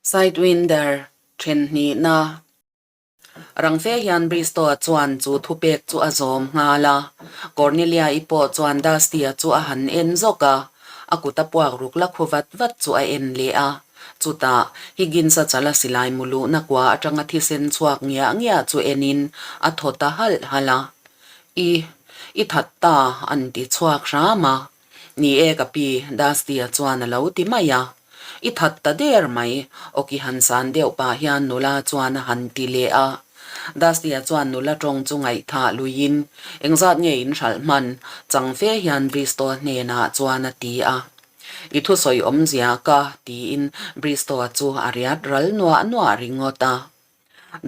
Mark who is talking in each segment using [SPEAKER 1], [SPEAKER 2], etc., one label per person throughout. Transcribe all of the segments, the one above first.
[SPEAKER 1] Sidewinder, then hnihna. Rang fe hian Bristow-a chuan chu thupek chu a zawm nghal a. Cornelia-i pawh chuan Dusty-a chu a han en zawk a, a kut a puak ruk la khu vat vat chu a en leh a. Chutah, Higgins-a chala silai mu luhna kua atanga thisen chhuak ngiah ngiah chu enin a thaw ta halh halh a. I, i that ta, an ti chhuak hram a. Ni e ka pi, Dusty-a chuan a lo ti mai a. I that ta der mai, awki han san deuh pah hian nula chuan a han ti leh a. Dusty-a chuan nula tawng chu ngaihthah luiin, Engzat nge in hralh hman? Chang fe hian Bristow hnenah chuan a ti a. I thusawi awmzia ka, tiin Bristow-a chu a riat ral nuah nuah ringawt a.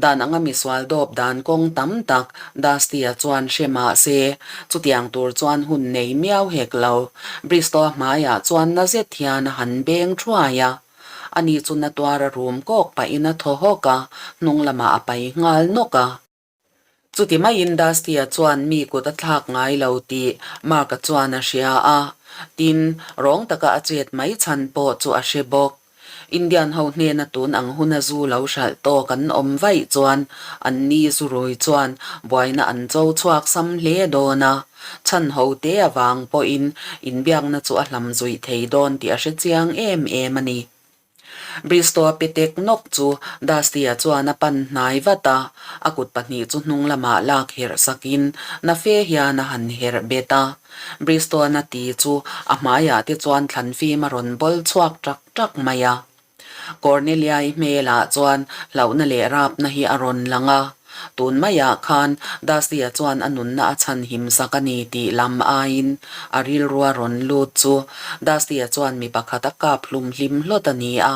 [SPEAKER 1] Dan anga misual dawp dan kawng tam tak Dusty-a chuan hre mah se, chutiang tur chuan hun nei miau hek lo. Bristow-a hmaiah chuan na zet hian a han beng thuai a. Ani chu na tuar a rum kawk pahin a thaw hawk a, hnung lamah a pai nghal nawk a. Chuti maiin Dusty-a chuan mi kut a thlak ngai lo tih Mark-a chuan a hria a, tin, rawng taka a chet mai chhan pawh chu a hre bawk. Indian ho hnena tun ang huna zu lo hralh tawk an awm vaih chuan an ni zu rui chuan buaina an cho chhuak sam hle dawn a, chhan ho te avang pawhin inbiakna chu a hlam zuih thei dawn tih a hre chiang em em a ni. Bristow-a petek nawk chu Dusty-a chuan a pan hnai vat a, a kut pahnih chu hnung lamah lak herh sakin na fe hian a han herh bet a. Bristow-a na ti chu a hmaiah te chuan thlan fim a rawn bawl chhuak ṭak ṭak mai a. Cornelia-i hmelah chuan hlauhna leh rapna hi a rawn lang a. Tun maiah khan Dusty-a chuan a nunna a chhanhim sak a ni tih lam aiin a rilru a rawn lut chu Dusty-a chuan mi pakhat a kap hlum hlim hlawt a ni a,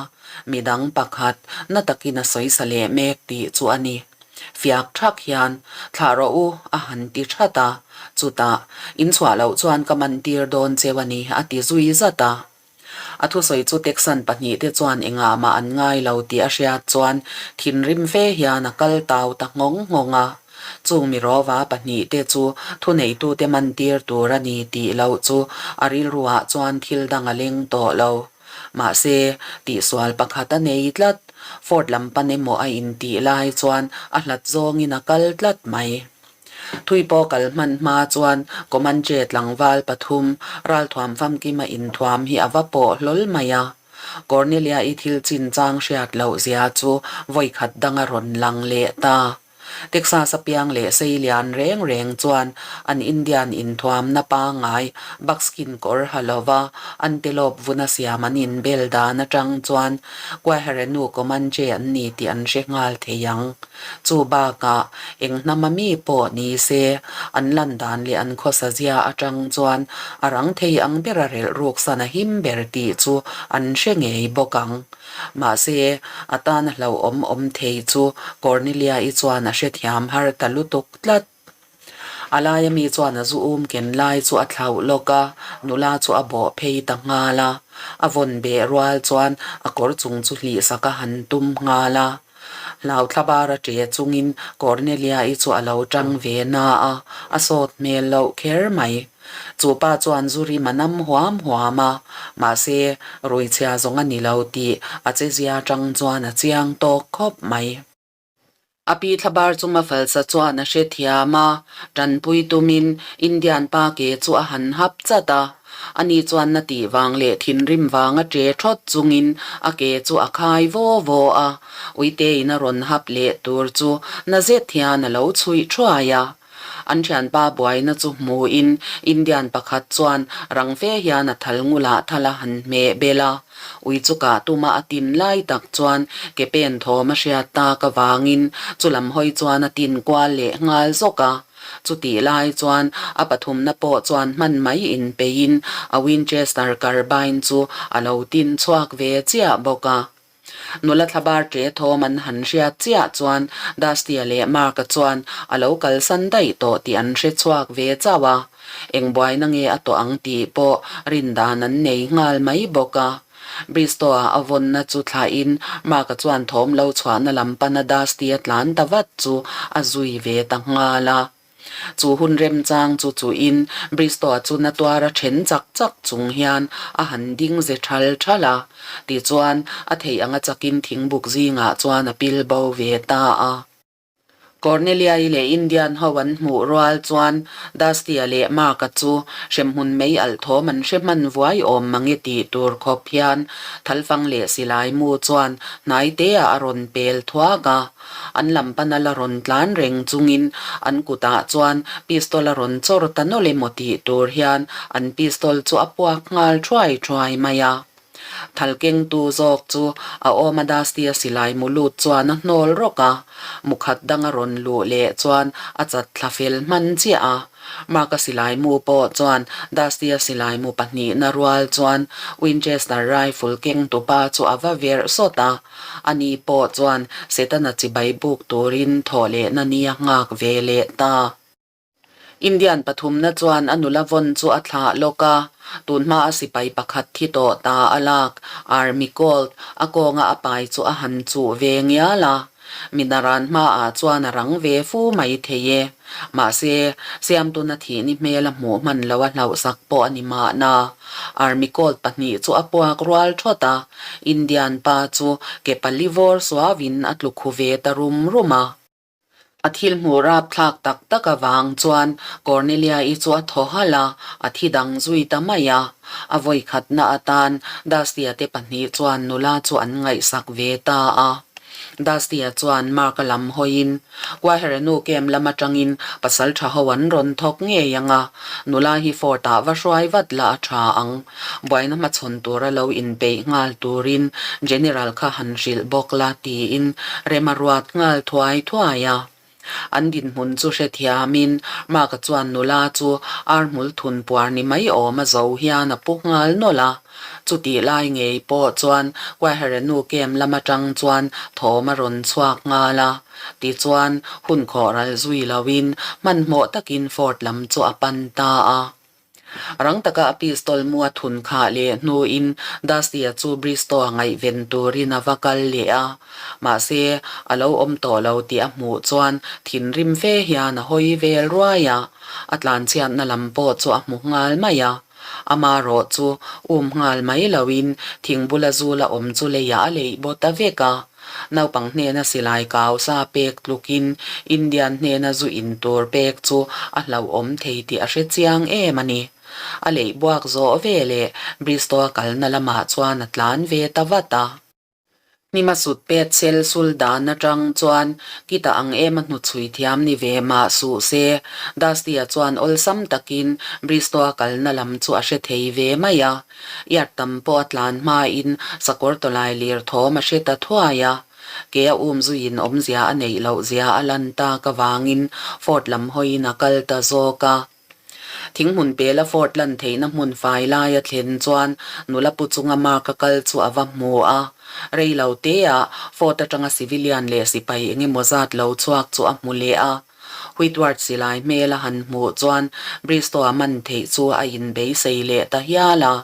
[SPEAKER 1] midang pakhat na takin a sawisa leh mek tih chu a ni. Fiak thak hian, Thlah rawh u, a han ti that a. Chutah, In chhuah loh chuan ka man tir dawn cheu a ni, a ti zui zat a. A thusawi chu Texan pahnihte chuan engah mah an ngai lo tih a hriat chuan thinrim fe hian a kal tau ta nghawng nghawng a. Chung mirawva pahnihte chu thuneitute man tir tur a ni tih loh chu a rilruah chuan thil dang a leng tawh lo. Mahse, tihsual pakhat a nei tlat. Fort lam pan emaw a intih lai chuan a hlat zawngin a kal tlat mai. Thui pawh kal hman hma chuan Comanche tlangval pathum ralthuam famkima inthuam hi a va pawh hlawl mai a. Cornelia-i thil chinchang hriat loh zia chu vawikhat dang a rawn lang leh ta. Texas a piang leh sei lian reng reng chuan an Indian inthuamna pangngai buckskin kawr ha lova antelope vuna siam an inbel dan atang chuan Quaherenu Comanche an ni tih an hre nghal thei ang. Chu bakah eng hnama mi pawh ni se, an lan dan leh an khawsa zia atang chuan a rang thei ang bera relh ruk san a him ber tih chu an hre ngei bawk ang. Mahse, a tana hlauhawm awm thei chu Cornelia-i chuan a hrethiam har ta lutuk tlat. A laia mi chuan a zu um ken lai chu a thlauh lawk a, nula chu a bawh phei ta nghal a. A vawn beh rual chuan a kawr chung chu hlihsak a han tum nghal a. Hlauthla bar a ṭe chungin Cornelia-i chu a lo ṭang ve na a, a sawt hmel loh kher mai. Chu pa chuan zu rim a nam huam huam a, mahse ruichhia zawng a ni lo tih a chezia ṭang chuan a chiang tawk khawp mai. A pi thlabar chu Mafalsa chuan a hrethiam a, ṭanpui tumin Indian pa ke chu a han hap chat a. Ani chuan na tih vang leh thinrim vang a ṭe ṭhawt chungin a ke chu a khai vaw vaw a, Uitein a rawn hap leh tur chu na zet hian a lo chhuih ṭhuai a. An ṭhianpa buaina chu hmuin Indian pakhat chuan rang fe hian a thal ngulah thal a han hmeh bel a. Ui chu kah tuma a tin lai tak chuan ke pen thawm a hriat tak avangin chulam hawi chuan a tin kual leh nghal zawk a. Chutih lai chuan a pathumna pawh chuan hman mai inpeiin a Winchester carbine chu a lo tin chhuak ve chiah bawk a. Nula thlabar ṭe thawm an han hriat chiah chuan Dusty-a leh Mark-a chuan a lo kalsan daih tawh tih an hre chhuak ve chauh a. Eng buaina nge a tawh ang tih pawh rindan an nei nghal mai bawk a. Bristow-a a vawnna chu thlahin Mark-a chuan thawm lo chhuahna lam pana Dusty-a tlan ta vat chu a zui ve ta nghal a. Chu hun remchang chu chuhin Bristow-a chu na tuara then chak chak chung hian a han ding ze thal thal a. Tichuan, a theih anga chakin thingbuk zingah chuan a pil bo ve ta a. Cornelia-i leh Indian ho an hmuh rual chuan Dusty-a leh Mark-a chu hremhmun mei alh thawm an hre hman vuai awm mange tih tur khawp hian thalfang leh silai mu chuan hnai te-ah a rawn pel thuak a. An lam pana la rawn tlan reng chungin an kutah chuan pistol a rawn chawr ta nawlh emaw tih tur hian an pistol chu a puak nghal thuai thuai mai a. Thal kengtu zawk chu a awm a Dusty-a silai mu lut chuan a hnawl rawk a, mu khat dang a rawn luh leh chuan a chat thla fel hman chiah a. Mark-a silai mu pawh chuan Dusty-a silai mu pahnihna rual chuan Winchester rifle kengtupa chu a va verh sawt a. Ani pawh chuan Setana chibai buk turin thawh lehna ni a nghak ve leh ta. Indian pathumna chuan a nula vawn chu a thlah lawk a, tunhma a sipai pakhat thi tawh ta a lak, Army Colt, a kawnga a pai chu a han chuh ve ngial a. Minaran hmaah chuan a rang ve fu mai thei e. Mahse, Siamtuna thihni hmel a hmuh hman lo a hlauhsak pawh a ni mahna. Army Colt pahnih chu a puak rual thawt a, Indian pa chu ke pali vawr suauin a tlu khu ve ta rum rum a. A thil hmuh rapthlak tak tak avang chuan Cornelia-i chu a thaw halh a, a thi dang zui ta mai a. A vawikhatna atan Dusty-a te pahnih chuan nula chu an ngaihsak ve ta a. Dusty-a chuan Mark-a lam hawiin, Kuaherenu camp lam atangin pasal tha ho an rawn thawk ngei ang a, nula hi Fort-ah va hruai vat la a tha ang. Buaina hmachhawn tura lo inpeih nghal turin General kha han hrilh bawk la tiin rem a ruat nghal thuai thuai a. An dinhmun chu hrethiamin Mark-a chuan nula chu ar hmul thun puar ni mai awm a zo hian a pu nghal nawlh a. Chutih lai ngei pawh chuan Kuaherenu camp lam atang chuan thawm a rawn chhuak nghal a. Tichuan hun khawh ral zui loin hmanhmawh takin Fort lam chu a pan ta a. Rang taka a pistol mu a thun khah leh hnuin Dusty-a chu Bristow-a ngaihven turin a va kal leh a. Mahse, a lo awm tawh lo tih a hmuh chuan thinrim fe hian a hawi vel ruai a, a tlanchhiatna lam pawh chu a hmu nghal mai a. Amarawh chu um nghal mai loin thing bula zula awm chu leiah a leih baw ta vek a. Naupang hnena silai kau sa pek tlukin Indian hnena zu in tur pek chu a hlauhawm thei tih a hre chiang em a ni. A leih buak zawh ve leh Bristow-a kalna lamah chuan a tlan ve ta vat a. Hnima sut pet sel sul dan atang chuan kita ang em a hnuchhui thiam ni ve mah suh se, Dusty-a chuan awlsam takin Bristow-a kalna lam chu a hre thei ve mai a. Yard tam pawh a tlan hmain sakawr tawlai lir thawm a hre ta thuai a, ke a um zuiin awmzia a neih loh zia a lan tak avangin Fort lam hawiin a kal ta zawk a. Thinghmun pela Fort lan theihna hmun fai lai a thlen chuan nula pu chunga Mark a kal chu a va hmu a. Rei lo teah Fort atanga civilian leh sipai engemaw zat lo chhuak chu a hmu leh a. Whitworth silai hmel a han hmuh chuan Bristow-a man theih chu a inbeisei leh ta hial a.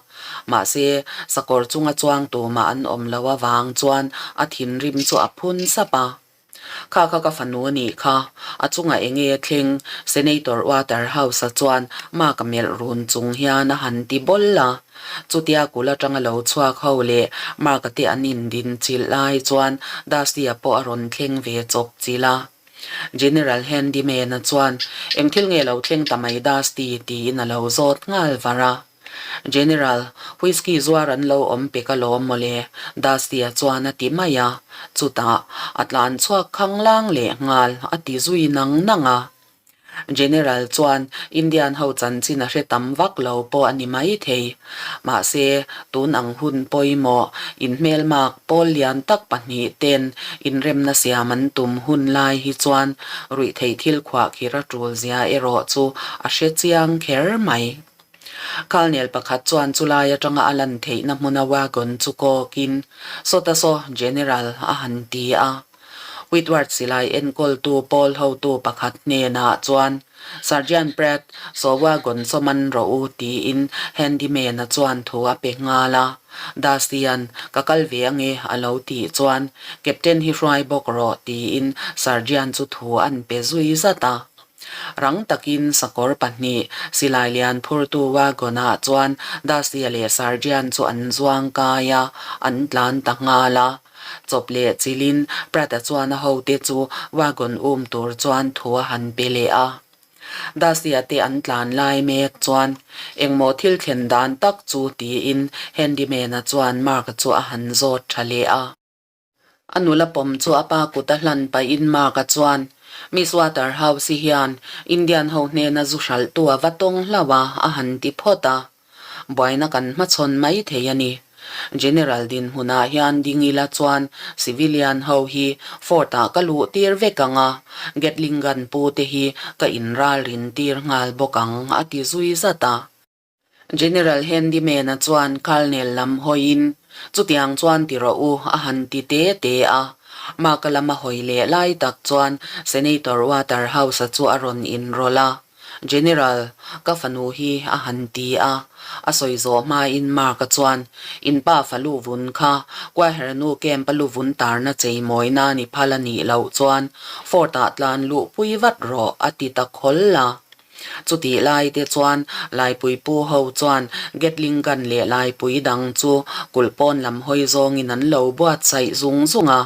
[SPEAKER 1] Mahse, sakawr chunga chuang tumah an awm loh avang chuan a thinrim chu a phun sap a. Kha kha ka fanu a nih kha, a chungah eng nge thleng? Senator Waterhouse-a chuan Mark-a melh run chung hian a han ti bawl a. Chutia kul atanga lo chhuak ho leh Mark-a te an indin chilh lai chuan Dusty-a pawh a rawn thleng ve chawp chilh a. General Handyman-a chuan, Eng thil nge lo thleng ta mai Dusty? tiin a lo zawt nghal var a. General, Whisky zuar an lo awm pek alawm mawle, Dusty-a chuan a ti mai a. Chutah, a tlan chhuak khanglang leh nghal, a ti zui nang nang a. General chuan Indian ho chanchin a hre tam vak lo pawh a ni mai thei. Mahse, tun ang hun pawimawh, inhmelmak pawl lian tak pahnih ten inremna siam an tum hun lai hi chuan ruihtheih thil khuahkhir a tul zia erawh chu a hre chiang kher mai. Khalnel pakhat chuan chulai atanga a lan theihna hmuna wagon chu kawkin, Sawta saw, General, a han ti a. Whitworth silai enkawltu pawl hotu pakhat hnenah chuan, Sergeant Pratt, saw wagon saw man rawh u, tiin handyman-a chuan thu a pe nghal a. Dusty-a'n, Ka kal ve ange, a lo tih chuan, Captain hi hruai bawk rawh, tiin Sergeant chu thu an pe zui zat a. Rang takin sakawr pahnih silai lian phurtu wagon-ah chuan Dusty-a leh Sergeant chu an zuang kai a, an tlan ta nghal a. Chawp leh chilin Pratt-a chuan a hote chu wagon um tur chuan thu a han pe leh a. Dusty-a te an tlan lai mek chuan engmaw thil thlen dan tak chu tiin Handyman-a chuan Mark-a chu a han zawt tha leh a. A nula pawm chu a pa kut a hlan pahin Mark-a chuan, Miss Waterhouse-i hian Indian ho hnena zu hralhtu a va tawng hlauh a, a han ti phawt a. Buaina kan hmachhawn mai thei a ni. General dinhmunah hian ding ila chuan civilian ho hi Fort-ah ka luh tir vek ang a, Gatling gun pu te hi ka inralrin tir nghal bawk ang, a ti zui zat a. General Handyman-a chuan Colonel lam hawiin, Chutiang chuan ti rawh u, a han ti te te a. Mark-a lama hawi leh lai tak chuan Senator Waterhouse-a chu a rawn inrawlh a. General, ka fanu hi a han ti a. A sawi zawh hmain Mark-a chuan, In pa fa lu vun kha, Quahernu camp-a lu vun tarna cheimawi nan i phal a nih loh chuan Fort-ah tlan luhpui vat rawh, a ti ta khawl a. Chutih lai te chuan Laipui pu ho chuan Gatling gun leh Laipui dang chu kulh pawn lam hawi zawngin an lo buatsaih zung zung a.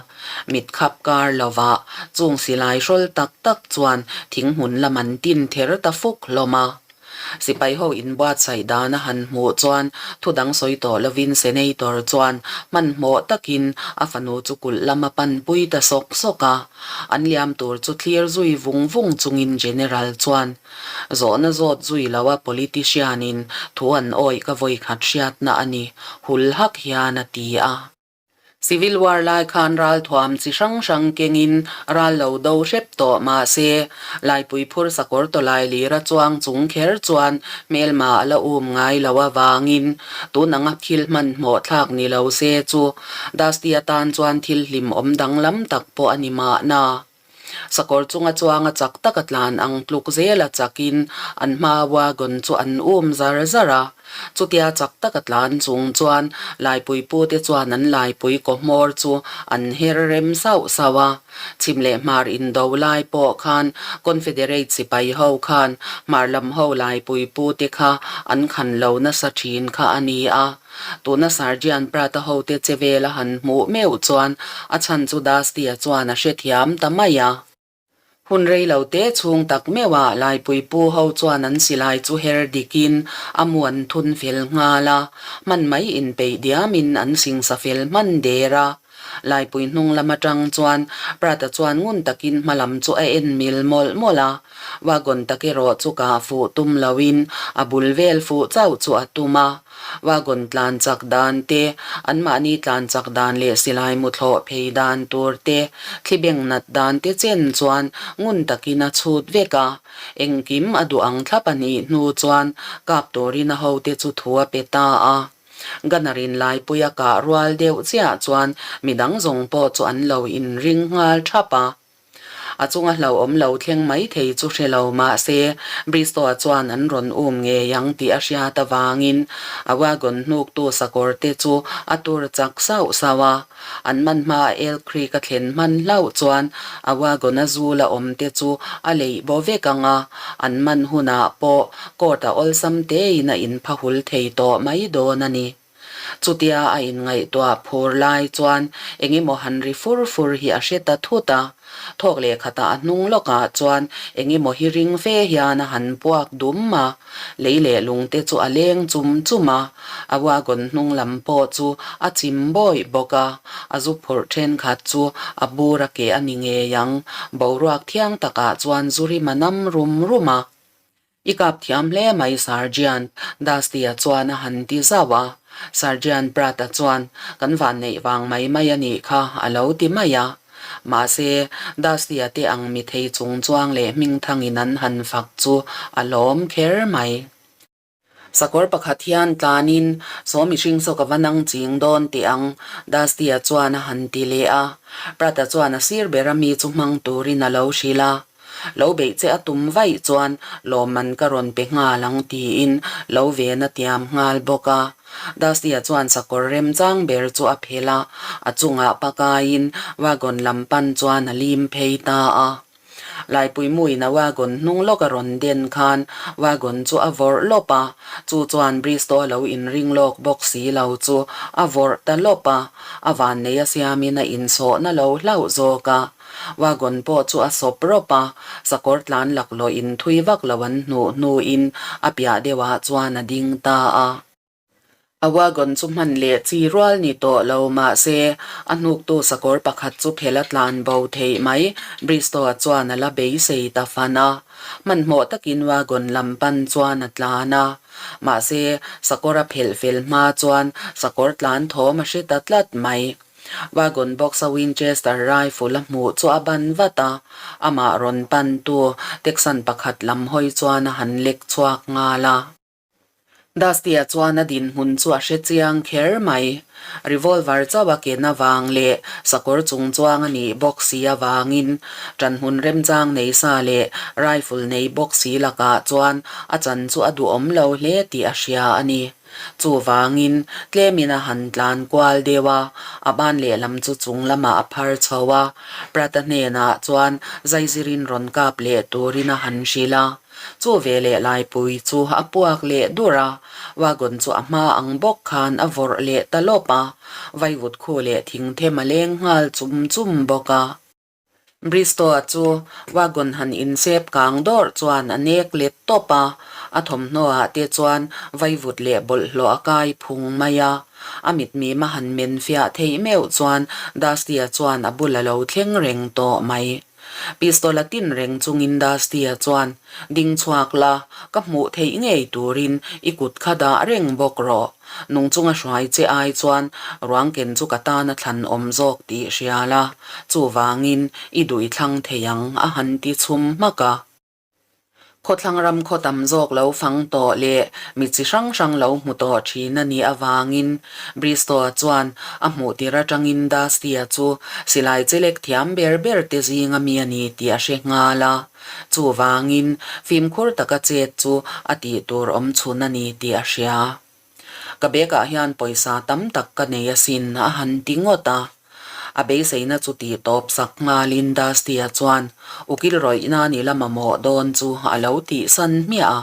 [SPEAKER 1] Mit khap kar lovah chung silai hrawl tak tak chuan thing hmun lam an tin ther ta fuk hlawm a. Sipai ho inbuatsaih dan a han hmuh chuan thu dang sawi tawh lovin Senator chuan hmanhmawh takin a fanu chu kulh lam a panpui ta sawk sawk a. An liam tur chu thlir zui vung vung chungin General chuan, Zawhna zawt zui lo a politician in thu an awih ka vawikhat hriatna a ni, hul hak hian a ti a. Civil War lai khan ralthuam chi hrang hrang kengin ral lo do hrep tawh mah se, Laipui phur sakawr tawlai lira chuang chung kher chuan hmelma a la um ngai lo avangin tun anga thil hmanhmawh thlak ni lo se chu Dusty atan chuan thil hlimawm danglam tak pawh a ni mahna. Sakawr chunga chuanga chak taka tlan ang tluk zela chakin an hma wagon chu an um zar zar a. Chutia chak taka tlan chung chuan Laipui pute chuan an Laipui kaw hmawr chu an her rem sauh sauh a. Chhim leh hmar indo lai pawh khan Confederate sipai ho khan hmar lam ho Laipui pute kha an khan lo nasa thin kha a ni a. Tuna Sergeant Pratt-a hote che vel a han hmuh meuh chuan a chhan chu Dusty-a chuan a hrethiam ta mai a. Hun rei lo te chhung tak meuhah Laipui pu ho chuan an silai chu her dikin a mu an thun fel nghal a, hman mai inpeih diamin an singsa fel hman der a. Laipui hnung lam atang chuan Pratt-a chuan ngun takin hma lam chu a en mil mawlh mawlh a, wagon tak erawh chu kah fuh tum loin a bul vel fuh chauh chu a tum a. Wagon tlan chak dan te, anmahni tlan chak dan leh silai muthlawh phei dan tur te, thli beng nat dan te chen chuan ngun takin a chhut vek a. Engkim a duh ang thlap a nih hnu chuan kap turin a hote chu thu a pe ta a. Gunner in laipui a kah rual deuh chiah chuan midang zawng pawh chu an lo inring nghal thap a. A chunga hlauhawm lo thleng mai thei chu hre lo mah se, Bristow-a chuan an rawn um ngei ang tih a hriat avangin a wagon hnuktu sakawr te chu a tur chak sauh sauh a. An man hmaa Elk Creek a thlen hman hlauh chuan a wagon a zu la awm te chu a leih bo vek ang a, an man hunah pawh court-a awlsam tein a inphahul thei tawh mai dawn a ni. Chutia a inngaihtuah phur lai chuan eng emaw han ri fur fur hi a hre ta thut a. Thawk leh khatah a hnung lawkah chuan eng emaw hi ring fe hian a han puak dum a. Lei leh lung te chu a leng chum chum a, a wagon hnung lam pawh chu a chim bawih bawk a. A zu phurh thenkhat chu a bur a keh a ni ngei ang. Boruak thiang takah chuan zu rim a nam rum rum a. I kap thiam hle mai Sergeant, Dusty-a chuan a han ti zauh a. Sergeant Pratt-a chuan, Kan vanneih vang mai mai a nih kha, a lo ti mai a. Mahse, Dusty-a te ang mi thei chung chuang leh hmingthangin an han fak chu a lawm kher mai. Sakawr pakhat hian tlanin, Saw mihring saw ka va nang ching dawn teh ang, Dusty-a chuan a han ti leh a. Pratt-a chuan a sir bera mi chu hmang turin a lo hrilh a. Lo beih che a tum vaih chuan lawmman ka rawn pe nghal ang tiin lo ven a tiam nghal bawk a. Dusty-a chuan sakawr remchang ber chu a phelh a, a chungah pakaiin wagon lam pan chuan a lim phei ta a. Laipuimuin a wagon hnung lawk a rawn den khan wagon chu a vawrh lawp a, chu chuan Bristow a lo inring lawk bawk si lo chu a vawrh ta lawp a, a vannei a siamin a insawhna lo hlauh zawk a. Wagon pawh chu a sawp rawp a, sakawr tlan laklawh in thui vak lo an hnuh hnuin a piah deuhah chuan a ding ta a. A wagon chu hman leh chi rual ni tawh lo mahse, a hnuktu sakawr pakhat chu phel a tlan bo theih mai, Bristow-a chuan a la beisei ta fan a. Hmanhmawh takin wagon lam pan chuan a tlan a. Mahse, sakawr a phelh fel hma chuan sakawr tlan thawm a hre ta tlat mai. Wagon box-a Winchester rifle a hmuh chu a ban vat a, amah rawn pantu Texan pakhat lam hawi chuan a han lek chhuak nghal a. Dusty-a chuan a dinhmun chu a hre chiang kher mai. Revolver chauh a ken avang leh sakawr chung chuang a nih bawk si avangin ṭanhmun remchang nei sa leh rifle nei bawk si lakah chuan a chan chu a duhawm lo hle tih a hria a ni. Chuvangin tlemin a han tlan kual deuh a, a ban lehlam chu chung lamah a phar chho a, Pratt-a hnenah chuan zaizirin rawn kap leh turin a han hrilh a. Chu veleh Laipui chu a puak leh dur a, wagon chu a hma ang bawk khan a vawrh leh ta lawp a, vaivut khu leh thing them a leng nghal chum chum bawk a. Bristow-a chu wagon han insep kang dawrh chuan a nek let tawp a, a thawmhnaw ah te chuan vaivut leh bawlhhlawh a kai phung mai a. A mitmim a han men fiah theih meuh chuan Dusty-a chuan a bul a lo thleng reng tawh mai. Pistol a tin reng chungin Dusty-a chuan, Ding chhuak la, ka hmuh theih ngei turin i kut kha dah reng bawk rawh. Nung chunga hruai che ai chuan ruang ken chu ka tan a thlan awm zawk tih hria la, chuvangin i duh i thlang thei ang, a han ti chhum hmak a. Khawthlang ram khaw tam zawk lo fang tawh leh mi chi hrang hrang lo hmu tawh thin a nih avangin Bristow-a chuan a hmuh tir atangin Dusty-a chu silai chelek thiam ber ber te zinga mi a ni tih a hre nghal a. Chuvangin fimkhur taka chet chu a tih tur awm chhun a ni tih a hria. Ka bag ah hian pawisa tam tak ka nei asin a han ti ngawt a. A beiseina chu tih tawp sak nghalin Dusty-a chuan ukil rawih nan i la mamawh dawn chu a lo tih san hmiah a.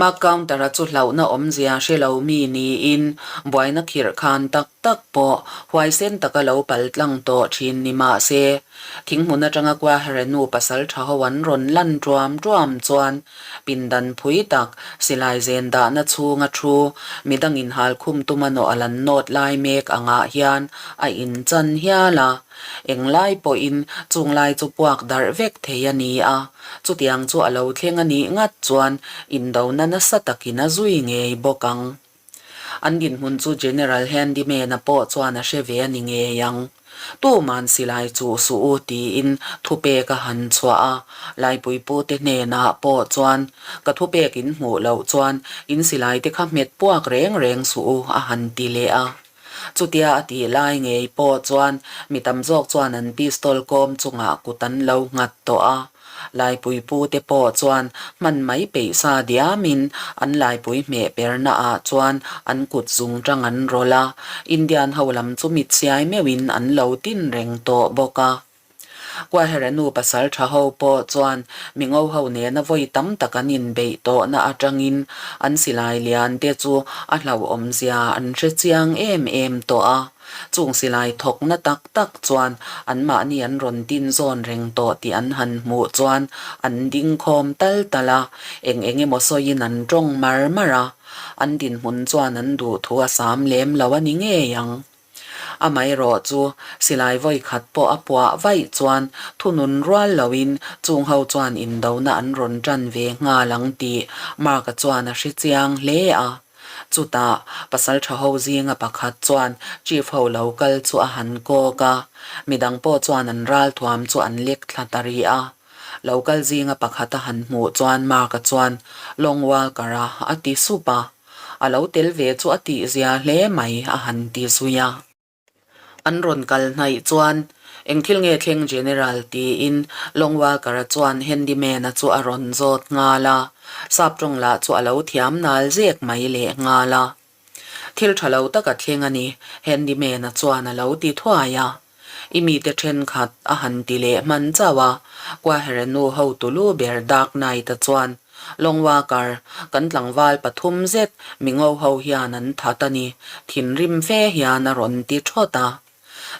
[SPEAKER 1] Mark Counter-a chu hlauhna awmzia hre lo mi niin buaina khirh khan tak tak pawh huaisen taka lo pal tlang tawh thin ni mah se, thinghmun atanga Kuaherenu pasal tha ho an rawn lan tuam tuam chuan Pindan phui tak, silai zen dahna chhunga thu, midang inhal khum tuma nawh a lan nawt lai mek angah hian a inchan hial a. Englai pawhin chung lai chu puak darh vek thei a ni a, chutiang chu a lo thleng a nih ngat chuan indona nasa takin a zui ngei bawk ang. An dinhmun chu General Handyman-a pawh chuan a hre ve a ni ngei ang. Tuman silai chuh suh u tiin thupek a han chhuah a, Laipuipute hnenah pawh chuan ka thupek in hmuh loh chuan in silai te kha hmet puak reng reng suh u a han ti leh a. Chutia a tih lai ngei pawh chuan mi tam zawk chuan an pistol kawm chungah kut an lo nghat tawh a. Laipuipu te pawh chuan hman mai peih sa diamin an laipui hmeh perna ah chuan an kut zung tang an rawlh a, Indian ho lam chu mit siai meuhin an lo tin reng tawh bawk a. Kuahere nu pasal tha ho pawh chuan mi ngo ho nena vawi tam tak an inbeih tawhna atangin an silai lian te chu a hlauhawm zia an hre chiang em em tawh a. Chung silai thawkna tak tak chuan anmahni an rawn tin zawn reng tawh tih an han hmuh chuan an ding khawm tal tal a, eng eng emaw sawiin an tawng mar mar a, an dinhmun chuan an duh thu a sam lem lo a ni ngei ang. Amaherawh chu silai vawi khat pawh a puah vaih chuan thunun rual loin chung ho chuan indona an rawn tan ve nghal ang tih Mark-a chuan a hre chiang hle a. Chutah, pasalṭha ho zinga pakhat chuan Chief ho lo kal chu a han kawk a, midang pawh chuan an ralthuam chu an lek thla ta rih a. Lo kal zinga pakhat a han hmuh chuan Mark-a chuan Long Walker-a a ti sup a, a lo tel ve chu a tihzia hle mai a han ti zui a. An rawn kal hnaih chuan, Eng thil nge thleng General? tiin Long Walker-a chuan Handyman-a chu a rawn zawt nghal a, sap tawng lah chu a lo thiam nal zek mai leh nghal a. Thil tha lo tak a thleng a ni, Handyman-a chuan a lo ti thuai a. I mite thenkhat a han ti leh hman chauh a, Quahere nu hotu lu ber Dark Knight-a chuan, Long Walker, kan tlangval pathum zet mingo ho hian an that a ni, thinrim fe hian a rawn ti thawt a.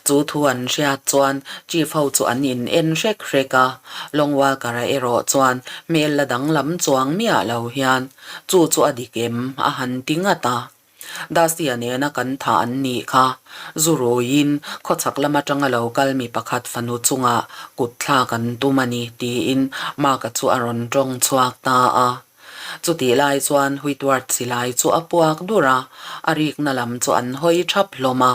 [SPEAKER 1] Chu thu an hriat chuan Chief ho chu an in en hrek hrek a, Long Walker-a erawh chuan hmel la danglam chuang miah lo hian, Chu chu a dik em? a han ti ngat a. Dusty-a nena kan tha an nih kha. Zu ruiin khawchhak lam atanga lo kal mi pakhat fanu chungah kut thlak an tum a ni, tiin Mark-a chu a rawn tawng chhuak ta a. Chutih lai chuan Whitworth silai chu a puak dur a, a rikna lam chu an hawi thap hlawm a.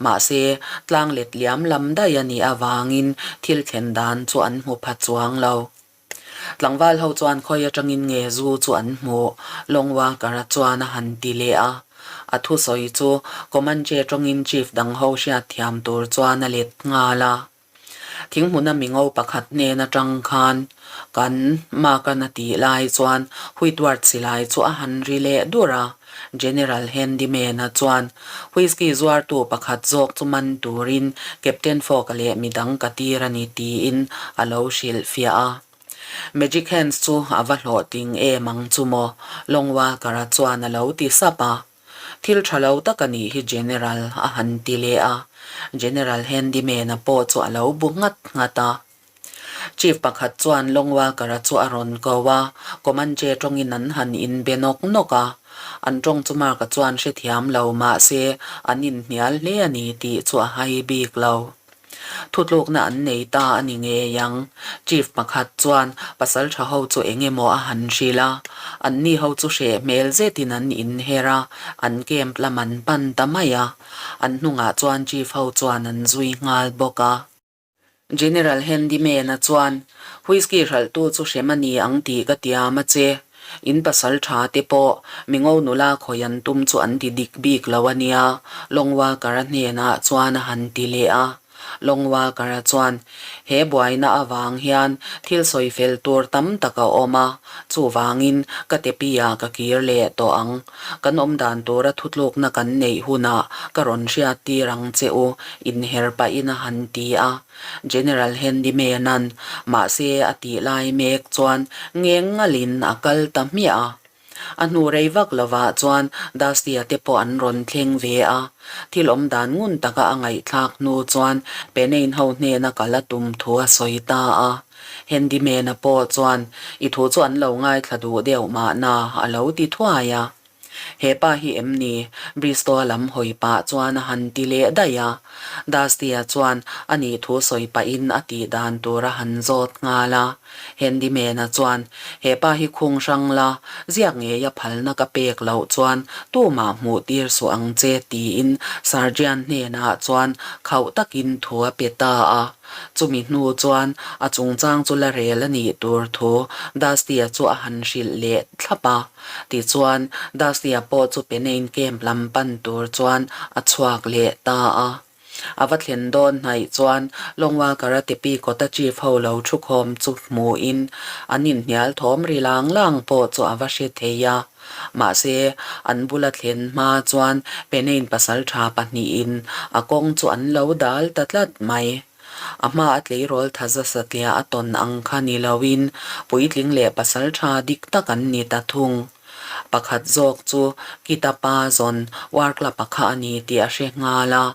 [SPEAKER 1] Mahse, tlang let liam lam daih a nih avangin thil thlen dan chu an hmu pha chuang lo. Tlangval ho chuan khawi atangin nge zu chu an hmuh? Long Walker-a chuan a han ti leh a. A thusawi chu Comanche tawngin chief dang ho hriatthiam tur chuan a let nghal a. Thinghmuna mingo pakhat hnen atang khan kan Mark-an a tih lai chuan Whitworth silai chu a han ri leh dur a. General Handyman-a chuan Whisky zuartu pakhat zawk chu man turin Captain Fogg-a leh midang ka tir a ni tiin a lo hrilhfiah a. Magic Hands chu a va hlawhtling em ang chu maw? Long Walker-a chuan a lo ti sap a. Thil tha lo tak a nih hi General a han ti leh a. General Handyman-a pawh chu a lo bu nghat nghat a. Chief pakhat chuan Long Walker-a chu a rawn ko a, Comanche tawngin an han inbe nawk nawk a. An tawng chu Mark-a chuan hrethiam lo mah se an inhnial hle a ni tih chu a hai bik lo. Thutlukna an nei ta a ni ngei ang. Chief pakhat chuan pasal tha ho chu eng emaw a han hrilh a, anni ho chu hreh hmel zetin an inher a, an camp lam an pan ta mai a. An hnungah chuan Chief ho chuan an zui nghal bawk a. General Handyman-a chuan, Whisky hralhtu chu hrem a ni ang tih ka tiam a che. In pasal tha te pawh mingo nula khawi an tum chu an ti dik bik lo a nia, Long Walker-a hnenah chuan a han ti leh a. Long Walker-a chuan, He buaina avang hian thil sawi fel tur tam tak a awm a, chuvangin ka tepi-ah ka kir leh tawh ang. Kan awm dan tura thutlukna kan neih hunah ka rawn hriat tir ang che u, inher pahin a han ti a. General Handyman-a'n mahse a tih lai mek chuan ngeng ngalin a kal ta hmiah a. A hnu rei vak lovah chuan Dusty-a te pawh an rawn thleng ve a. Thil awm dan ngun taka a ngaihthlak hnu chuan Penane ho hnena kal a tum thu a sawi ta a. Handyman-a pawh chuan i thu chu an lo ngaithla duh deuh mahna a lo ti thuai a. He pa hi em ni? Bristow-a lam hawi pah chuan a han ti leh daih a. Dusty-a chuan a nih thu sawi pahin a tih dan tur a han zawt nghal a. Handyman-a chuan he pa hi khung hrang la, ziak ngeia phalna ka pek loh chuan tumah hmuh tir suh ang che tiin Sergeant hnenah chuan khauh takin thu a pe ta a. Chumi hnu chuan a chungchang chu la rel a nih tur thu Dusty-a chu a han hrilh leh thlap a. Tichuan, Dusty-a pawh chu Penane Camp lam pan tur chuan a chhuak leh ta a. A va thlen dawn hnaih chuan Long Walker-a tepi kawta chief ho lo thu khawm chu hmuhin an inhnial thawm ri lang lang pawh chu a va hre thei a. Mahse, an bula thlen hma chuan Penane pasal tha pahnihin a kawng chu an lo dal ta tlat mai. A hma a tleirawl tha za satliah a tawn ang kha ni loin puitling leh pasal tha dik tak an ni ta thung. Pakhat zawk chu Kita pa zawn War Club a kha a ni tih a hre nghal a.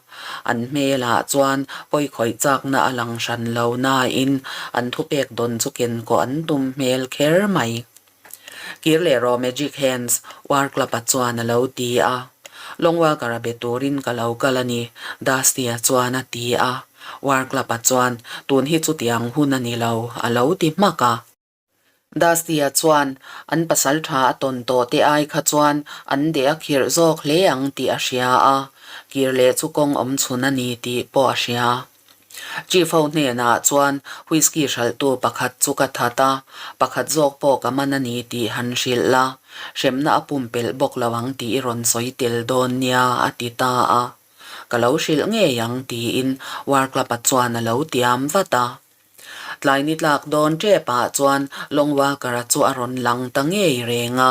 [SPEAKER 1] An hmelah chuan pawikhawih chakna a lang hran lo nain an thupek dawn chu kenkawh an tum hmel kher mai. Kir leh rawh Magic Hands, War Club-a chuan a lo ti a. Long Walker-a be turin ka lo kal a ni, Dusty-a chuan a ti a. War Club-a chuan, Tun hi chutiang hun a ni lo, a lo ti hmak a. Dusty-a chuan, An pasal tha a tawn tawh te ai kha chuan an deh a khirh zawk hle ang tih a hria a, kir leh chu kawng awm chhun a ni tih pawh a hria. Chief ho hnenah chuan whisky hralhtu pakhat chu ka that a, pakhat zawk pawh ka man a ni tih han hrilh la, hremna a pumpelh bawk lo ang tih i rawn sawi tel dawn nia a ti ta a. Ka lo hrilh ngei ang tiin War Club-a chuan a lo tiam vat a. Tlai ni tlak dawn tep ah chuan Long Walker-a chu a rawn lang ta ngei reng a.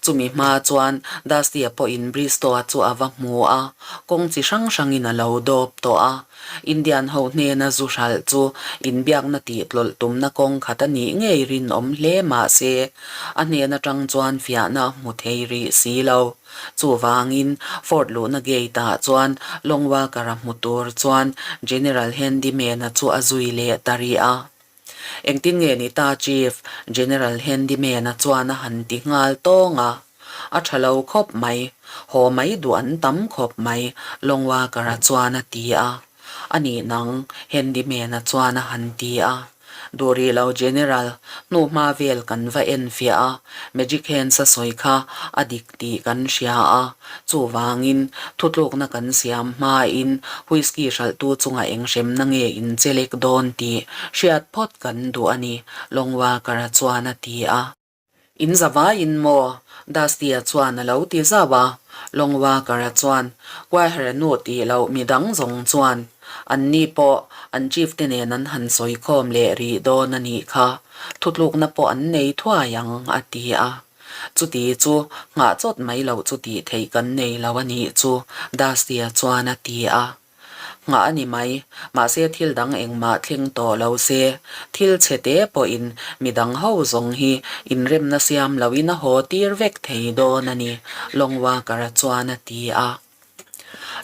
[SPEAKER 1] Chumi hma chuan Dusty-a pawhin Bristow-a chu a va hmu a, kawng chi hrang hrangin a lo dawp tawh a. Indian ho hnena zu hralh chu inbiakna tih tlawlh tumna kawng khat a nih ngei rinawm hle mah se, a hnen atang chuan fiahna a hmu thei rih si lo. Chuvangin, Fort luhna gate ah chuan Long Walker-a hmu tur chuan General Handyman-a chu a zui leh ta rih a. Engtin nge ni ta Chief, General Handyman-a chuan a han ti nghal tawng a. A tha lo khawp mai, haw mai duh an tam khawp mai, Long Walker-a chuan a ti a. A nih nang, Handyman-a chuan a han ti a. Duh rih lo General, hnu hma vel kan va en fiah a, Magic Hands a sawi kha a dik tih kan hria a, chuvangin thutlukna kan siam hmain whisky hralhtu chunga eng hremna nge in chelek dawn tih hriat phawt kan duh a ni, Long Walker-a chuan a ti a. In za vaiin maw? Dusty-a chuan a lo ti zauh a. Long Walker-a chuan, Kuaihre nu tih loh mi dang zawng chuan anni pawh an chief te nen an han sawi khawm leh rih dawn a nih kha. Thutlukna pawh an nei thuai ang, a ti a. Chuti chu nghah chawt mai loh chu tih theih kan nei lo a nih chu, Dusty-a chuan a ti a. Nghah a ni mai, mahse thil dang engmah thleng tawh lo se, thil chhe te pawhin mi dang ho zawng hi inremna siam loin a haw tir vek thei dawn a ni, Long Walker-a chuan a ti a.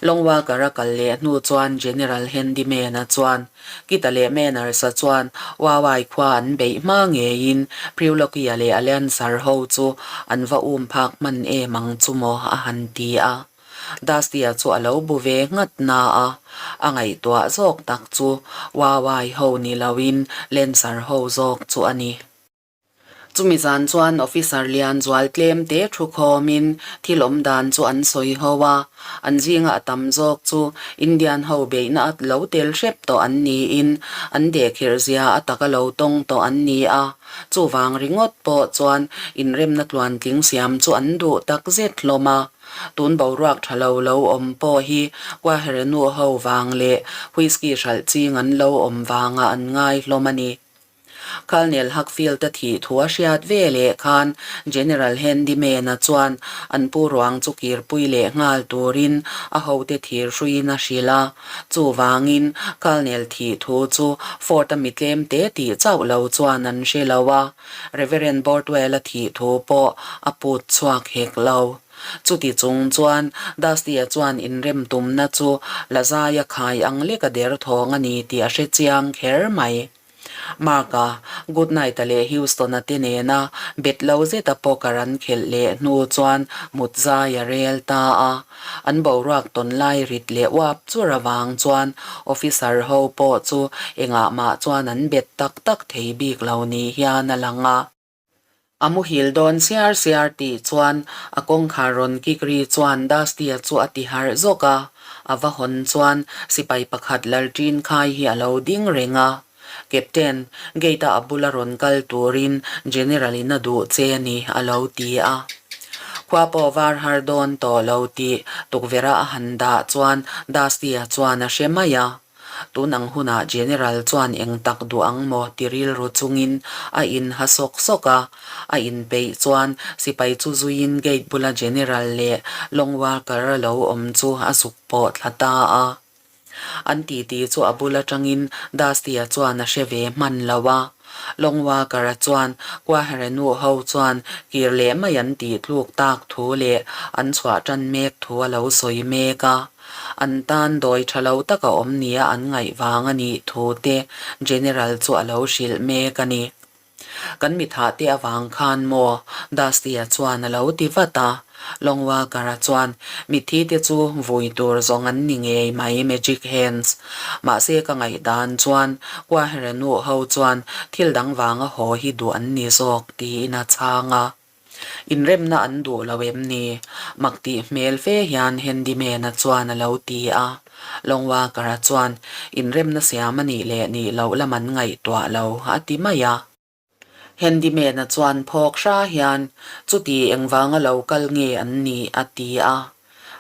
[SPEAKER 1] Long Walker-a kal leh hnu chuan General Handyman-a chuan Kita leh Manners-a chuan Wawai khua an beih hma ngeiin Priwloki-a leh a Lancer ho chu an va um phak hman em ang chu maw a han ti a. Dusty-a chu a lo bu ve nghat na a, a ngaihtuah zawk tak chu Wawai ho ni loin Lancer ho zawk chu a ni. Chumi zan chuan officer lian zual tlem te thu khawmin thil awm dan chu an sawi ho a, an zinga a tam zawk chu Indian ho beihna a lo tel hrep tawh an niin an dehkhirh zia a taka lo tawng tawh an ni a, chuvang ringawt pawh chuan inremna tluantling siam chu an duh takzet hlawm a. Tun boruak tha lo lo awm pawh hi Kuaherenu ho vang leh whisky hralh ching an lo awm vangah an ngai hlawm a ni. Colonel Huckfield-a thih thu a hriat ve leh khan General Handyman-a chuan an pu ruang chu kirpui leh nghal turin a hote thir hruiin a hrilh a. Chuvangin Colonel thih thu chu Fort-a mi tlem te tih chauh lo chuan an hre lo a. Reverend Boardwell-a thih thu pawh a put chhuak hek lo. Chuti chung chuan Dusty-a chuan inrem tumna chu Lazaia khai ang lek a derthawng a ni tih a hre chiang kher mai. Mark-a, Goodnight-a leh Houston-a te nena bet lo zeta poker an khelh leh hnu chuan mut zai a rel ta a. An boruak tawn lai rit leh uap chur avang chuan officer ho pawh chu engah mah chuan an bet tak tak thei bik lo ni hian a lang a. A muhil dawn siar siar tih chuan a kawngkhar rawn kik ri chuan Dusty-a chu a ti harh zawk a, a va hawn chuan sipai pakhat Lalṭin khai hi a lo ding reng a. Captain, gate-a a bula rawn kal turin General-in a duh che a ni, a lo ti a. Khua pawh var har dawn tawh lo tih tukverh-a a han dah chuan Dusty-a chuan a hre mai a. Tun ang hunah General chuan eng tak duh ang maw ti rilru chungin a in ha sawk sawk a, a inpeih chuan sipai chu zuiin gate bula General leh Long Walker-a lo awm chu a zuk pawh thla ta a. An titi chu a bul atangin Dusty-a chuan a hre ve hman lo a. Long Walker-a chuan Kuaherenu ho chuan kir leh mai an tih tluk tak thu leh an chhuah tan mek thu a lo sawi mek a. An tan dawi tha lo taka awm nia an ngaih vang a nih thu te General chu a lo hrilh mek a ni. Kan mithah te avang khan maw? Dusty-a chuan a lo ti vat a. Long Walker-a chuan, Mitthi te chu vui tur zawng an ni ngei mai, Magic Hands. Mahse ka ngaihdan chuan Kuaherenu ho chuan thil dang vanga haw hi duh an ni zawk, tiin a chhang a. Inremna an duh lo em ni? Mak tih hmel fe hian Handyman-a chuan a lo ti a. Long Walker-a chuan, Inremna siam a nih leh nih loh lam an ngaihtuah lo, a ti mai a. Handyman-a chuan phawk hra hian, Chuti engvanga lo kal nge an nih? a ti a.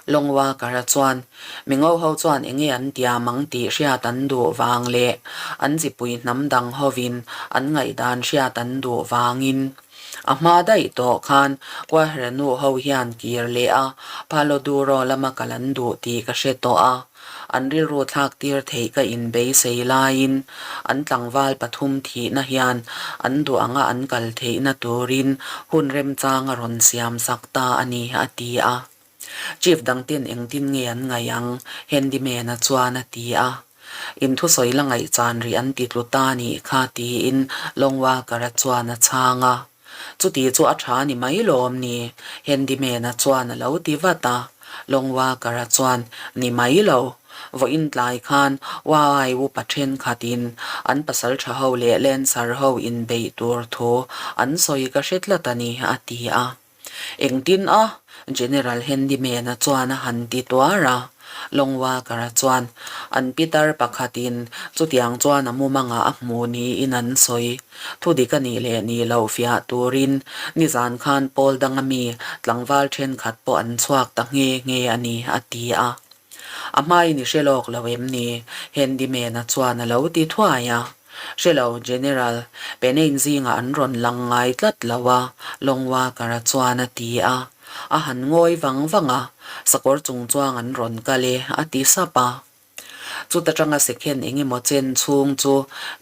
[SPEAKER 1] Long Walker-a chuan, Mi ngo ho chuan enge an tiam ang tih hriat an duh vang leh an chipui hnam dang hovin an ngaihdan hriat an duh vangin a hma daih tawh khan Kuahrenu ho hian kir leh a Palo Duro lama kal an duh tih ka hre tawh a. An rilru thlak tir theih ka inbeisei laiin an tlangval pathum thihna hian an duh anga an kal theihna turin hun remchang a rawn siam sak ta a ni, a ti a. Chief dangten engtin nge an ngaih ang? Handyman-a chuan a ti a. In thusawi la ngaihchan rih an ti tlu ta nih kha tiin Long Walker-a chuan a chhang a. Chuti chu a tha ni mai lawm ni? Handyman-a chuan a lo ti vat a. Long Walker-a chuan, Ni mai lo. Vawiin tlai khan Wai upa thenkhatin an pasal tha ho leh Lancer ho inbeih tur thu an sawi ka hre tlat a ni, a ti a. Engtin a? General Handyman-a chuan a han ti tuar a. Long Walker-a chuan an pitar pakhatin chutiang chuan a mumangah a hmu niin an sawi. Thudik a nih leh nih loh fiah turin nizan khan pawl danga mi tlangval thenkhat pawh an chhuak ta nghe nghe a ni, a ti a. A hmain i hre lawk lo em ni? Handyman-a chuan a lo ti thuai a. Hre lo, General, Penain zingah an rawn lang ngai tlat lo a, Long Walker-a chuan a ti a. A han ngawi vang vang a, sakawr chung chuang an rawn kal e, a ti sap a. Chuta tanga sekhen eng emaw chen chhung chu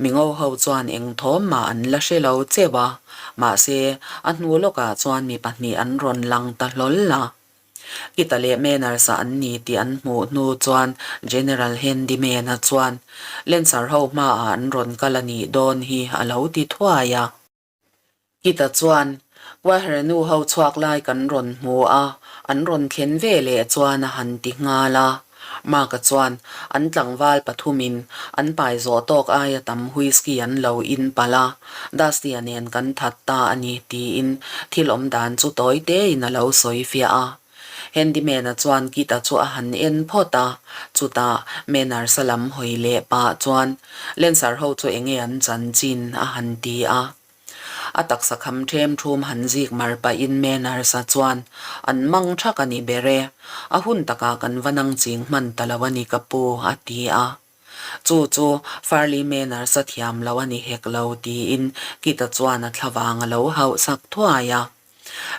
[SPEAKER 1] mingo ho chuan eng thawm mah an la hre lo cheu a, mahse, a hnu lawkah chuan mi pahnih an rawn lang ta hlawl a. Kita leh Manners-a an ni tih an hmuh hnu chuan General Handyman-a chuan Lancer ho hmaah an rawn kal a nih dawn hi a lo ti thuai a. Kita chuan Quaherenu ho chhuak lai kan rawn hmu a, an rawn thlen ve leh chuan a han ti nghal a. Mark-a chuan an tlangval pathumin an pai zawh tawk aia tam whisky an lo in palh a, Dusty-a nen kan that ta a ni tiin thil awm dan chu tawi tein a lo sawi fiah a. Handyman-a chuan Kit-a chu a han en phawt a, chutah Manners-a lam hawi leh pah chuan Lancer ho chu enge an chanchin a han ti a. A taksa kham ṭhem ṭhum han zik mar pahin Manners-a chuan, An mang ṭhak a ni ber e. A hun takah kan va nang ching hman ta lo a ni ka pu, a ti a. Chu chu Farley Manners-a thiam lo a ni hek lo tiin Kit-a chuan a thlavang a lo hauh sak thuai a.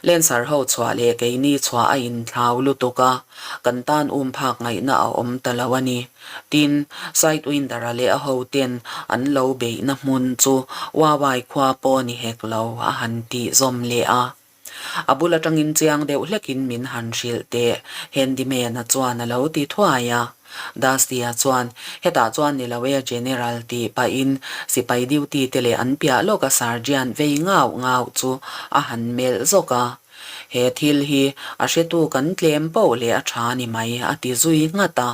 [SPEAKER 1] Lancer ho chhuah leh keini chhuah a inthlau lutuk a, kan tan um phak ngaihna a awm ta lo a ni. Tin, Sidewinder-a leh a hoten an lo beihna hmun chu Wawai khua pawh ni hek lo a han tih zawm leh a. A bul atangin chiang deuh hlekin min han hrilh teh, Handyman-a chuan a lo ti thuai a. Dusty-a chuan, Hetah chuan ni lo e General tih pahin sipai duty te leh an piah lawka sergeant vei ngauh ngauh chu a han melh zawk a. He thil hi a hretu kan tlem poh leh a tha ni mai a ti zui nghat a.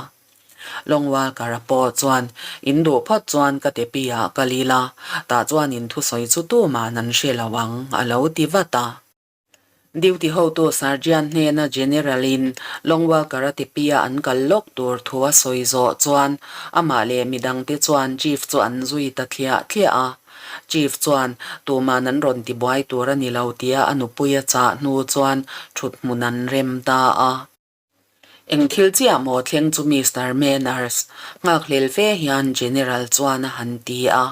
[SPEAKER 1] Long Walker-a pawh chuan, In duh phawt chuan ka tepi ah kal ila, tah chuan in thusawi chu tuman an hre lo ang a lo ti vat a. Duty hotu Sergeant hnena General-in Long Walker-a tipia an kal lawk tur thu a sawi zawh chuan amah leh midangte chuan Chief chu an zui ta thliah thliah a. Chief chuan tuman an rawn tibuai tur a ni lo tia a nupui a chah hnu chuan thut hmun an rem ta a. Eng thil chiah maw thleng chu Mister Manners? Nghakhlel fe hian General chuan a han ti a.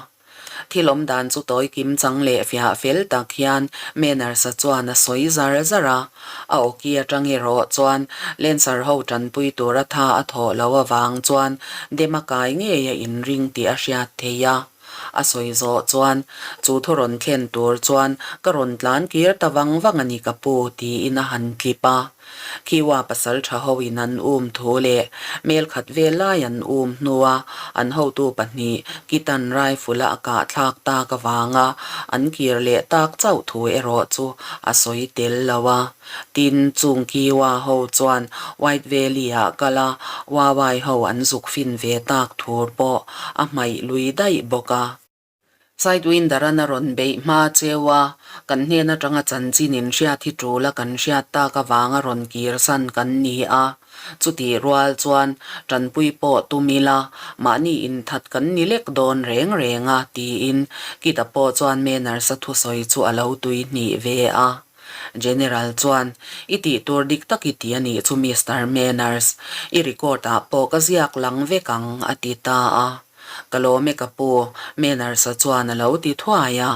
[SPEAKER 1] Thil awm dan chu tawi kim chang leh fiah fel tak hian Manners-a chuan a sawi zar zar a. A awki atang erawh chuan Lancer ho tanpui tura tha a thawh loh avang chuan dem a kai ngei a inring tih a hriat theih a. A sawi zawh chuan chu thu rawn thlen tur chuan ka rawn tlan kir ta vang vang a ni ka pu tiin a han tlip a. Khiwa pasal tha ho in an um thu leh mel khat vel lai an um hnua an hotu pahnih Kitan rifle a kah thlak tak avanga an kir leh tak chauh thu erawh chu a sawi tel lo a. Tin, chung Kiwa ho chuan White Valley ah kal a Wawai ho an zuk fin ve tak thur pawh a hmaih lui daih bawk a. Sidewinder-an a rawn beih hma cheu a, kan hnen atanga chanchin in hriat hi tul a kan hriat tak avanga rawn kir san kan ni a. Chutih rual chuan tanpui pawh tum ila, mahni inthat kan ni lek dawn reng reng a, tiin Kit-a pawh chuan Manners-a thusawi chu a lo tui hnih ve a. General chuan, I tih tur dik tak i ti a nih chu Mister Manners, i record-ah pawh ka ziak lang vek ang, a ti ta a. Ka lawm e ka pu, Manners-a chuan a lo ti thuai a,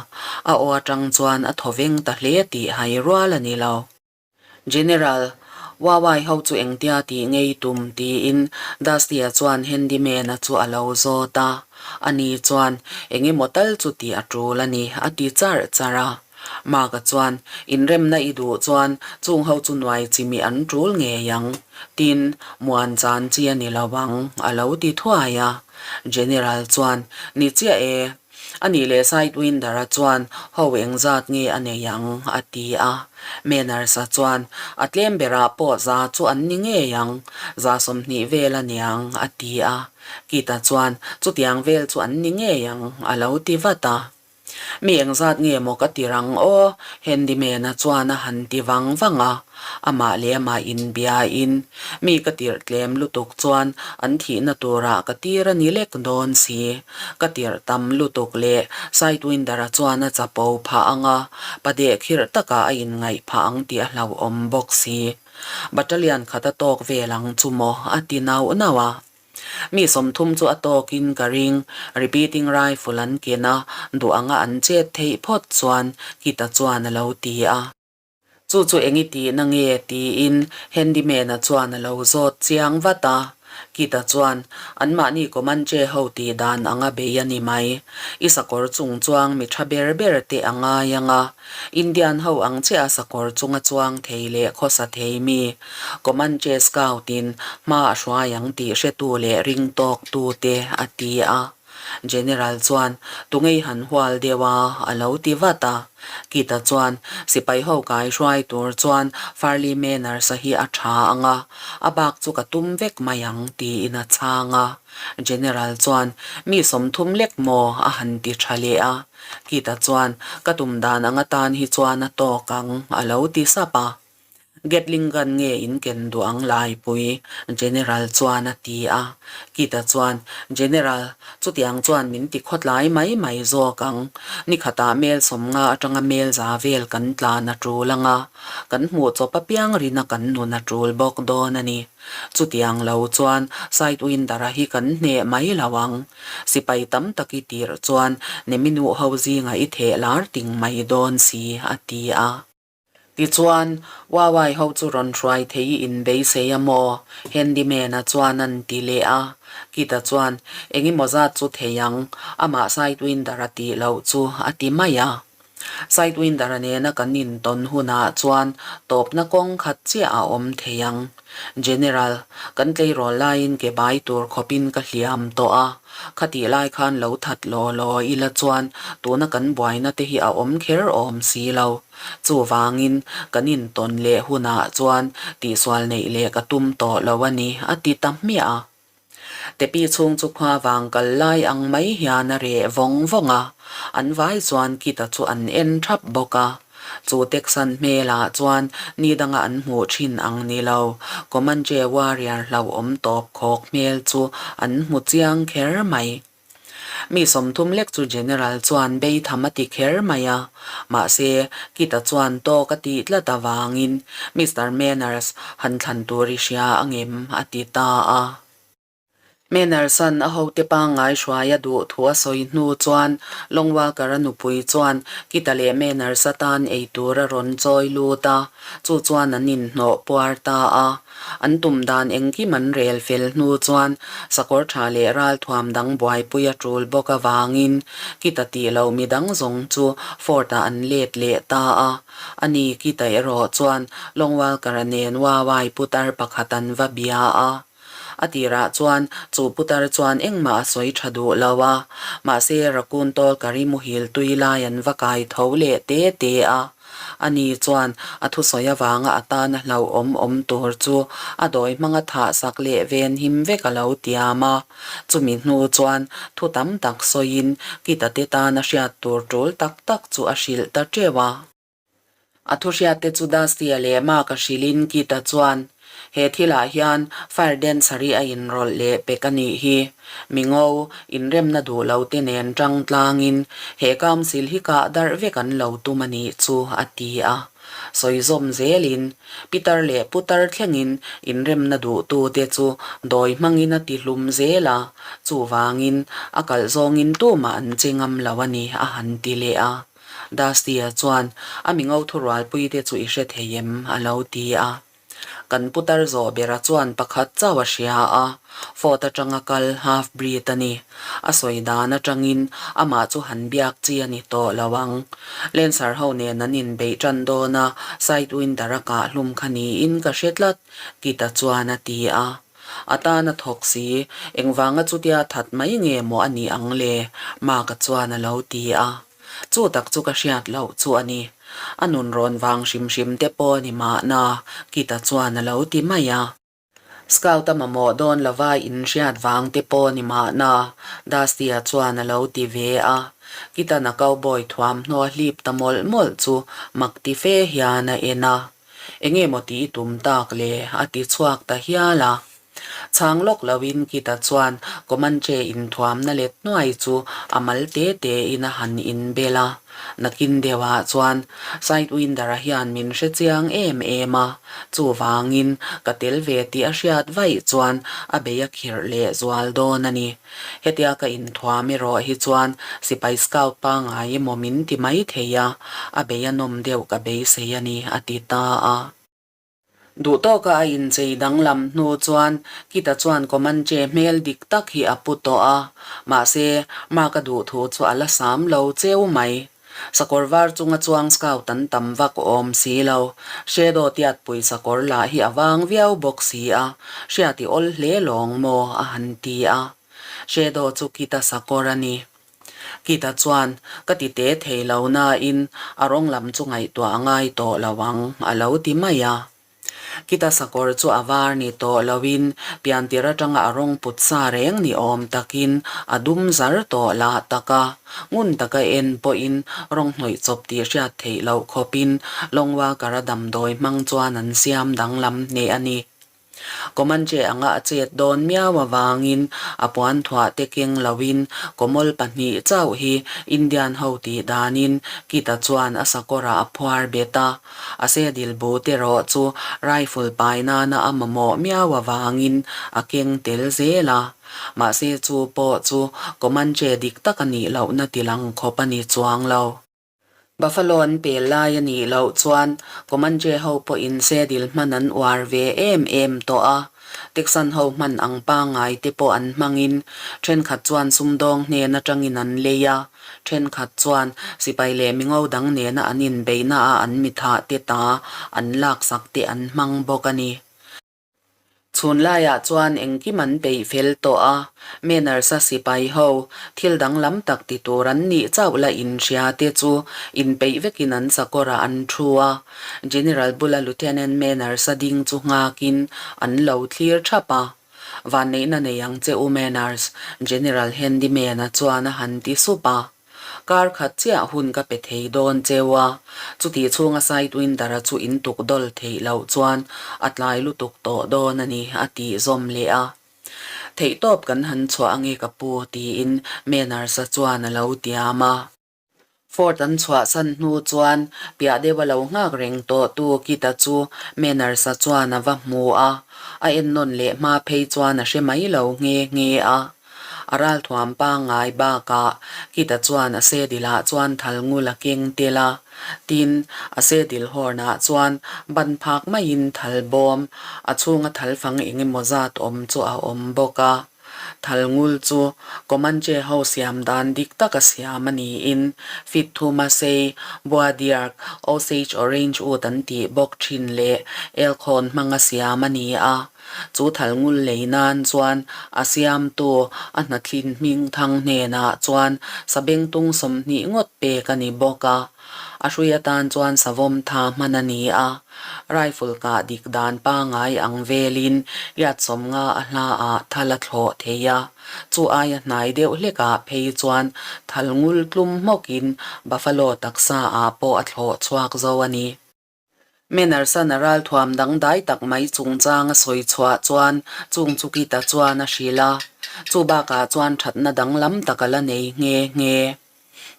[SPEAKER 1] a aw atang chuan a thaw veng ta hle tih hai rual a ni lo. General, Wawai ho chu engtia tih ngei tum tiin Dusty-a chuan handyman-a chu a lo zawt a. Ani chuan, Engemaw tal chu tih a tul a ni, a ti charh charh a. Mark-a chuan, Inremna i duh chuan chung ho chu nuai chimi an tul ngei ang. Tin, muan chan chi a ni lo ang, a lo ti thuai a. General chuan, Ni chiah e. A nih leh Sidewinder-a chuan ho engzat nge a nei ang? a ti a. Manners-a chuan, A tlem berah pawh za chu an ni ngei ang, za 20 vel a niang, a ti a. Keith-a chuan, Chutiang vel chu an ni ngei ang, a lo ti vat a. Mi engzat nge maw ka ti rang aw? Handyman-a chuan a han ti vang vang a. Amah leh amah inbiain, Mi ka tirh tlem lutuk chuan an thihna turah ka tir a ni lek dawn si. Ka tirh tam lutuk leh Sidewinder-a chuan a chapo phah ang a, padeh khirh takah a inngaih phah ang tih a hlauhawm bawk si. Battalion khat a tawk vel ang chu maw? a ti nauh nauh a. Mi 30 chu a tawkin ka ring, repeating rifle an ken a, duh anga an chet theih phawt chuan Kita chuan a lo ti a. Chu chu eng i tihna nge? tiin handyman-a chuan a lo zawt chiang vat a. Kita chuan, Anmahni Comanche ho tih dan anga bei a ni mai. I sakawr chung chuang mi tha ber ber te a ngai ang a. Indian ho ang chiah a sakawr chunga chuang thei leh khawsa thei mi Comanche scout-in hma a hruai ang tih hretu leh ring tawktu te a ti a. General chuan, Tungei han hual deuh a, a lo ti vat a. Kita chuan, Sipai ho kai hruai tur chuan Farley Manners-a hi a tha ang a, a bak chu ka tum vek mai ang, tiin a chhang a. General chuan, Mi 30 lek maw? a han ti tha leh a. Kita chuan, Ka tum dan ang atan hi chuan a tawk ang, a lo ti sap a. Gatling gun nge in ken duh ang laipui? General chuan a ti a. Kita chuan, General, chutiang chuan min ti khawtlai mai mai zawk ang. Ni khatah mel 50 atanga mel za vel kan tlan a tul ang a, kan hmuh chawp apiang rina kan nun a tul bawk dawn a ni. Chutiang lo chuan Sidewinder-a hi kan hneh mai lo ang. Sipai tam tak i tirh chuan Neminuh ho zingah i theh lar ting mai dawn si, a ti a. Tichuan, Wawai ho chu rawn hruai thei i inbeisei a maw? Handyman-a chuan an ti leh a. Kita chuan, Engemaw zat chu thei ang, amah Sidewinder-a tih loh chu, a ti mai a. Sidewinder-a nena kan intawn hunah chuan tawpna kawng khat chiah a awm thei ang. General, kan tleirawl laiin ke bai tur khawpin ka hliam tawh a, khatih lai khan lo that law law ila chuan tuna kan buaina te hi a awm kher awm si lo. Chuvangin, kan intawn leh hunah chuan tihsual neih leh ka tum tawh lo a ni, a ti ta hmiah a. Tepi chhung chu khua vang kal lai ang mai hian a reh vawng vawng a, an vai chuan Kita chu an en thap bawk a. Chu Texan hmelah chuan ni danga an hmuh thin ang ni lo, Comanche warrior hlauhawm tawp khawk hmel chu an hmu chiang kher mai. Mi 30 lek chu General chuan beitham a ti kher mai a, mahse, Kita chuan tawk a tih tlat avangin Mister Manners han thlan tur i hria angem a ti ta a. Manners-a'n a hote pangngai hruai a duh thu a sawi hnu chuan Long Walker-a nupui chuan Kita leh Manners-a tan ei tur a rawn chawi lut a, chu chuan an inhnawh puar ta a. An tum dan engkim an rel fel hnu chuan sakawr tha leh ralthuam dang buaipui a tul bawk avangin Kita tih loh mi dang zawng chu Fort-ah an let leh ta a. Ani Kita erawh chuan Long Walker-a nen Wawai putar pakhat an va bia a. A tirah chuan chu putar chuan engmah a sawi tha duh lo a, mahse Raccoon Tawlkari muhil tui lai an va kai tho leh te te a. Ani chuan a thusawi avanga a tana hlauhawm awm tur chu a dawi hmanga thah sak leh ven him vek a lo tiam a. Chumi hnu chuan thu tam tak sawiin Kita te tana hriat tur tul tak tak chu a hrilh ta teuh a. A thuhriatte chu Dusty-a leh Mark-a hrilhin Keith-a chuan, He thilah hian Fire Dancer-i a inrawlh leh pek a nih hi. Mi ngo, inremna duh lo te nen tang tlangin he council hi kah darh vek an lo tum a nih chu, a ti a. Sawi zawm zelin, Peter leh Putar thlengin inremna duhtute chu dawi hmangin a ti hlum zel a, chuvangin a kalh zawngin tumah an che ngam lo a ni, a han ti leh a. Dusty-a chuan, A mi ngo thurualpui te chu i hre thei em? a lo ti a. Kan putar zawh bera chuan pakhat chauh a hria a, Fort atanga kal half breed a ni. A sawi dan atangin amah chu han biak chi a ni tawh lo ang. Lancer ho nen an inbeih tan dawn a, Sidewinder a kah hlum kha niin ka hre tlat, Kita chuan a ti a. A tan a thawk si, engvanga chutia that mai nge maw a nih ang le? Mark-a chuan a lo ti a. Chu tak chu ka hriat loh chu a ni. A nun rawn vang hrim hrim te pawh a ni mahna, Kita chuan a lo ti mai a. Scout a mamawh dawn lova inhriat vang te pawh a ni mahna, Dusty-a chuan a lo ti ve a. Kitan a cowboy thuamhnaw a hlip ta mawlh mawlh chu mak ti fe hian a en a. Enge maw tih i tum tak le? a ti chhuak ta hial a. Chhang lawk loin Kita chuan Comanche inthuamna let hnuai chu a mal te tein a han inbel a. Nakin deuhah chuan Sidewinder-a hian min hre chiang em em a, chuvangin ka tel ve tih a hriat vaih chuan a bei a khirh leh zual dawn a ni. Hetia ka inthuam erawh hi chuan sipai scout pangngai emaw min ti mai thei a, a bei a nawm deuh ka beisei a ni, a ti ta a. Duh tawka a inchei danglam hnu chuan Kita chuan Comanche hmel dik tak hi a pu tawh a, mahse Mark-a duh thu chu a la sam lo cheu mai. Sakawr var chunga chuang scout an tam vak awm si lo. Shadow tiatpui sakawr lah hi a vang viau bawk si a, hriat i awl hle lawng maw a han ti a. Shadow chu Kita sakawr a ni. Kita chuan, Ka ti te thei lo nain a rawng lam chu ngaihtuah a ngai tawh lo ang, a lo ti mai a. Kita sakawr chu a var ni tawh loin piantir atanga a rawng put sa reng ni awm takin a dum zar tawh lah tak a, ngun taka en pawhin rawng hnawih chawp tih hriat theih loh khawpin Long Walker-a damdawi hmang chuan an siam danglam hneh a ni. Comanche anga a chet dawn miau avangin a puan thuah te keng loin kawmawl pahnih chauh hi Indian ho tih danin Kita chuan a sakawrah a phuar bet a. A sedil bu te rawh chu rifle pai nana a mamawh miau avangin a keng tel zel a. Mahse chu pawh chu Comanche dik tak a nih lohna tilang khawp a ni chuang lo. Buffalo an pel lai a nih loh chuan Comanche ho pawhin sedil hman an uar ve em em tawh a, Texan ho hman ang pangngai te pawh an hmangin thenkhat chuan sumdawng hnen atangin an lei a, thenkhat chuan sipai leh mingo dang nena an inbeihna a an mithah te ta an laksak te an hmang bawk a ni. Chhun laiah chuan engkim an peih fel tawh a, Manners-a sipai ho thil danglam tak ti tur an nih chauh la inhria te chu inpeih vekin an sakawrah an thu a, General bula Lieutenant Manners-a ding chu nghakin an lo thlir thap a. Vanneihna nei ang che u Manners, General Handyman-a chuan a han ti sup a. Kar khat chiah hun ka pe thei dawn cheu a, chutih chhunga Sidewinder-a chu in tuk dawl theih loh chuan a tlai lutuk tawh dawn a ni, a tih zawm leh a. Theihtawp kan han chhuah ange ka pu, tiin Manners-a chuan a lo tiam a. Fort an chhuahsan hnu chuan piah deuh a lo nghak reng tawh tu Kita chu Manners-a chuan a va hmu a, a ennawn leh hma phei chuan a hre mai lo nghe nghe a. A ralthuam pangngai bakah Kita chuan a sedilah chuan thal ngul a keng tel a, tin, a sedil horn-ah chuan ban phak maiin thal bawm, a chhunga thal fang eng emaw zat awm chu a awm bawk a. Thal ngul chu Comanche ho siam dan dik taka siam a niin Fit thuma sei, Bois d'Arc, Osage Orange Wood an tih bawk thin leh elkhawn hmanga siam a ni a. Chu thal ngul lei nan chuan a siamtu a hnathlin hming thang hnenah chuan sabengtung 20 ngawt pek a ni bawk a. A hrui atan chuan savawm tha hman a ni a, rifle kah dik dan pangngai ang velin riat 50 a hla ah thal a thlawh thei a, chu aia hnai deuh hlekah phei chuan thal ngul tlum hmawkin buffalo taksa ah pawh a thlawh chhuak zo a ni. Manners-an a ralthuam dangdai tak mai chungchang a sawi chhuah chuan chung chu Kita chuan a hrilh a, chu bakah chuan thatna danglam tak a la nei nghe nghe.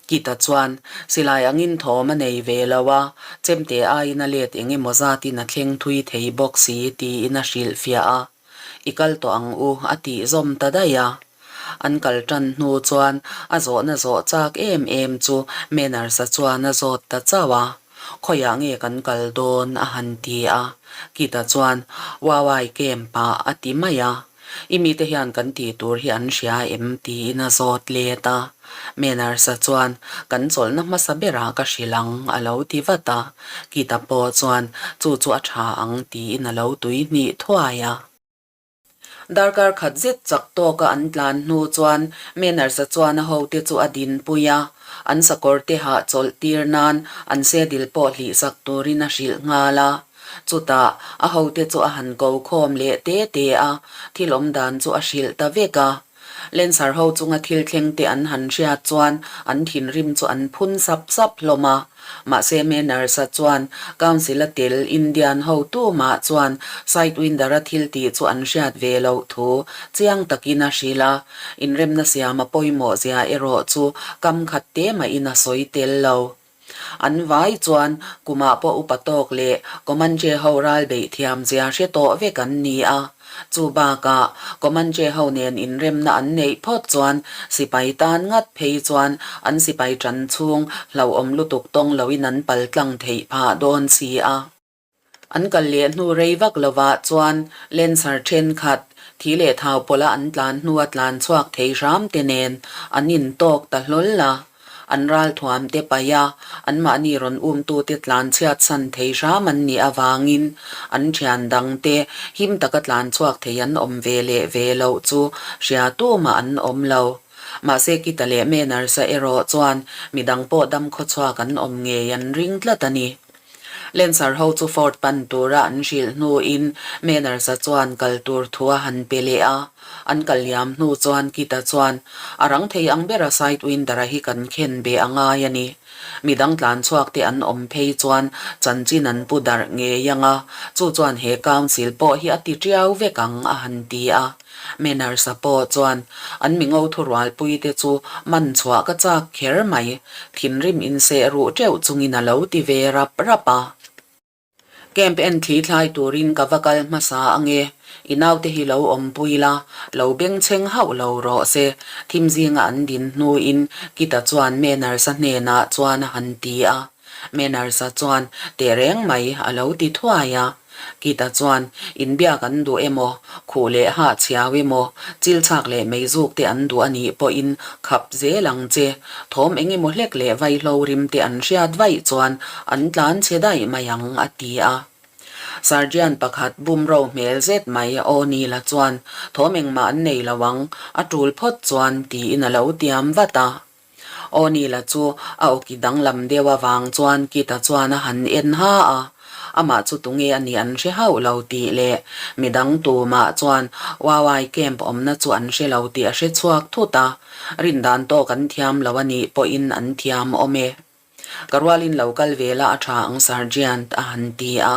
[SPEAKER 1] Kita chuan silai angin thawm a nei ve lo a, chemte aiin a let eng emaw zatin a thleng thui thei bawk si tiin a hrilhfiah a. I kal tawh ang u a tih zawm ta daih a. An kal tan hnu chuan a zawhna zawh chak em em chu Manners-a chuan a zawt ta chauh a. Khawiah nge kan kal dawn? a han ti a. Kita chuan, Wawai camp ah a ti mai a. I mite hian kan tih tur hi an hria em? tiin a zawt let a. Manners-a chuan, Kan chawlhna hmasa berah ka hrilh ang, a lo ti vat a. Kita pawh chuan, Chu chu a tha ang, tiin a lo tui hnih thuai a. Darkar khat zet chak tawka an tlan hnu chuan Manners-a chuan a hote chu a dinpui a, an sakawr te hah chawlh tir nan an saddle pawh hlihsak turin a hrilh nghal a. Chutah a hote chu a han ko khawm leh te te a, thil awm dan chu a hrilh ta vek a. Lensar ho chunga thil thleng te an han hriat chuan an thinrim chu an phun sap sap hlawm a. Mahse Manners-a chuan Council-a tel Indian ho tumah chuan Sidewinder-a thil tih chu an hriat ve loh thu chiang takin a hrilh a, inremna siama pawimawh zia erawh chu kam khat te mahin a sawi tel lo. An vai chuan kumah pawh upa tawk leh Comanche ho ral beih thiam zia hre tawh vek an ni a. Chu bakah Comanche ho nen inremna an neih phawt chuan sipai tan ngat phei chuan an sipai ṭan chhung hlauhawm lutuk tawng loin an pal tlang theih phah dawn si a. An kal leh hnu rei vak lovah chuan Lancer thenkhat thi leh thau pawlha an tlan hnua tlan chhuak thei hram te nen an intawk ta hlawl a. An ralthuam te paih a, anmahni rawn umtute tlan chhiat san thei hram an nih avangin an thian dang te him taka tlan chhuak thei an awm ve leh ve loh chu hria tumah an awm lo. Mahse Kita leh Manners-a erawh chuan midang pawh dam khawchhuak an awm ngei an ring tlat a ni. Lancer ho chu Fort pan tura an hrilh hnuin Manners-a chuan kal tur thu a han pe leh a. An kal liam hnu chuan Kit-a chuan, A rang thei ang bera Sidewinder-a hi kan khen be a ngai a ni. Midang tlan chhuak te an awm phei chuan chanchin an pu darh ngei ang a, chu chuan he Council pawh hi a ti tiau vek ang a han ti a. Manners-a pawh chuan an mingo thurualpui te chu man chhuah ka chak kher mai, thinrim inseh ruh teuh chungin a lo ti ve rap rap a. Camp en thli thlai turin ka va kal hmasa ange, i naute hi lo awmpui la, lo bengchheng hauh lo rawh se, thim zinga an din hnuin Kita chuan Manners-a hnenah chuan a han ti a. Manners-a chuan tehreng mai a lo ti thuai a. Kita chuan, Inbiak an duh emaw, khuh leh hah chhiau emaw, chil chhak leh meizuk te an duh a nih pawhin khap zel ang che. Thawm eng emaw hlek leh vaihlo rim te an hriat vaih chuan an tlan chhe daih mai ang, a ti a. Sergeant pakhat bumro hmel zet mai O'Neill-a chuan, Thawm engmah an nei lo ang, a tul phawt chuan, tiin a lo tiam vat a. O'Neill-a chu a awki danglam deuh avang chuan Kit-a chuan a han en ha a, amah chu tunge a nih an hre hauh lo tih leh midang tumah chuan Wawai camp awmna chu an hre lo tih a hre chhuak thut a, rindan tawk an thiam lo a nih pawhin an thiam awm e. Ka rualin lo kal ve la a tha ang Sergeant a han ti a.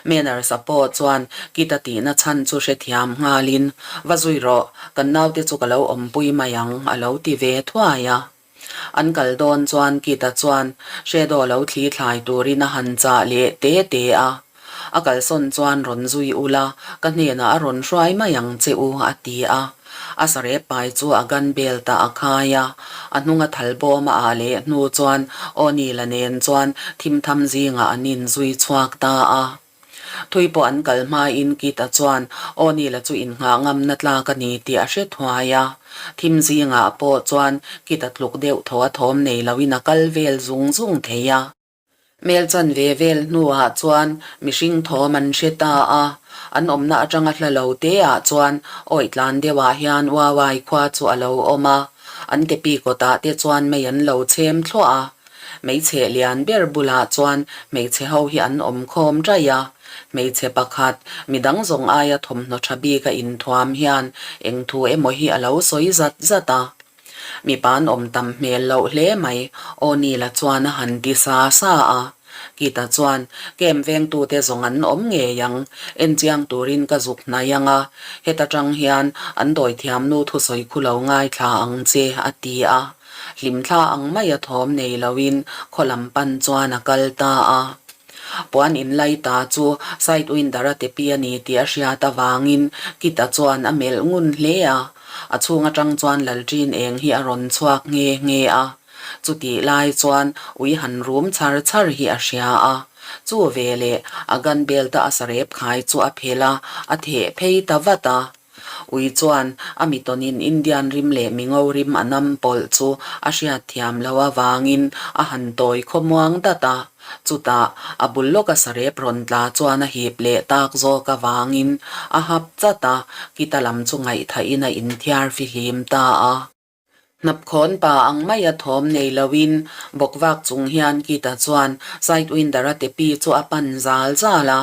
[SPEAKER 1] Manners-a pawh chuan Kit-a tihna chhan chu hrethiam nghalin, Va zui rawh, kan naute chu ka lo awmpui mai ang a lo ti ve thuai a. An kal dawn chuan Kit-a chuan Shadow lo thli thlai turin a han chah leh te te a. A kalsawn chuan rawn zui ula, ka hnenah a rawn hruai mai ang che u, a ti a. A sarep pai chu a gun belt ah a khai a, a hnunga thal bawm a ah leh hnu chuan O'Neill-a nen chuan thimtham zingah an inzui chhuak ta a. Thui pawh an kal hmain Kit-a chuan O'Neill-a chu innghah ngamna tlak a ni tih a hre thuai a. Thim zingah pawh chuan Kit-a tluk deuh thaw a thawm nei loin a kal vel zung zung thei a. Hmel chan ve vel hnuah chuan mihring thawm an hre ta a, an awmna atanga hla lo te ah chuan awih tlan deuh ah hian Wawai khua chu a lo awm a, an kepi kawtah te chuan mei an lo chhem thluah a. Hmeichhe lian ber bulah chuan hmeichhe ho hi an awm khawm ṭaih a, hmeichhe pakhat midang zawng aia thawmhnaw ṭha bik a inthuam hian eng thu emaw hi a lo sawi zat zat a. Mipa an awm tam hmel loh hle mai, O'Neill-a chuan a han ti sa sa a. Keith-a chuan, Camp vengtute zawng an awm ngei ang, enchiang turin ka zuk hnai ang a, heta tang hian an dawithiamnu thusawi khu lo ngaithla ang che, a ti a. Hlimthla ang maia thawm nei loin khaw lam pan chuan a kal ta a. Puan inlai ta chu Sidewinder-a tepi a ni tih a hriat avangin Keith-a chuan a melh ngun hle a. A chhung atang chuan Lalṭin eng hi a rawn chhuak nghe nghe a. Chutih lai chuan ui han rum char char hi a hria a. Chu veleh a gun belt a a sarep khai chu a phelh a, a theh phei ta vat a. Ui chuan a mitawnin Indian rim leh mingo rim a nam pawlh chu a hriat thiam loh avangin a han tawi khawmuang dat a. Chutah a bul lawka sarep rawn tla chuan a hip leh tak zawk avangin a hap chat a, kita lam chu ngaihthahin a inthiar fihlim ta a. Hnapkhawn pa ang maia thawm nei loin bawkvak chung hian Kita chuan Sidewinder-a tepi chu a pan zal zal a.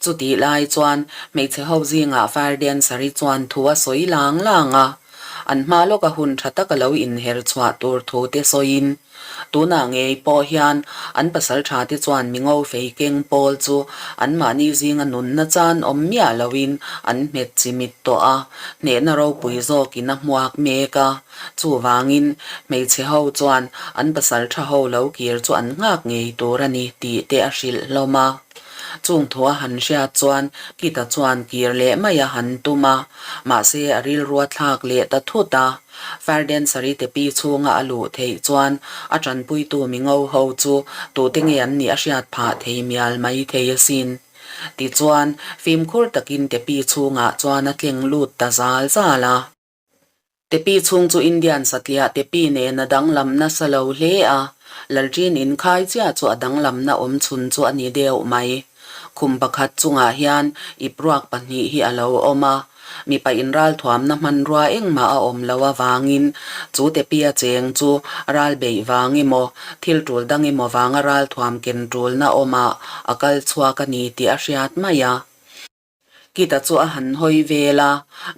[SPEAKER 1] Chutih lai chuan hmeichhe ho zingah Fire Dancer-i chuan thu a sawi lang lang a. An hma lawka hun tha tak a lo inher chhuah tur thu te sawiin Tunah ngei pawh hian an pasal tha te chuan mi ngo fei keng pawl chu anmahni zinga nunna chan awm miah loin an hmet chimit tawh a, hnehna ropui zawkin a hmuak mek a. Chuvangin hmeichhe ho chuan an pasal tha ho lo kir chu an nghak ngei tur a ni tih te a hrilh hlawm a. Chung thu a han hriat chuan Kita chuan kir leh mai a han tum a, mahse a rilru a thlak leh ta thut a. Fire Dancer-i te pi chhunga a luh theih chuan a tanpuitu mi ngo ho chu tute nge an nih a hriat phah thei mial mai thei asin. Tichuan, fimkhur takin te pi chhungah chuan a tleng lut ta zal zal a. Te pi chhung chu Indian satliah te pi nen a danglam nasa lo hle a, Lalṭin inkhai chiah chu a danglamna awm chhun chu a ni deuh mai. Khum pakhat chungah hian ip ruak pahnih hi a lo awm a, mipa inralthuamna hmanrua engmah a awm loh avangin chu tepia cheng chu ral beih vang emaw, thil tul dang emaw vanga ralthuam ken tulna awmah a kal chhuak a ni tih a hriat mai a. Kita chu a han hawi vel a,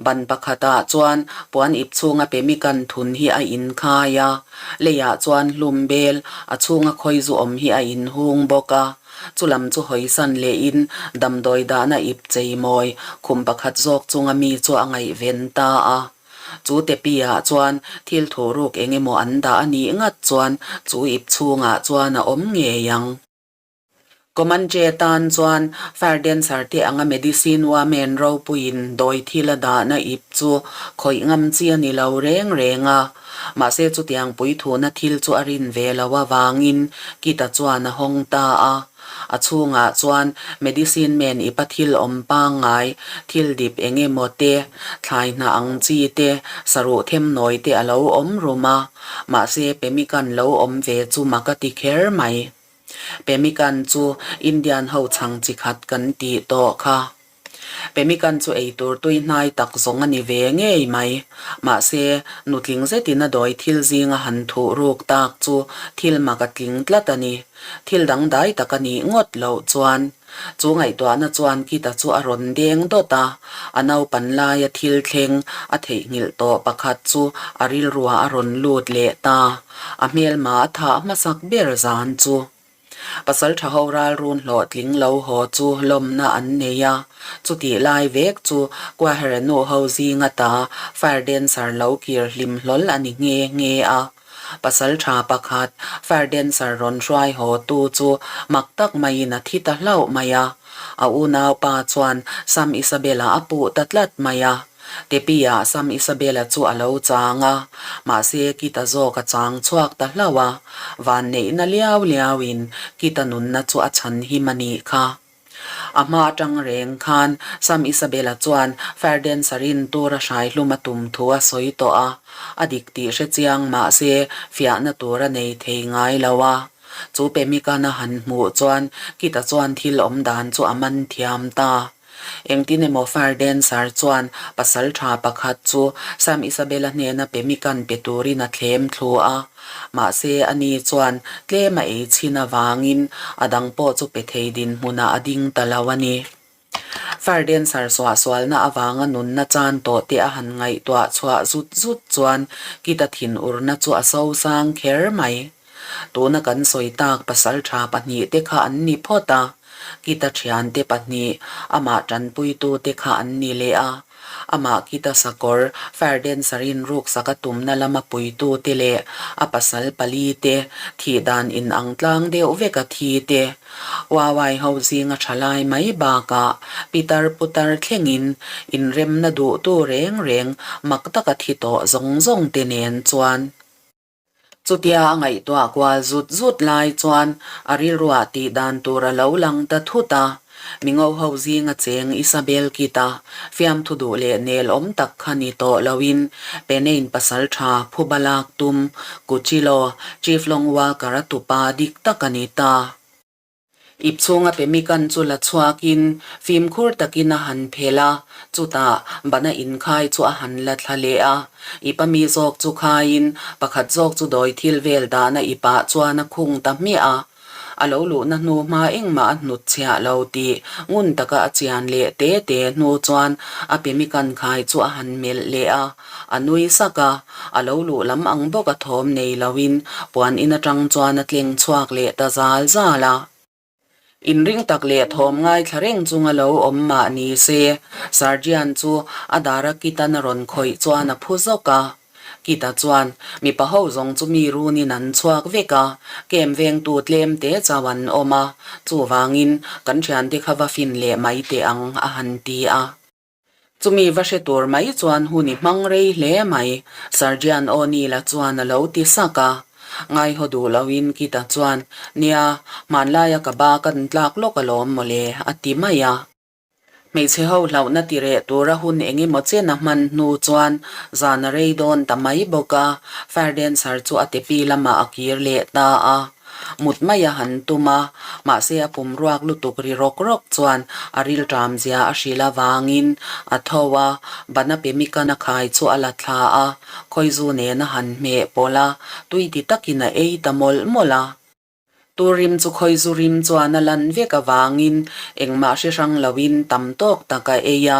[SPEAKER 1] ban pakhatah chuan puan ip chhunga pemikan thun hi a inkhai a, leiah chuan hlum bel a chhunga khawi zu awm hi a inhung bawk a. Chulam chu hawisan lehin damdawi dahna ip cheimawi khum pakhat zawk chunga mi chu a ngaihven ta a. Chu tepi-ah chuan thil thuruk eng emaw an dah a nih ngat chuan chu ip chhungah chuan a awm ngei ang. Comanche tan chuan Fire Dancer te anga medicine woman ropuiin dawi thil a dahna ip chu khawih ngam chi a ni lo reng reng a. Mahse chutiang puithuna thil chu a rin ve lo avangin Kita chuan a hawng ta a. A chhungah chuan medicine man ipa thil awm pangngai, thil dip eng emaw te, thlai hnah ang chi te, saruh them nawi te a lo awm rum a. Mahse pemikan lo awm ve chu mak a ti kher mai. Pemikan chu Indian ho chhang chi khat kan tih tawh kha. Pemikan chu eitur tui hnai tak zawng a ni ve ngei mai. Mahse, nutling zetin a dawi thil zinga han thuh ruk tak chu thil mak a tling tlat a ni. Thil dangdai tak a nih ngawt loh chuan. Chu ngaihtuahna chuan Kita chu a rawn deng dawt a, a naupan laia thil thleng a theihnghilh tawh pakhat chu a rilruah a rawn lut leh ta. A hmelma a thah hmasak ber zan chu. Pasal tha ho ralrun hlawhtling lo haw chu lawmna an nei a, chutih lai vek chu Kuaherenu ho zinga ta Fire Dancer lo kir hlim hlawl a ni nghe nghe a. Pasal tha pakhat Fire Dancer rawn hruai haw tu chu mak tak maiin a thi ta hlauh mai a. A unaupa chuan Sam Isabella a puh ta tlat mai a. Tepi-ah Sam Isabella chu a lo chang a, mahse Kita zawk a chang chhuak ta hlauh a, vanneihna liau liauin Kita nunna chu a chhan him a nih kha. A hma atang reng khan Sam Isabella chuan Fire Dancer-in tur a hrai hlum a tum thu a sawi tawh a, a dik tih hre chiang mahse fiahna tur a nei thei ngai lo a. Chu Pemikan a han hmuh chuan Kita chuan thil awm dan chu a man thiam ta. Engtin emaw Fire Dancer chuan pasal tha pakhat chu Sam Isabella hnena pemikan pe turin a thlem thlu a. Mahse, ani chuan tlem a ei chhin avangin a dang pawh chu pe thei dinhmunah a ding ta lo a ni. Fire Dancer suahsualna avanga nunna chan tawh te a han ngaihtuah chhuah zut zut chuan Kita thinurna chu a sosang kher mai. Tuna kan sawi tak pasal tha pahnihte kha an ni phawt a, Kita thiante pahnih, amah tanpuitute kha an ni leh a. Amah Kita sakawr, Fire Dancer-in ruksak a tumna lama puitute leh a pasal palite, thih dan inang tlang deuh vek a thi te, Wawai ho zinga tha lai mai bakah pitar putar thlengin inremna duhtu reng reng mak taka thi tawh zawng zawng te nen chuan. Chutia a ngaihtuah kual zut zut lai chuan a rilruah tih dan tur a lo lang ta thut a. Mingo ho zinga cheng Isabel Kita fiamthu duh leh nel awm tak kha ni tawh loin Penein pasal tha phuba lak tum Kuchilo Chief Long Walker-a tupa dik tak a ni ta. Ip chhunga pemikan chu la chhuakin fimkhur takin a han phel a, chutah bana inkhai chu a han la thla leh a. Ip a mi zawk chu khaiin pakhat zawk chu dawi thil vel dahna ipah chuan a khung ta hmiah a. A lo luhna hnu hma engmah a hnut chhiah lo tih ngun taka a chian leh te te hnu chuan a pemikan khai chu a han melh leh a. A nui sak a, a lo luh lam ang bawk a thawm nei loin puan in atang chuan a tleng chhuak leh ta zal zal a. Inring tak leh thawm ngaithla reng chunga lo awm mah ni se, Sergeant chu a dara Kitan a rawn khawih chuan a phu zawk a. Kita chuan, Mipa ho zawng chu mi runin an chhuak vek a, kem vengtu tlem te chau an awm a, chuvangin kan thiante kha va fin leh mai teh ang, a han ti a. Chumi va hre tur mai chuan hun i hmang rei hle mai, Sergeant O'Neill-a chuan a lo ti sak a. Ngaihaw duh loin Kita chuan, Nia, hmanlaia ka ba kan tlak lawk alawm mawle, a ti mai a. Hmeichhe ho hlauhna ti reh tura hun eng emaw chen a hman hnu chuan zan a rei dawn ta mai bawk a, Fire Dancer chu a tepi lamah a kir leh ta a. Mut mai a han tum a, mahse a pum ruak lutuk ri rawk rawk chuan a rilṭam zia a hrilh avangin a tho a, bana pemikan a khai chu a la thla a, khawizu nen a han hmeh pawlh a, tui ti takin a ei ta mawlh mawlh a. Tu rim chu khawizu rim chuan a lan vek avangin engmah hre hrang loin tam tawk tak a ei a,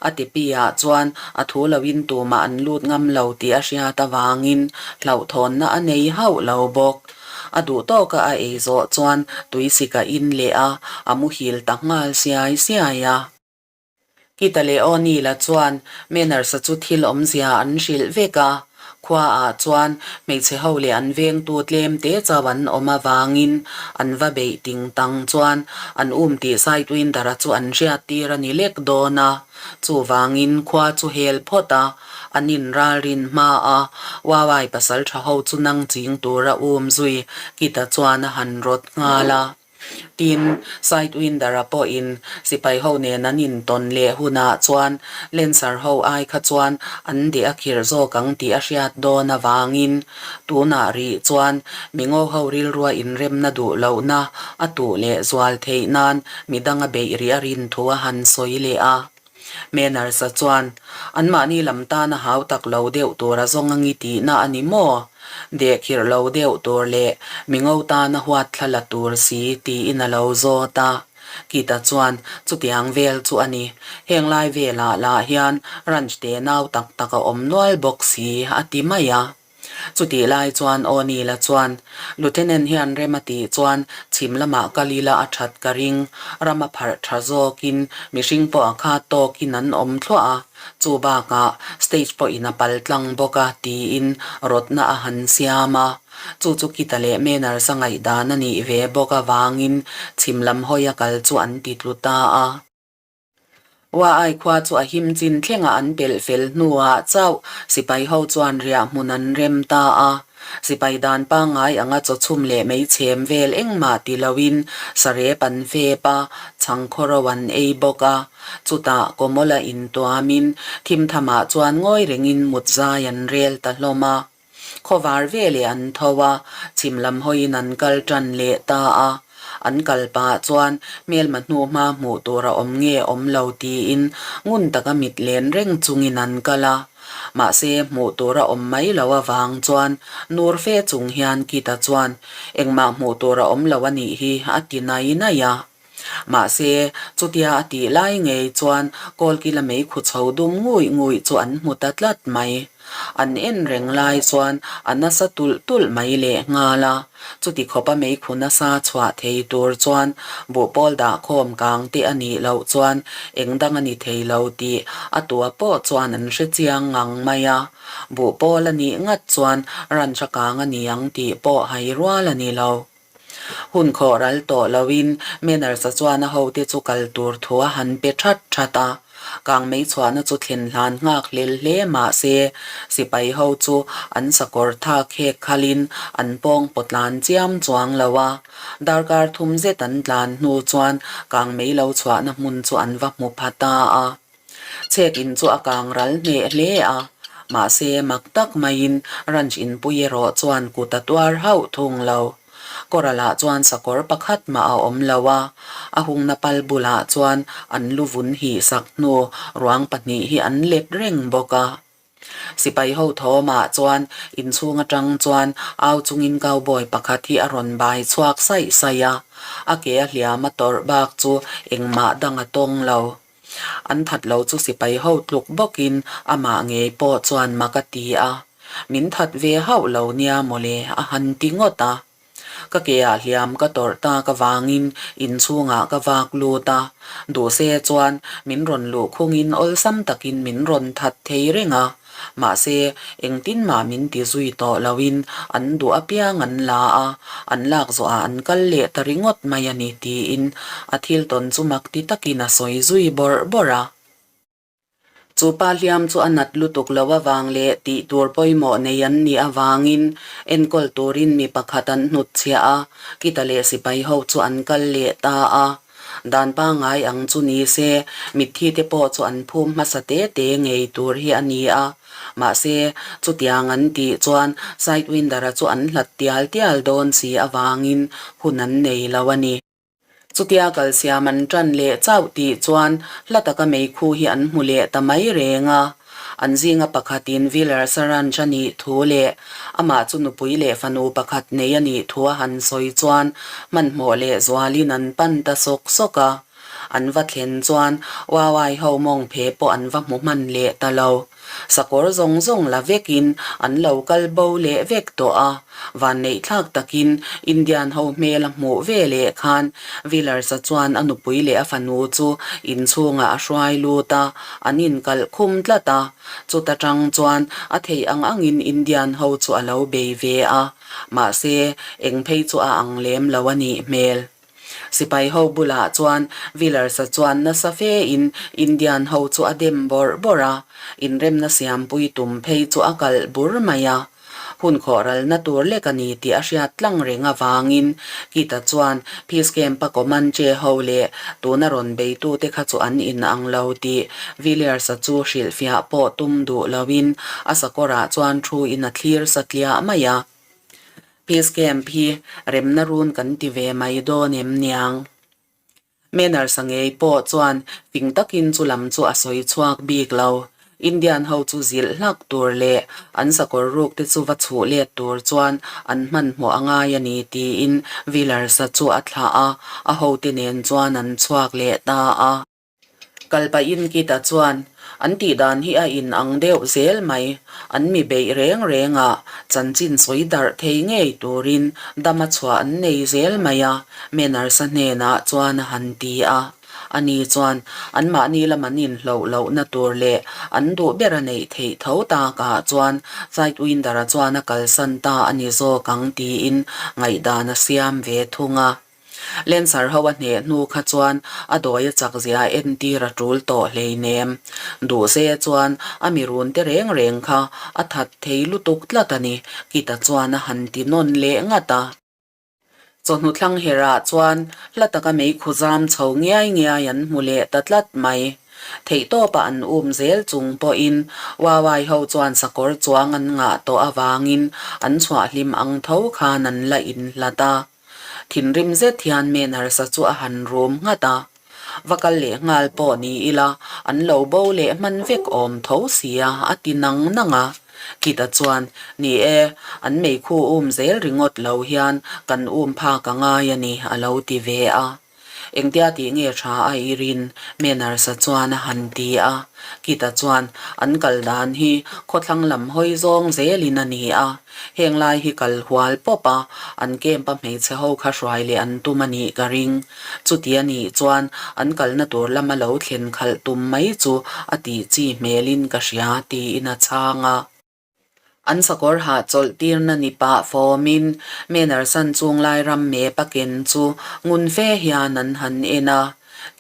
[SPEAKER 1] a tipi ah chuan a thu loin tumah an lut ngam lo tih a hriat avangin hlauhthawnna a nei hauh lo bawk. A duh tawka a ei zawh chuan tuisik a in leh a, a muhil ta nghal siai siai a. Kita leh O'Neill-a chuan Manners-a chu thil awmzia an hrilh vek a. Khuaah chuan hmeichhe ho leh an vengtu tlem te chau an awm avangin an va beih ting tang chuan an um tih Sidewinder-a chu an hriat tir a ni lek dawn a. Chuvangin khua chu hel phawt a, an inralrin hma a, Wawai pasal tha ho chu nang ching tura um zui Kita chuan a han rawt nghal a. Tin, Sidewinder-a pawhin sipai ho nen an intawn leh hunah chuan Lancer ho ai kha chuan an deh a khirh zawk ang tih a hriat dawn avangin tunah rih chuan mingo ho rilrua inremna duh lohna a tuh leh zual theih nan midang a beih rih a rin thu a han sawi leh a. Manners-a chuan, Anmahni lam tan a hau tak lo deuh tur a zawng angi tihna a ni maw? Dehkhirh lo deuh tur leh mingo tan a huat thla la tur si tiin a lo zawt a. Kita chuan, Chutiang vel chu a ni. Heng lai velah lah hian ranch te nau tak tak a awm nual bawk si, a ti mai a. Chutih lai chuan O'Neill-a chuan, Lieutenant hian rem a tih chuan chhim lamah kal ila a that ka ring. Ram a pharh tha zawkin mihring pawh a khat tawkin an awm thluah a, chu bakah stage pawhin a pal tlang bawk a, tiin rawtna a han siam a. Chu chu Kita leh Manners-a ngaihdan a nih ve bawk avangin chhim lam hawia kal chu an ti tlu ta a. Uaai khua chu a him chin thlengah an pelh fel hnuah chauh sipai ho chuan riah hmun an rem ta a. Sipai dan pangngai anga chawchhum leh meichhem vel engmah ti loin sarep an fep a, chhangkhawro an ei bawk a. Chutah kawmawla intuamin thimthamah chuan ngawi rengin mut zai an rel ta hlawm a. Khawvar veleh an tho a, chhim lam hawiin an kal tan leh ta a. An kal pah chuan hmelma hnu hma hmuh tur a awm nge awm lo tiin ngun taka mit len reng chungin an kal a. Mahse hmuh tur a awm mai lo avang chuan nur fe chung hian Kita chuan engmah hmuh tur a awm lo a nih hi a ti nai nai a. Mahse, chutia a tih lai ngei chuan kawlkila meikhu chho dum nguih nguih chu an hmu ta tlat mai. An en reng lai chuan a nasa tulh tulh mai leh nghal a. Chuti khawpa meikhu nasa chhuah thei tur chuan buhpawl dahkhawm kang te a nih loh chuan eng dang a ni thei lo tih a tua pawh chuan an hre chiang ngang mai a. Buhpawl a nih ngat chuan ranch a kang a ni ang tih pawh hai rual a ni lo. Hun khawh ral tawh loin Manners-a chuan a hote chu kal tur thu a han pe that that a. Kangmei chhuahna chu thlen hlan nghak hlel hle mah se, sipai ho chu an sakawr thak khek khalin an pawng pawt tlan chiam chuang lo a. Darkar thum zet an tlan hnu chuan kangmei lo chhuahna hmun chu an va hmu pha ta a. Chhek in chu a kang ral hneh hle a, mahse mak tak maiin ranch inpui erawh chuan kut a tuar hauh thung lo. Kawralah chuan sakawr pakhat mah a awm lo a, a hungna pal bulah chuan an lu vun hih sak hnu ruang pahnih hi an let reng bawk a. Sipai ho thawmah chuan inchhung atang chuan au chungin cowboy pakhat hi a rawn bai chhuak saih saih a, a ke a hliam a tawrh bak chu engmah dang a tawng lo. An that lo chu sipai ho tluk bawkin amah ngei pawh chuan mak a ti a, Min that ve hauh lo nia mawle a han ti ngawt a. Ka ke ah hliam ka tawrh tak avangin inchhungah ka vak lut a, duhse chuan min rawn luh khungin awlsam takin min rawn that thei reng a. Mahse, engtin mah min ti zui tawh loin an duh apiang an la a, an lak zawhah an kal leh ta ringawt mai a ni tiin a thil tawn chu mak ti takin a sawi zui bawrh bawrh a. Chu pa hliam chu a nat lutuk lo avang leh tih tur pawimawh nei an nih avangin enkawl turin mi pakhat an hnutchhiah a, Kita leh sipai ho chu an kal leh ta a. Dan pangngai ang chu ni se, mitthi te pawh chu an phum hmasa te te ngei tur hi a ni a. Mahse, chutiang an tih chuan Sidewinder-a chu an hlat tial tial dawn si avangin hun an nei lo a ni. Chutia kalsiam an tan leh chauh tih chuan hla taka meikhu hi an hmu leh ta mai reng a. An zinga pakhatin Villar Saranch a nih thu leh amah chu nupui leh fanu pakhat nei a nih thu a han sawi chuan hmanhmawh leh zualin an pan ta sawk sawk a. An va thlen chuan Wawai ho mawng phe pawh an va hmu hman leh ta lo. Sakawr zawng zawng la vekin an lo kal bo leh vek tawh a. Vanneihthlak takin Indian ho hmel a hmuh ve leh khan Villarsa chuan a nupui leh a fanu chu inchhungah a hruai lut a, an inkalh khum tlat a. Chuta tang chuan a theih ang angin Indian ho chu a lo bei ve a, mahse eng phei chu a ang lem lo a nih hmel. Sipai ho bulah chuan Villarsa chuan nasa fe in Indian ho chu a dem bawrh bawrh a, inremna siampui tum phei chu a kalh bur mai a. Hun khawh ralna tur lek a ni tih a hriat tlang reng avangin Kita chuan Peace Camp-a Comanche ho leh tuna rawn beitute kha chu an in ang lo tih Villiers-a chu hrilhfiah pawh tum duh loin a sakawrah chuan thu in a thlir satliah mai a. Peace Camp hi remna run kan ti ve mai dawn em niang? Manners-a ngei pawh chuan fing takin chu lam chu a sawi chhuak bik lo. Indian ho chu zilh hlak tur leh an sakawr ruk te chu va chhuh let tur chuan an hmanhmawh a ngai a ni tiin Villiers-a chu a thlah a, a hote nen chuan an chhuak leh ta a. Kal pahin Kita chuan, An tih dan hi a in ang deuh zel mai, an mi beih reng reng a, chanchin sawi darh thei ngei turin dam a chhuah an nei zel mai a, Manners-a hnenah chuan a han ti a. Ani chuan, Anmahni lam an inhloh lohna tur leh an duh ber a neih theih tho takah chuan Sidewinder-a chuan a kalsan ta a ni zawk ang tiin ngaihdan a siam ve thung a. Lensar ho a hneh hnu kha chuan a dawi a chak zia entir a tul tawh hleinem. Duhse chuan a mi run te reng reng kha a that thei lutuk tlat a ni, Kita chuan a han ti nawn leh ngat a. Chawhnu thlang herah chuan hla taka meikhu zam chho ngiai ngiai an hmu leh ta tlat mai. Theihtawpa an um zel chung pawhin Wawai ho chuan sakawr chuang an ngah tawh avangin an chhuah hlim ang tho khan an la inhlat a. Thinrim zet hian Manners-a chu a han rum nghat a. Va kal leh nghal pawh ni ila, an lo bo leh hman vek awm tho sia, a ti nang nang a. Kit-a chuan, Ni e, an meikhu um zel ringawt lo hian kan um phak a ngai a ni, a lo ti ve a. Engtia tih nge tha a i rin? Manners-a chuan a han ti a. Kit-a chuan, An kal dan hi khawthlang lam hawi zawng zelin a ni a. Heng lai hi kal hual pawp a, an camp-a hmeichhe ho kha hruai leh an tum a nih ka ring. Chuti a nih chuan an kalna tur lama lo thlen khalh tum mai chu a tih chi hmelin ka hria, tiin a chhang a. An sakawr hahchawlh tirna ni pah fawmin Mannersan chunglai ram mep a ken chu ngun fe hian an han en a.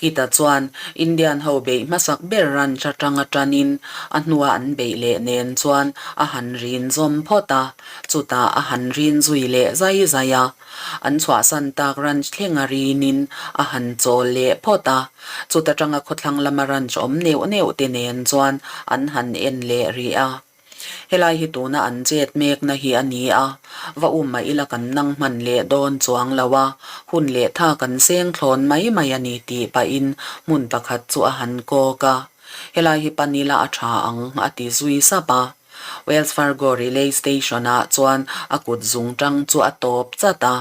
[SPEAKER 1] Kita chuan Indian ho beih hmasak ber ranch atanga tanin a hnua an beih leh nen chuan a han rin zawm phawt a, chutah a han rin zui leh zai zai a. An chhuahsan tak ranch thlenga rinin a han chawl leh phawt a, chuta tanga khawthlang lama ranch awm neuh neuh te nen chuan an han en leh rih a. Helai hi tuna an chet mekna hi a ni a, va um mah ila kan nang hman leh dawn chuang lo a, hun leh tha kan seng thlawn mai mai a ni tih pahin hmun pakhat chu a han kawk a. Helai hi pan ila a tha ang a ti zui sap a. Wells Fargo Relay Station ah chuan a kut zung tang chu a tawp chat a.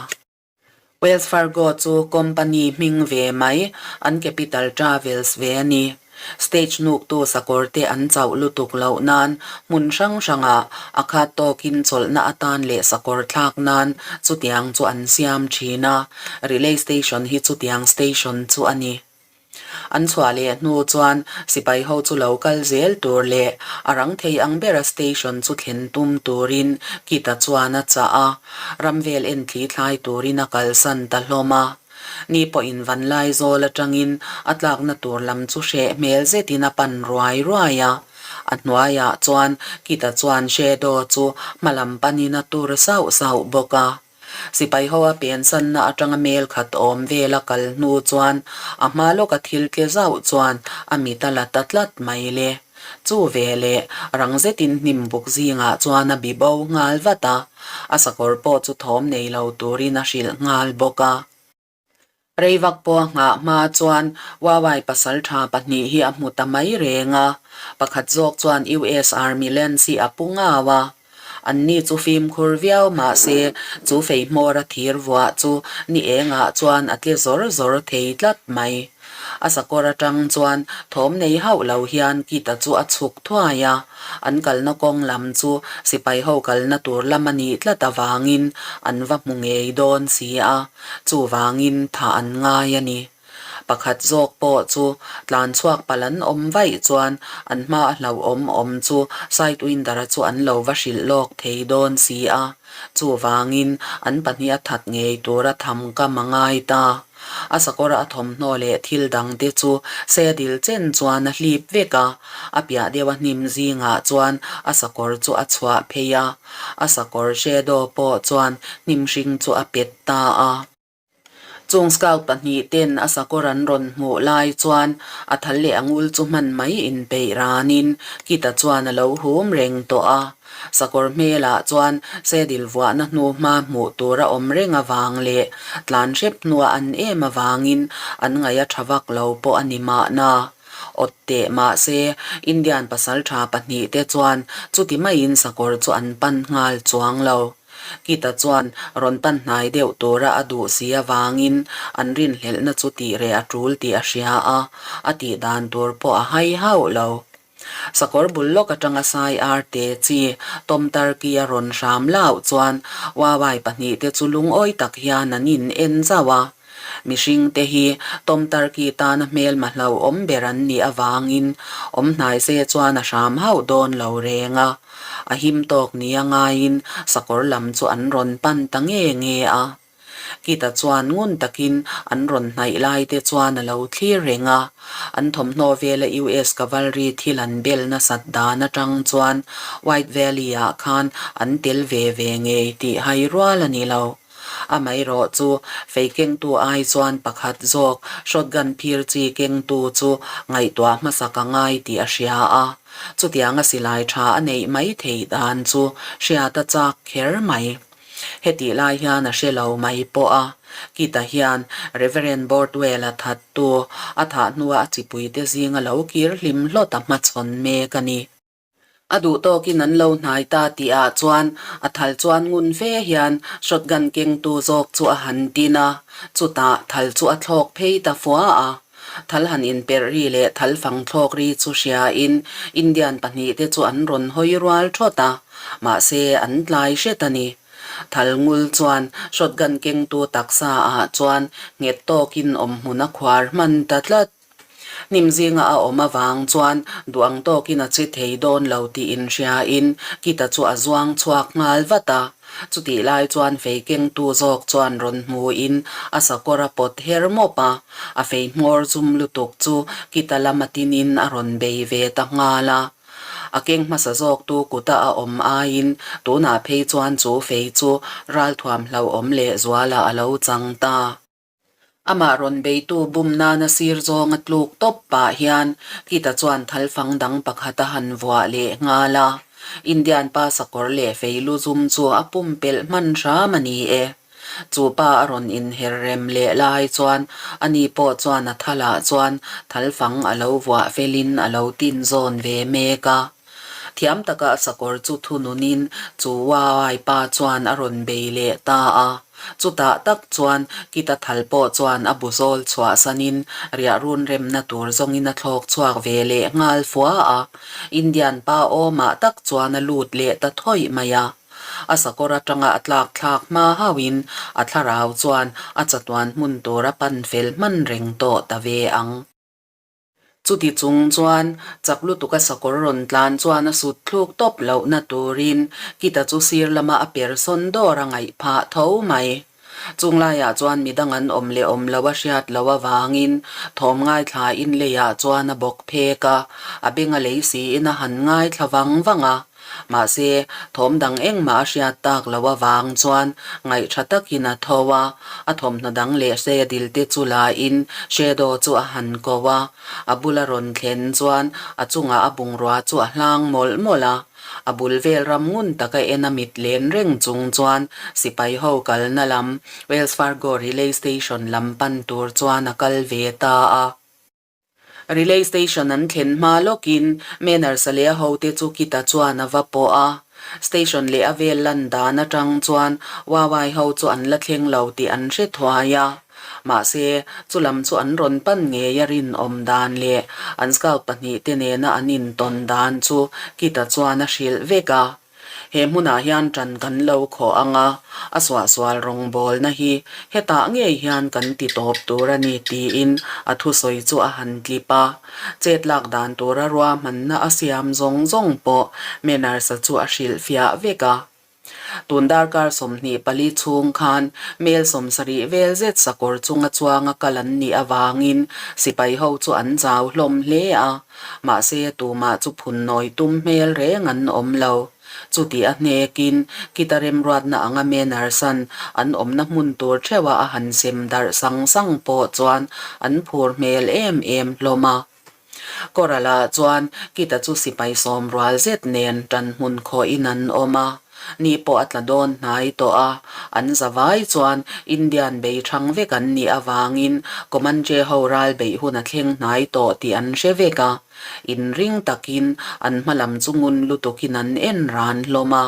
[SPEAKER 1] Wells Fargo chu company hming ve mai, an capital travels ve a ni. Stage nuktu sakawr te an chauh lutuk loh nan hmun hrang hrangah a khat tawkin chawlhna atan leh sakawr thlak nan chutiang chu an siam thin a, relay station hi chutiang station chu a ni. An chhuah leh hnu chuan sipai ho chu lo kal zel tur leh a rang thei ang bera station chu thlen tum turin Kita chuan a chah a, ram vel en thli thlai turin a kalsan ta hlawm a. Ni pawhin Vanlaizawl atangin a tlakna tur lam chu hreh hmel zetin a pan ruai ruai a. A hnuaiah chuan Kita chuan Shadow chu hmalam panin a tur sauh sauh bawk a. Sipai ho a pensanna atanga mel khat awm vel a kal hnu chuan a hma lawka thil tle zauh chuan a mit a la ta tlat mai le. Chu ve leh rang zetin hnim buk zingah chuan a bi bo nghal vat a, a sakawr pawh chu thawm nei lo turin a hrilh nghal bawk a. Reivak pawh a nghah hma chuan Wawai pasaltha pahnih hi a hmu ta mai reng a, pakhat zawk chuan US Army Lance hi a pu ngau a. Anni chu fimkhur viau mah se chu fei hmawr a thir vuah chu ni engah chuan a tle zawr zawr thei tlat mai. A sakawr atang chuan thawm nei hauh lo hian Kita chu a chhuk thuai a, an kalna kawng lam chu sipai ho kalna tur lam a nih tlat avangin an va hmu ngei dawn si a. Chuvangin thah an ngai a ni. Pakhat zawk pawh chu tlan chhuak palh an awm vaih chuan an hma a hlauhawm awm chu Sidewinder-a chu an lo va hrilh lawk thei dawn si a. Chuvangin an pahnih a that ngei tura tham kam a ngai ta. A sakawr a thawmhnaw leh thil dangte chu saddle chen chuan a hlip vek a, a piah deuh a hnim zingah chuan a sakawr chu a chhuah phei a. A sakawr shadow pawh chuan hnim hring chu a pet ta a. Chung scout pahnih ten a sakawr an rawn hmuh lai chuan a thal leh a ngul chu hman mai inpeih ranin Kita chuan a lo hum reng tawh a. Sakawr hmelah chuan saddle vuahna hnu hma hmuh tur a awm reng avang leh tlan hrep hnua an em avangin an ngaih a tha vak lo pawh a ni mahna. Awt teh mahse, Indian pasaltha pahnih te chuan chuti maiin sakawr chu an pan nghal chuang lo. Kita chuan rawn pan hnai deuh tura a duh si avangin an rinhlelhna chu tih reh a tul tih a hria a, a tih dan tur pawh a hai hauh lo. Sakawr bul lawk atanga sai ar te chi Tom Turkey a rawn hram lauh chuan Wawai pahnih te chu lungawi tak hian an in en zauh a. Mihring te hi Tom Turkey tana hmelma hlauhawm ber an nih avangin awm hnai se chuan a hram hauh dawn lo reng a. A him tawk nia ngaiin sakawr lam chu an rawn pan ta nge nge a. Kita chuan ngun takin an rawn hnaih lai te chuan a lo thlir reng a. An thawmhnaw vela US Cavalry thil an bel nasat dan atang chuan White Valley-ah khan an tel ve ve ngei tih hai rual a ni lo. Amaherawh chu fei kengtu ai chuan pakhat zawk shotgun phir chi kengtu chu ngaihtuah hmasak a ngai tih a hria a. Chutianga silai tha a neih mai theih dan chu hriat a chak kher mai. Hetih lai hian a hre lo mai pawh a, Kita hian Reverend Bordwell-a thattu a thah hnua a chipuite zinga lo kir hlim hlawt a hmachhawn mek a ni. A duh tawkin an lo hnai ta tihah chuan a thal chuan ngun fe hian shotgun kengtu zawk chu a han tin a, chutah thal chu a thlawk phei ta fua a. Thal han inperh ri leh thal fang thlawk ri chu hriain Indian pahnihte chu an rawn hawi rual thawt a, mahse an tlai hret a ni. Thal ngul chuan shotgun kengtu taksa ah chuan nghet tawkin awmhmun a khuar hman ta tlat. Hnim zinga a awm avang chuan duh ang tawkin a che thei dawn lo tih inhriain Kita chu a zuang chhuak nghal vat a. Chutih lai chuan fei kengtu zawk chuan rawn hmuin a sakawr a pawt her mawp a, a fei hmawr zum lutuk chu kita lama tinin a rawn bei ve ta nghal a. A keng hmasa zawktu kuta a awm aiin tunah phei chuan chu fei chu ralthuam hlauhawm leh zualah a lo chang ta. Amah rawn beitu bum nana sir zawnga tluk tawp pah hian Kita chuan thalfang dang pakhat a han vuah leh nghal a. Indian pa sakawr leh fei lu zum chu a pumpelh hman hram a ni e. Chu pa a rawn inher rem leh lai chuan ani pawh chuan a thalah chuan thalfang a lo vuah felin a lo tin zawn ve mek a. Thiam taka a sakawr chu thununin chu Wawai pa chuan a rawn bei leh ta a. Chutah tak chuan Kita thal pawh chuan a bu zawl chhuahsanin riahrun remna tur zawngin a thlawk chhuak ve leh nghal fua a. Indian pa awmah tak chuan a lut leh ta thawih mai a. A sakawr atanga a tlak thlak hma hauhin a thlarau chuan a chatuan hmun tur a pan fel hman reng tawh ta ve ang. Chuti chung chuan chak lutuka sakawr rawn tlan chuan a sut thluk tawp lohna turin Kita chu sir lama a per sawn dawr a ngaih phah tho mai. Chung laiah chuan midang an awm leh awm lo a hriat loh avangin thawm ngaithlain leiah chuan a bawk phek a, a beng a lei siin a han ngaithla vang vang a. Mahse, thawm dang engmah a hriat tak loh avang chuan ngaihṭha takin a tho a, a thawmhnaw dang leh hre dil te chu lain Shadow chu a han ko a, a bula rawn thlen chuan a chungah a bungrua chu a hlang mawlh mawlh a. A bul vel ram ngun taka en a mit len reng chung chuan sipai ho kalna lam Wells Fargo Relay Station lam pan tur chuan a kal ve ta a. Relay Station an thlen hma lawkin Manners-a leh a hote chu Kita chuan a va pawh a. Station leh a vel lan dan atang chuan Wawai ho chu an la thleng lo tih an hre thuai a. Mahse, chu lam chu an rawn pan ngei a rinawm dan leh an scout pahnihte nena an intawn dan chu Kita chuan a hrilh vek a. He hmunah hian ṭan kan lo khawh ang a, a suahsual rawngbawlna hi hetah ngei hian kan ti tawp tur a ni tiin a thusawi chu a han tlip a. Chet lak dan tura ruahmanna a siam zawng zawng pawh Manners-a chu a hrilhfiah vek a. Tun darkar 24 chhung khan mel 70 vel zet sakawr chunga chuanga kal an nih avangin sipai ho chu an chau hlawm hle a. Mahse tumah chu phun nawi tum hmel reng an awm lo. Chuti a hnekin kita remruatna anga Manners-a'n an awmna hmun tur theuha a han sem darh sang sang pawh chuan an phur hmel em em hlawm a. Koral-ah chuan Kita chu sipai sawm rual zet nen tan hmun khawhin an awm a. Ni pawh a tla dawn hnai tawh a, an zavai chuan Indian bei thang vek an nih avangin Comanche ho ral beih hun a thleng hnai tawh tih an hre vek a. Inring takin an hma lam chu ngun lutukin an en ran hlawm a.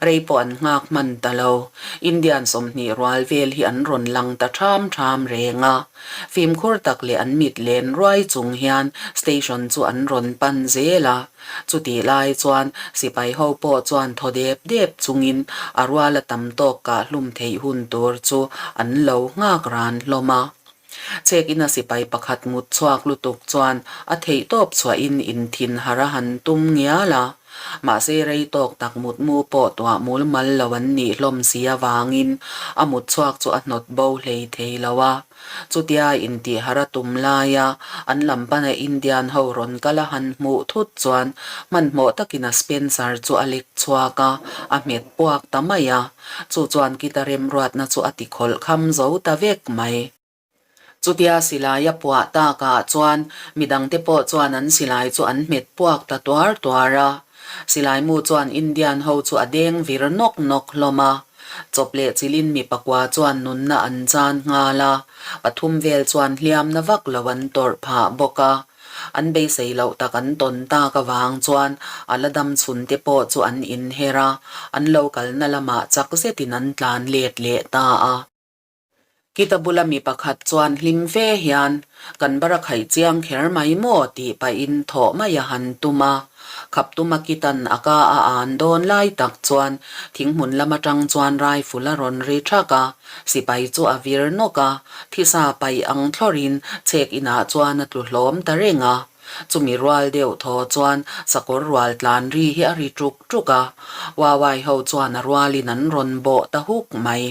[SPEAKER 1] Rei pawh an nghak hman ta lo. Indian 20 rual vel hi an rawn lang ta ṭham ṭham reng a. Fimkhur tak leh an mit len ruai chung hian station chu an rawn pan zel a. Chutih lai chuan sipai ho pawh chuan thaw dep dep chungin a ruala tam tawk kah hlum theih hun tur chu an lo nghak ran hlawm a. Chek ina sipai pakhat mut chhuak lutuk chuan a theih tawp chhuahin inthin har a han tum ngial a. Mahse rei tawk tak mutmu pawh tuah mul mal lo an nih hlawm si avangin a mut chhuak chu a hnawt bo hlei thei lo a. Chutia intih har a tum laia an lam pana Indian ho rawn kal a han hmuh thut chuan hmanhmawh takin a Spencer chu a lek chhuak a, a hmet puak ta mai a. Chu chuan kita remruatna chu a ti khawlh kham zo ta vek mai. Chutia silai a puah takah chuan midangte pawh chuan an silai chu an hmet puak ta tuar tuar a. Silai mu chuan Indian ho chu a deng vir nawk nawk hlawm a. Chawp leh chilin mi pakua chuan nunna an chan nghal a, pathum vel chuan hliamna vak lo an tawrh phah bawk a. An beisei loh tak an tawn tak avang chuan a la dam chhun te pawh chu an inher a, an lo kalna lamah chak zetin an tlan let leh ta a. Kita bula mi pakhat chuan hlim ve hian, Kan bar a khaih chiang kher mai maw? tih pahin thawh mai a han tum a. Khap tuma Kitan a ka a an dawn lai tak chuan thinghmun lam atang chuan rifle a rawn ri thak a, sipai chu a vir nawk a, thisa paih ang thlawrin chhek inah chuan a tlu hlawm ta reng a. Chumi rual deuh thaw chuan sakawr rual tlan ri hi a ri ṭuk ṭuk a, Wawai ho chuan a rualin an rawn bawh ta huk mai.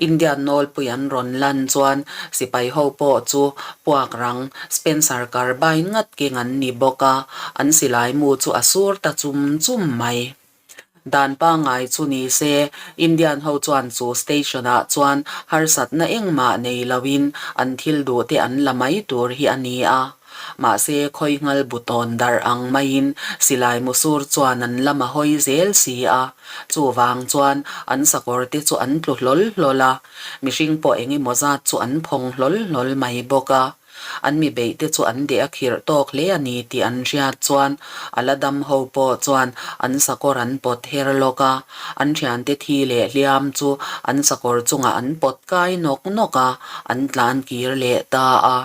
[SPEAKER 1] Indian nawlpui an rawn lan chuan sipai ho pawh chu puak rang Spencer Carbine ngat keng an ni bawk a, an silai mu chu a sur ta chum chum mai. Dan pangngai chu ni se, Indian ho chuan chu station ah chuan harsatna engmah nei loin an thil duh te an la mai tur hi a ni a. Mahse, khawi nghal bu tawn darh ang maiin silai musur chuan an lam a hawi zel si a, chuvang chuan an sakawr te chu an tlu hlawl hlawl a, mihring pawh eng emaw zat chu an phawng hlawl hlawl mai bawk a. An mi beih te chu an deh a khirh tawk hle a ni tih an hriat chuan a la dam ho pawh chuan an sakawr an pawt her lawk a, an thiante thi leh hliam chu an sakawr chungah an pawt kai nawk nawk a, an tlan kir leh ta a.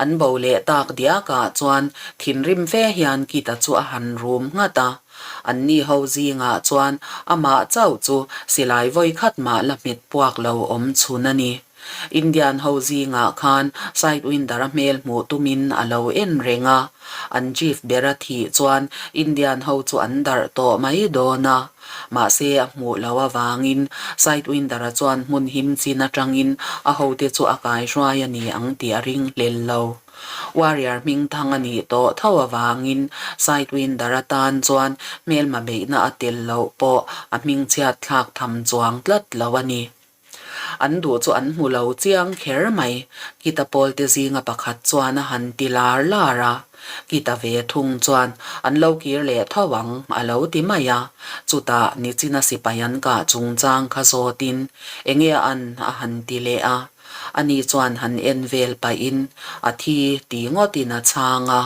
[SPEAKER 1] An bo leh tak diakah chuan thinrim fe hian Kita chu a han rum nghat a. Anni ho zingah chuan amah chauh chu silai vawi khat mah la hmet puak lo awm chhun a ni. Indian ho zingah khan Sidewinder-a hmel hmuh tumin a lo en reng a. An chief bera thih chuan Indian ho chu an darh tawh mai dawn a. Mahse a hmuh loh avangin Sidewinder-a chuan hmun him chin atangin a hote chu a kaihruai a ni ang tih a ring hlel lo. Warrior hming thang a nih tawh tho avangin Sidewinder-a tan chuan hmelma beihna a tel loh pawh a hmingchhiat thlak tham chuang tlat lo a ni. An duh chu an hmu lo chiang kher mai. Kita pawlte zinga pakhat chuan a han ti lar lar a. Kita ve thung chuan an lo kir leh tho ang a lo ti mai a. Chutah nichina sipai an kah chungchang kha zawtin enge an a han ti leh a. Ani chuan han en vel pahin a thi ti ngawtin a chhang a.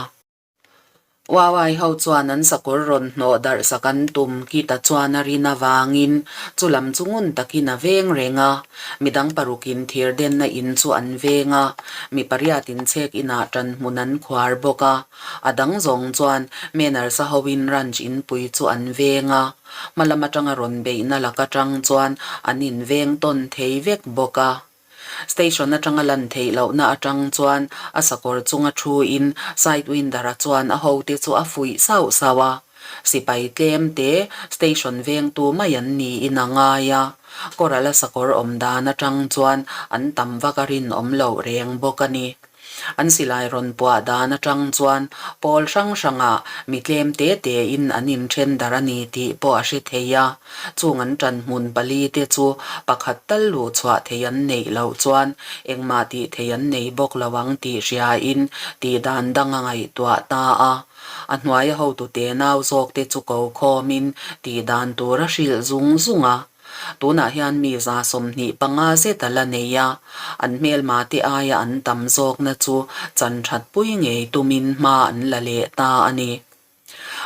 [SPEAKER 1] Wawai ho chuan an sakawr rawn hnawh darh sak an tum Kita chuan a rin avangin chu lam chu ngun takin a veng reng a. Midang parukin thir denna in chu an veng a, mi pariatin chhek inah ṭan hmun an khuar bawk a. A dang zawng chuan Manners-a hoin ranch inpui chu an veng a, hma lam aṭanga rawn beihna lak aṭang chuan an inveng tawn thei vek bawk a. Station atanga lan theih lohna atang chuan a sakawr chunga thu in Sidewinder-a chuan a hote chu a fuih sauh sauh a. Sipai tlem te station vengtu mai an niin a ngai a. Kawrala sakawr awm dan atang chuan an tam vak a rinawm loh reng bawk a ni. An silai rawn puah dan atang chuan pawl hrang hrangah mi tlem te tein an inthen darh a ni tih pawh a hre thei a. Chung an ṭan hmun pali te chu pakhat tal luh chhuah thei an neih loh chuan engmah tih thei an nei bawk lo ang tih hriain tih dan dang a ngaihtuah ta a. A hnuaia hotute nau zawk te chu ko khawmin tih dan tur a hrilh zung zung a. Tunah hian mi 25 zet a la nei a, an hmelma te aia an tam zawkna chu chan that pui ngei tumin hma an la leh ta a ni.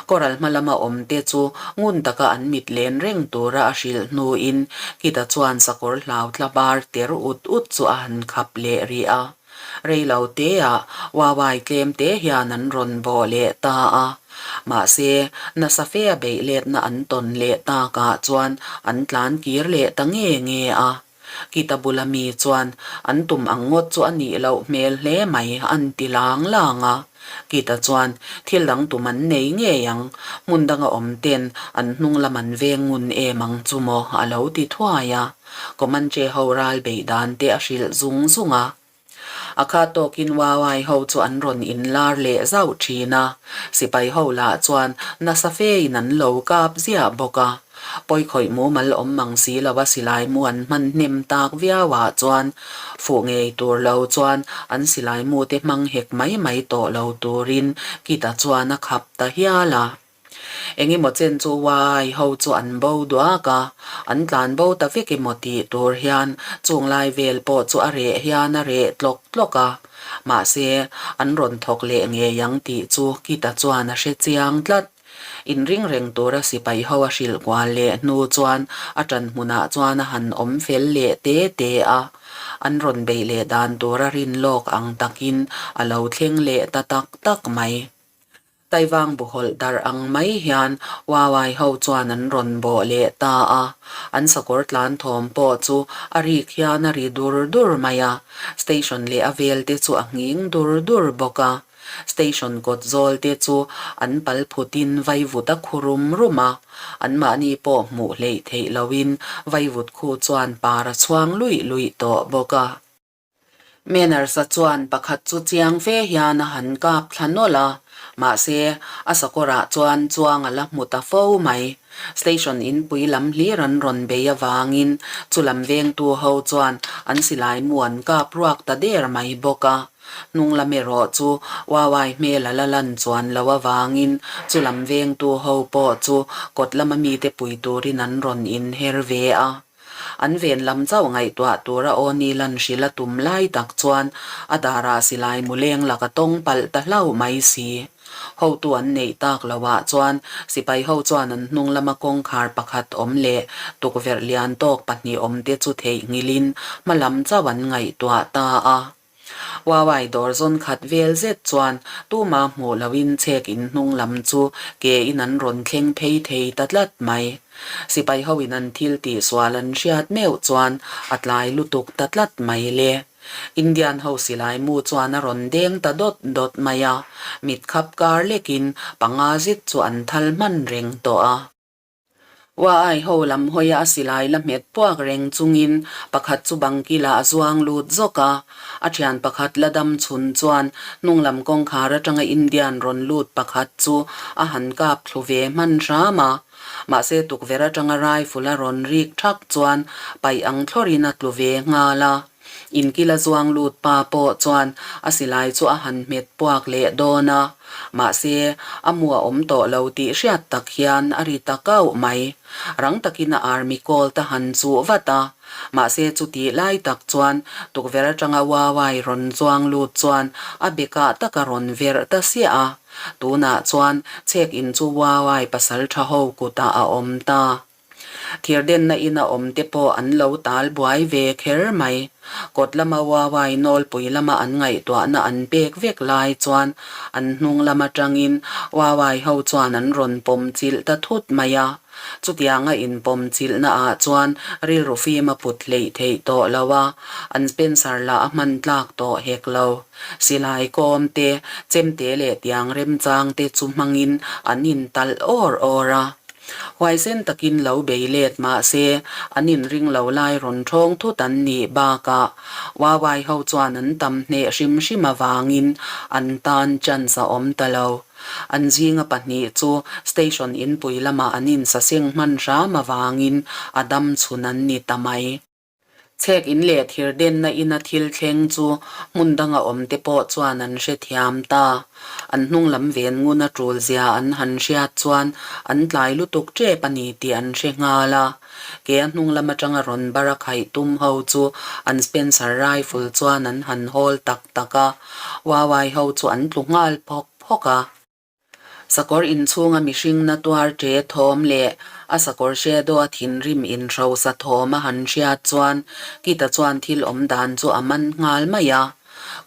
[SPEAKER 1] Koral hma lama awm te chu ngun taka an mit len reng tura a hrilh hnuin Kita chuan sakawr hlau tla bar ter ut ut chu a han khap leh rih a. Rei lo teah Wawai tlem te hian an rawn bawh leh ta a. Mahse, nasa fe a beih letna an tawn leh takah chuan an tlan kir leh ta nge nge a. Kita bula mi chuan an tum ang ngawt chu a nih loh hmel hle mai an ti lang lang a. Kita chuan thil dang tum an nei ngei ang, hmun danga awm ten an hnung lam an veng ngun em ang chu maw a lo ti thuai a. Comanche ho ral beih dan te a hrilh zung zung a. A kha tawkin Wawai ho chu an rawn inlar leh zauh thin a, sipai ho lah chuan nasa fein an lo kap ziah bawk a. Pawikhawih mumal awm mang si lo a silai mu an hman hnem tak viau ah chuan fuh ngei tur lo chuan an silai mu te hmang hek mai mai tawh lo turin Kita chuan a khap ta hial a. Engemaw chen chu Wai ho chu an bo duak a, an tlan bo ta vek emaw tih tur hian chung lai vel pawh chu a reh hian a reh tlawk tlawk a. Mahse, an rawn thawk leh ngei ang tih chu Kita chuan a hre chiang tlat. Inring reng tura sipai ho a hrilh kual leh hnu chuan a ṭan hmunah chuan a han awm fel leh te te a. An rawn beih leh dan tura rin lawk ang takin a lo thleng leh ta tak tak mai. Taivang buhawlh darh ang mai hian Wawai ho chuan an rawn bawh leh ta a, an sakawr tlan thawm pawh chu a rik hian a ri dur dur mai a, station leh a vel te chu a nghing dur dur bawk a. Station kawt zawl te chu an pal phutin vaivut a khu rum rum a, anmahni pawh hmuh hleih theih loin vaivut khu chuan par a chhuang luih luih tawh bawk a. Manners-a chuan pakhat chu chiang fe hian a han kap thla nawlh a, mahse, a sakawrah chuan chuang a la hmu ta fo mai. Station inpui lam hlir an rawn bei avangin chu lam vengtu ho chuan an silai mu an kap ruak ta der mai bawk a. Hnung lam erawh chu Wawai hmel a la lan chuan lo avangin chu lam vengtu ho pawh chu kawt lama mite pui turin an rawn inher ve a. An ven lam chauh ngaihtuah tura aw ni lan hrilh a tum lai tak chuan a darah silai mu leng laka tawng palh ta hlauh mai si. Hotu an neih tak loah chuan sipai ho chuan an hnung lama kawngkhar pakhat awm leh tukverh lian tawk pahnih awmte chu theihnghilhin hma lam chauh an ngaihtuah ta a. Wawai dawr zawn khat vel zet chuan tuma hmuh loin chhek in hnung lam chu ke in an rawn thleng phei thei ta tlat mai. Sipai ho in an thil tih sual an hriat meuh chuan a tlai lutuk ta tlat mai le. Indian ho silai mu chuan a rawn deng ta dawt dawt mai a, mit khap kar lekin panga zet chu an thal hman reng tawh a. Uaai ho lam hawia a silai la hmet puak reng chungin pakhat chu bangkilah a zuang lut zawk a. A thian pakhat la dam chhun chuan hnunglam kawngkhar atanga Indian rawn lut pakhat chu a han kap thlu ve hman hram a. Mahse tukverh atanga rifle a rawn rik thak chuan paih ang thlawrin a tlu ve nghal a. Inkila zuang lut pa pawh chuan a silai chu a han hmet puak leh dawn a, mahse a mu a awm tawh lo tih hriat tak hian a ri ta kauh mai. Rang takin a army call ta han chuh vat a, mahse chutih lai tak chuan tukverh atanga Wawai rawn zuang lut chuan a bekah tak a rawn verh ta siah a, tunah chuan chhek in chu Wawai pasal tha ho kutah a awm ta. Thirdenna ina awm te pawh an lo tal buai ve kher mai. Kawt lama Wawai nawlpui lama an ngaihtuahna an pek vek lai chuan an hnung lam atangin Wawai ho chuan an rawn pawm chilh ta thut mai a. Chutianga inpawm chilhna ah chuan rilru fim a put hleih theih tawh lo a, an Spencer lah a hman tlak tawh hek lo. Silai kawm te, chemte leh tiang remchang te chu hmangin an intalh awr awr a. Huaisen takin lo bei let mah se, an inring lo lai rawn ṭhawng thut an nih bakah Wawai ho chuan an tam hneh hrim hrim avangin an tan chance a awm ta lo. An zinga pahnih chu station inpui lamah an insaseng hman hram avangin a dam chhun an ni ta mai. Chhek in leh thir denna ina thil thleng chu hmun danga awm te pawh chuan an hrethiam ta. An hnung lam ven ngun a tul zia an han hriat chuan an tlai lutuk tep a ni tih an hre nghal a. Ke a hnung lam atanga rawn bar a khaih tum ho chu an Spencer rifle chuan an han hawl tak tak a, Wawai ho chu an tlu nghal phawk phawk a. Sakawr inchhunga mihring na tuar ṭe thawm leh a sakawr hre dawh a thinrim inhrosa thawm a han hriat chuan Kita chuan thil awm dan chu a man nghal mai a.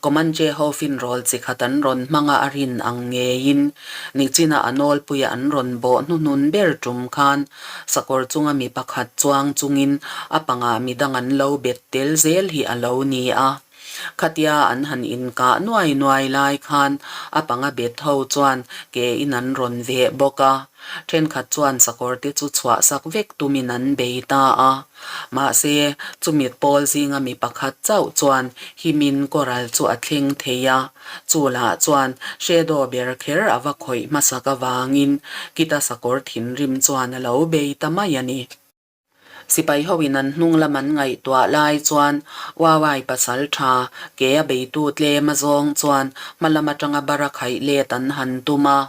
[SPEAKER 1] Comanche ho finrawl chi khat an rawn hmang a a rin ang ngeiin nichina a nawlpuia an rawn bawh hnuhnun ber ṭum khan sakawr chunga mi pakhat chuang chungin a pangah midang an lo bet tel zel hi a lo ni a. Khatia an han inkah nuai nuai lai khan a panga bet ho chuan ke in an rawn veh bawk a, thenkhat chuan sakawr te chu chhuah sak vek tumin an bei ta a. Mahse, chumi pawl zinga mi pakhat chauh chuan himin kawral chu a thleng thei a, chu lah chuan Shadow ber kher a va khawih hmasak avangin Kita sakawr thinrim chuan a lo bei ta mai a ni. Sipai hoin an hnung lam an ngaihtuah lai chuan Wawai pasal tha ke a beitu tlem a zawng chuan hma lam atanga bara khaih let an han tum a.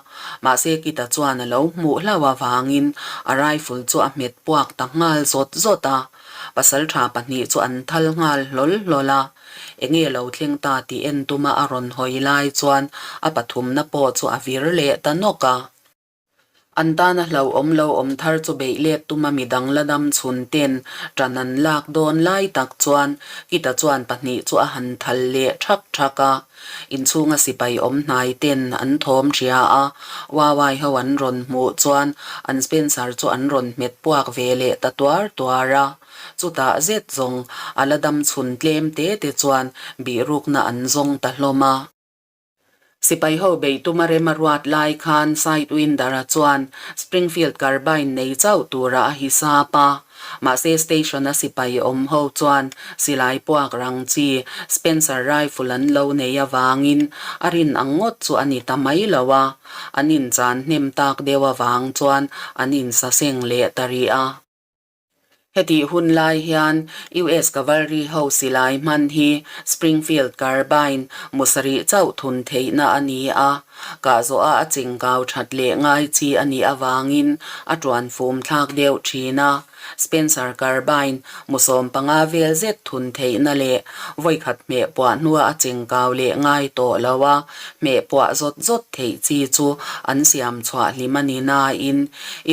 [SPEAKER 1] Mahse Kita chuan a lo hmuh hlauh avangin a rifle chu a hmet puak ta nghal zawt zawt a. Pasal tha pahnih chu an thal nghal hlawl hlawl a. Enge lo thleng ta tih en tuma a rawn hawi lai chuan a pathumna pawh chu a vir leh ta nawk a. An tana hlauhawm lo awm thar chu beih let tuma midang la dam chhun ten ṭan an lak dawn lai tak chuan Kita chuan pahnih chu a han thal leh ṭhak ṭhak a. Inchhunga sipai awm hnai ten an thawm ṭhia a, Wawai ho an rawn hmuh chuan an Spencer chu an rawn hmet puak ve leh ta tuar tuar a. Chutah zet zawng a la dam chhun tlem te te chuan bihrukna an zawng ta hlawm a. Sipai ho bei tuma rem a ruat lai khan Sidewinder-a chuan Springfield Carbine nei chauh tura a hisap a. Mahse station-a sipai awm ho chuan silai puak rang chi Spencer rifle an lo nei avangin a rin ang ngawt chu a ni ta mai lo a, an inchan hnem tak deuh avang chuan an insaseng leh ta rih a. Hetih hun lai hian US Cavalry ho silai hman hi Springfield Carbine mu sarih chauh thun theihna a ni a, kah zawha a chingkau that leh ngai chi a nih avangin a tuan fum thlak deuh thin a. Spencer Carbine mu 15 vel zet thun theihna leh vawikhat hmeh puah hnua a chingkau leh ngai tawh lo a, hmeh puah zawt zawt theih chi chu an siam chhuah hlim a ni nain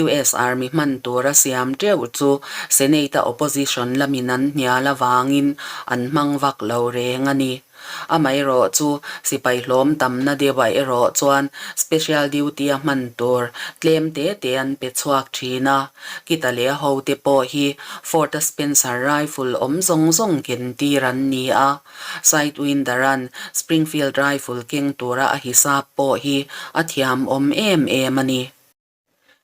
[SPEAKER 1] US Army hman tura siam teuh chu Senate-a opposition lamin an hnial avangin an hmang vak lo reng a ni. Amaherawh chu sipai hlawm tamna deuhah erawh chuan special duty-a hman tur tlem te te an pe chhuak thin a. Kita leh a hote pawh hi Fort-a Spencer rifle awm zawng zawng ken tir an ni a. Sidewinder-a'n Springfield rifle keng tura a hisap pawh hi a thiamawm em em a ni.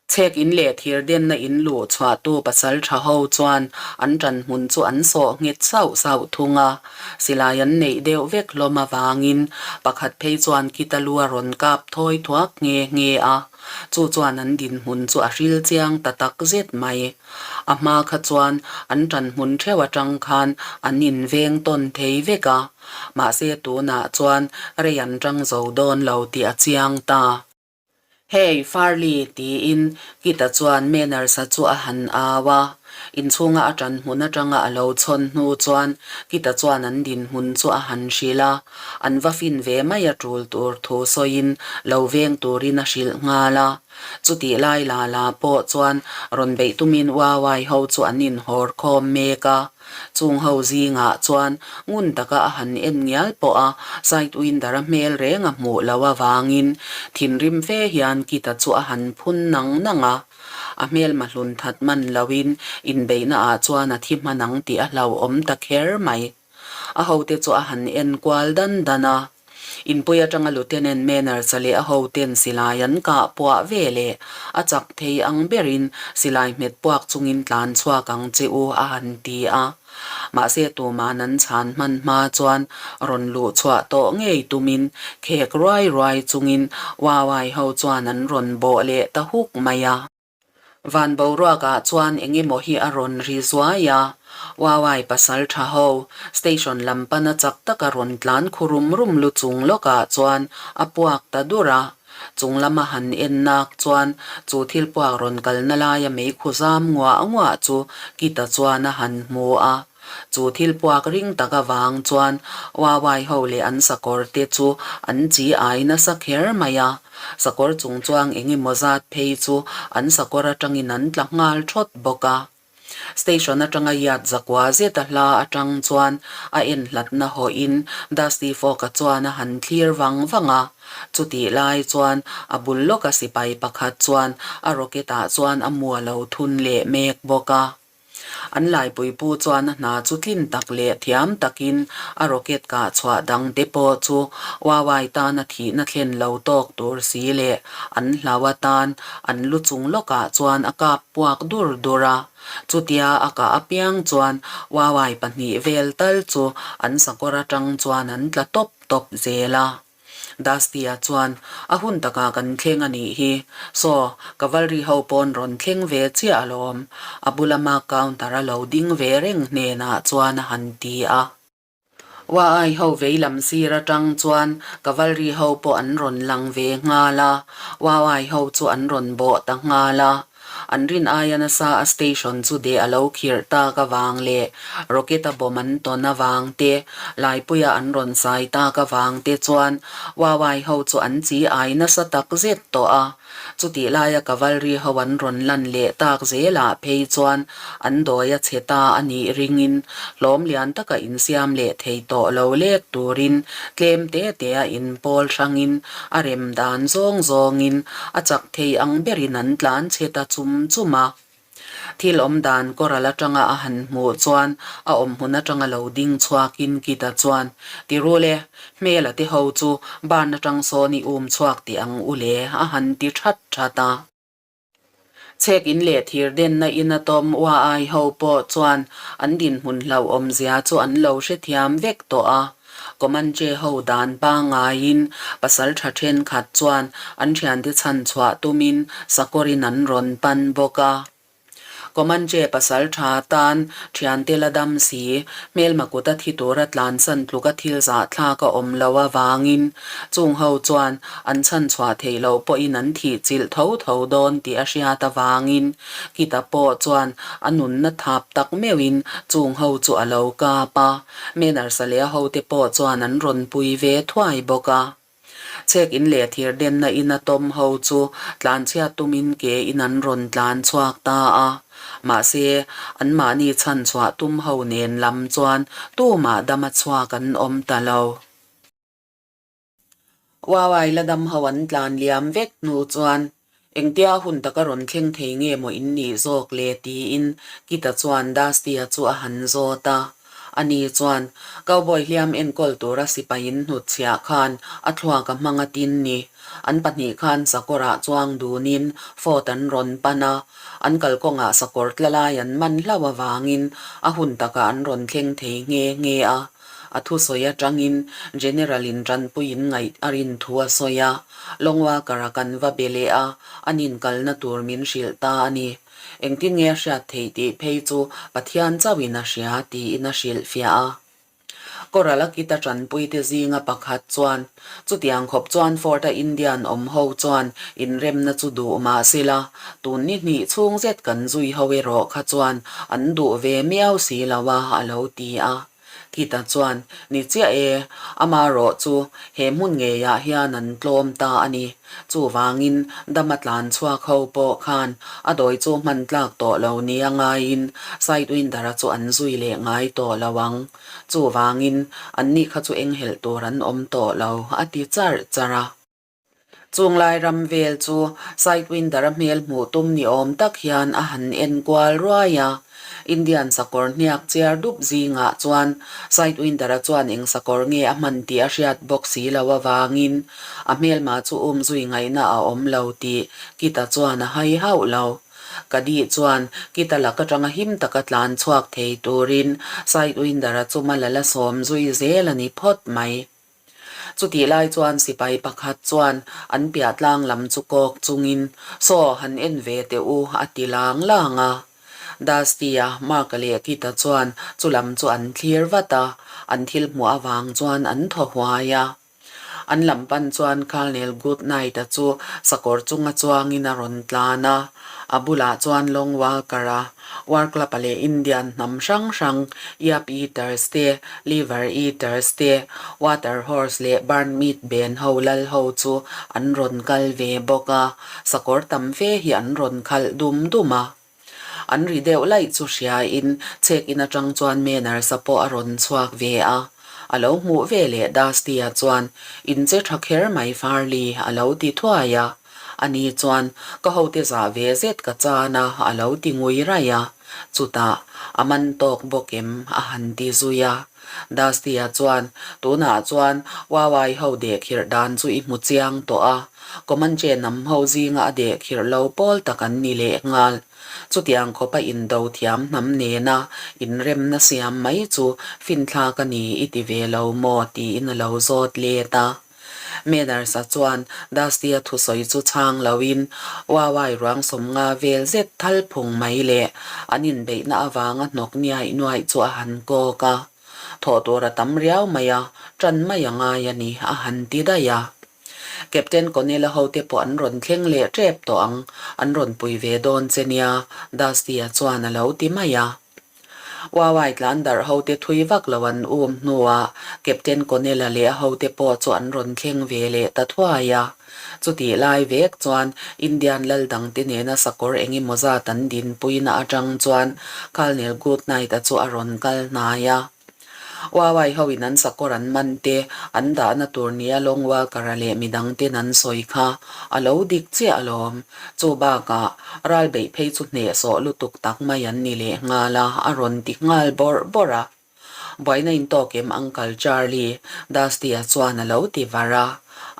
[SPEAKER 1] Chhek in leh thir denna in luh chhuahtu pasal tha ho chuan an ṭan hmun chu an sawh nghet sauh sauh thung a, silai an neih deuh vek hlawm avangin pakhat phei chuan kita lu a rawn kap thawi thuak nghe nghe a, chu chuan an dinhmun chu a hril chiang ta tak zet mai. A hma kha chuan an ṭan hmun ṭheuh aṭang khan an inveng tawn thei vek a, mahse tunah chuan rei an ṭang zo dawn lo tih a chiang ta. Hey, Farley, tiin Kita chuan Manners-a chu a han au a. Inchhunga a ṭan hmun aṭanga a lo chhawn hnu chuan Kita chuan an dinhmun chu a han hrilh a. An va fin ve mai a ṭul tur thu sawiin lo veng turin a hrilh nghal a. Chutih lai la la pawh chuan rawn beih tumin Wawai ho chu an inhawr khawm mek a. Chung ho zingah chuan ngun taka a han en ngial pawh a, Sidewinder-a hmel reng a hmuh loh avangin thinrim fe hian Kita chu a han phun nang nang a. A hmel mahlun that man loin inbeihna ah chuan a thi hman ang tih a hlauhawm ta kher mai. A hote chu a han en kual dan dan a. Inpui atanga Lieutenant Manners-a leh a hoten silai an kah puah ve leh a chak thei ang berin silai hmet puak chungin tlan chhuak ang che u a han ti a. Mahse tuman an chhan hman hma chuan rawn luh chhuah tawh ngei tumin khek ruai ruai chungin Wawai ho chuan an rawn bawh leh ta huk mai a. Van boruakah chuan eng emaw hi a rawn ri zuai a, Wawai pasal tha ho, station lam pana chak taka rawn tlan khu rum rum lu chung lawkah chuan a puak ta dur a. Chung lama han en nak chuan chu thil puak rawn kalna laia meikhu zam nguah nguah chu Kita chuan a han hmu a. Chu thil puak ring tak avang chuan Wawai ho leh an sakawr te chu an chi ai nasa kher mai a. Sakawr chung chuang eng emaw zat phei chu an sakawr atangin an tla nghal thawt bawk a. Station atanga yard zakua zeta hla atang chuan a en hlatna hawhin Dusty Fawk-a chuan a han thlir vang vang a. Chutih lai chuan a bul lawka sipai pakhat chuan a rocket-ah chuan a mua lo thun leh mek bawk a. An laipuipu chuan a hna chu tlin tak leh thiam takin a rocket kah chhuah dang te pawh chu Wawai tan a thihna thlen lo tawk tur si leh an hlau atan an lu chung lawkah chuan a kap puak dur dur a. Chutia a kah apiang chuan Wawai pahnih vel tal chu an sakawr atang chuan an tla tawp tawp zel a. Dusty-a chuan, A hun takah kan thleng a nih hi. Saw, cavalry ho pawn rawn thleng ve chiah alawm. A bula mark counter a lo ding ve reng hnenah chuan a han ti a. Wai ho vei lam sir atang chuan cavalry ho pawh an rawn lang ve nghal a. Wai ho chu an rawn bawh ta nghal a. An rin aia nasa a station chu deh a lo khirh tak avang leh rocket a bomb an tawn avang te, Laipuia an rawn sai tak avang te chuan Wawai ho chu an chi ai nasa tak zet tawh a. Chutih laia cavalry ho an rawn lan leh tak zelah phei chuan an dawi a chhe ta a nih ringin hlawm lian taka insiam leh thei tawh lo lek turin tlem te te a inpawl hrangin a rem dan zawng zawngin a chak thei ang berin an tlan chhe ta chum chum a. Thil awm dan corral atanga a han hmuh chuan a awm hmun atanga lo ding chhuakin Kit-a chuan, Ti rul e, hmela te ho chu barn atang sawn i um chhuak tih ang u le, a han ti that that a. Chhek in leh thir denna in a tawm ua ai ho pawh chuan an dinhmun hlauhawm zia chu an lo hrethiam vek tawh a. Comanche ho dan pangaiin pasal tha thenkhat chuan an thiante chhan chhuah tumin sakawrin an rawn pan bawk a. Comanche pasal tha tan thiante la dam si, hmelma kuta thi tura tlansan tluka thil zahthlak a awm lo avangin chung ho chuan an chhan chhuah theih loh pawhin an thih chilh tho tho dawn tih a hriat avangin Kita pawh chuan a nunna thap tak meuhin chung ho chu a lo kap a. Manners-a leh a hote pawh chuan an rawn pui ve thuai bawk a. Chhek in leh thir denna in a tawm ho chu tlanchhiat tumin ke in an rawn tlan chhuak ta a. Mahse, anmahni chhan chhuah tum ho nen lam chuan tumah dama chhuak an awm ta lo. Uauai la dam ho an tlan liam vek hnu chuan engtia hun taka rawn thleng thei nge maw in nih zawk le tiin Kita chuan Dusty-a chu a han zawt a. Ani chuan Cowboy hliam enkawl tura sipai in hnutchhiah khan a thluak a hmang a tin ni. An pahnih khan sakawrah chuang dunin Fort an rawn pan a, an kalkawngah sakawr tla lai an man hlauh avangin a hun takah an rawn thleng thei nghe nghe a. A thusawi atangin General in tanpuiin ngaih a rin thu a sawi a, Long Walker-a kan va be leh a, an inkalna tur min hrilh ta a ni. Engtin nge a hriat theih tih phei chu Pathian chauhin a hria tiin a hrilhfiah a. Corral a kita tanpuite zinga pakhat chuan, Chutiang khawp chuan Fort-a Indian awm ho chuan inremna chu duh mah sela, tun ni hnih chhung zet kan zui ho erawh kha chuan an duh ve miau si lo a, a lo ti a. Kita chuan, Ni chiah e, amarawh chu he hmun ngeiah hian an tlawm ta a ni. Chuvangin dama tlan chhuak ho pawh khan a dawi chu hman tlak tawh lo nia ngaiin Sidewinder-a chu an zui leh ngai tawh lo ang. Chuvangin anni kha chu enghelh tur an awm tawh lo, a ti charh charh a. Chunglai ram vel chu Sidewinder-a hmel hmuh tum ni awm tak hian a han en kual ruai a. Indian sakawr hniak chiar dup zingah chuan Sidewinder-a chuan eng sakawr nge a hman tih a hriat bawk si lo avangin a hmelma chu um zui ngaihna a awm lo tih Kita chuan a hai hauh lo. Kadi chuan Kita lak atanga him taka tlan chhuak thei turin Sidewinder-a chu mal a la sawm zui zel a ni phawt mai. Chutih lai chuan sipai pakhat chuan an piah tlang lam chu kawk chungin, Saw, han en ve teh u, a ti lang lang a. Dusty-a, Mark-a leh Kit-a chuan chu lam chu an thlir vat a, an thil hmuh avang chuan an thaw huai a. An lam pan chuan Colonel Goodnight-a chu sakawr chunga chuangin a rawn tlan a, a bulah chuan Long Walker-a War Club-a leh Indian hnam hrang hrang, Yap Eaters te, Liver Eaters te, Water Horse leh Burnt Meat Ben ho lal ho chu an rawn kal ve bawk a, sakawr tam fe hi an rawn khalh dum dum a. An ri deuh laih chu hriain check in atang chuan Manners-a pawh a rawn chhuak ve a. A lo hmuh ve leh Dusty-a chuan, In che tha kher mai Farley, a lo ti thuai a. Ani chuan, Ka hote zah ve zet ka chan a, a lo ti ngui raih a. Chutah, a man tawk bawk em? a han ti zui a. Dusty-a chuan, Tunah chuan Wawai ho dehkhirh dan chu i hmu chiang tawh a. Comanche hnam ho zinga a dehkhirh lo pawl tak an ni leh nghal. Chutiang khawpa indo thiam hnam nena inremna siam mai chu finthlak a ni i ti ve lo maw? tiin a lo zawt let a. Manners-a chuan Dusty-a thusawi chu chhang loin Wawai ruang sawmnga vel zet thal phung mai leh an inbeihna avanga hnawk niaih nuaih chu a han kawk a. Thawh tur a tam riau mai a, ṭan mai a ngai a ni, a han ti daih a. Captain Connell-a hote pawh an rawn thleng leh ṭep tawh ang, an rawn pui ve dawn che nia, Dusty-a chuan a lo ti mai a. Wawai tlan darh hote thui vak lo an um hnuah Captain Connell-a leh a hote pawh chu an rawn thleng ve leh ta thuai a. Chutih lai vek chuan Indian lal dangte nena sakawr eng emaw zat an dinpuina atang chuan Colonel Goodnight-a chu a rawn kal hnai a. Wawai ho in an sakawr an man te an dahna tur nia Long Walker-a leh midang ten an sawi kha a lo dik chiah alawm. Chu bakah ral beih phei chu hnehsawh lutuk tak mai an ni leh nghal a, a rawn ti nghal bawrh bawrh a. Buaina in tawk em Uncle Charlie? Dusty-a chuan a lo ti var a.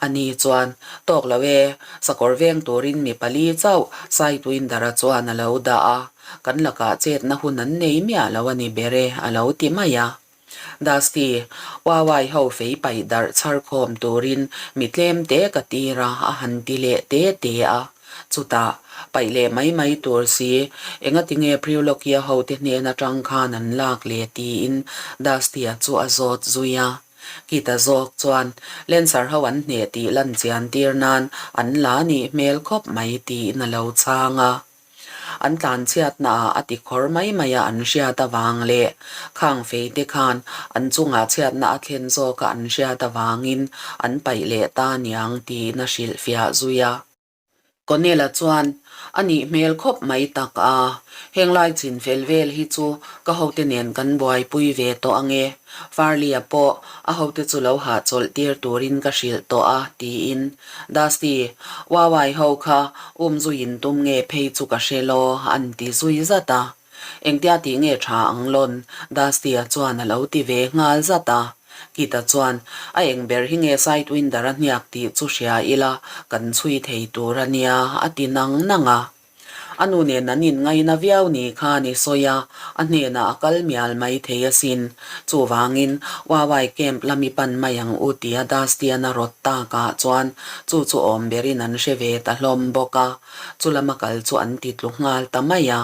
[SPEAKER 1] Ani chuan, Tawk lo e, sakawr veng turin mi pali chauh Saituindara chuan a lo dah a, kan lakah chetna hun an nei miah lo a ni ber e, a lo ti mai a. Dusty, Wawai ho fei paih darh chhar khawm turin mi tlem te ka tir a, a han ti leh te te a. Chutah, paih leh mai mai tur si, engatinge Priulokia hote hnen atang khan an lak le tiin Dusty-a chu a zawt zui a. Kita zawk chuan Lancer ho an hneh tih lan chian tir nan an la nih hmel khawp mai tiin a lo chhang a. An tlanchhiatna ah a ti khawr mai mai a an hriat avang leh khang fei te khan an chungah chhiatna a thlen zawk a an hriat avangin an paih leh ta niang tiin a hrilhfiah zui a. Connell-a chuan, A nih hmel khawp mai tak a, heng lai chin fel vel hi chu ka hote nen kan buaipui ve tawh ange. Farley-a pawh a hote chu lo hahchawlh tir turin ka hrilh tawh a, tiin Dusty, Wawai ho kha um zui in tum nge phei chu ka hre law, an ti zui zat a. Engtia tih nge tha ang lawn? Dusty-a chuan a lo ti ve nghal zat a. Kita chuan, A eng ber hi nge Sidewinder-a hniak tih chu hria ila kan chhui thei tur a nia, a ti nang nang a. A nu nen an inngaina viau ni khan i sawi a, a hnenah a kal mial mai thei asin. Chuvangin, Wawai camp lami pan mai ang u tia Dusty-an a rawt takah chuan chu chu awm berin an hre ve ta hlawm bawk a, chu lama kal chu an ti tlu nghal ta mai a.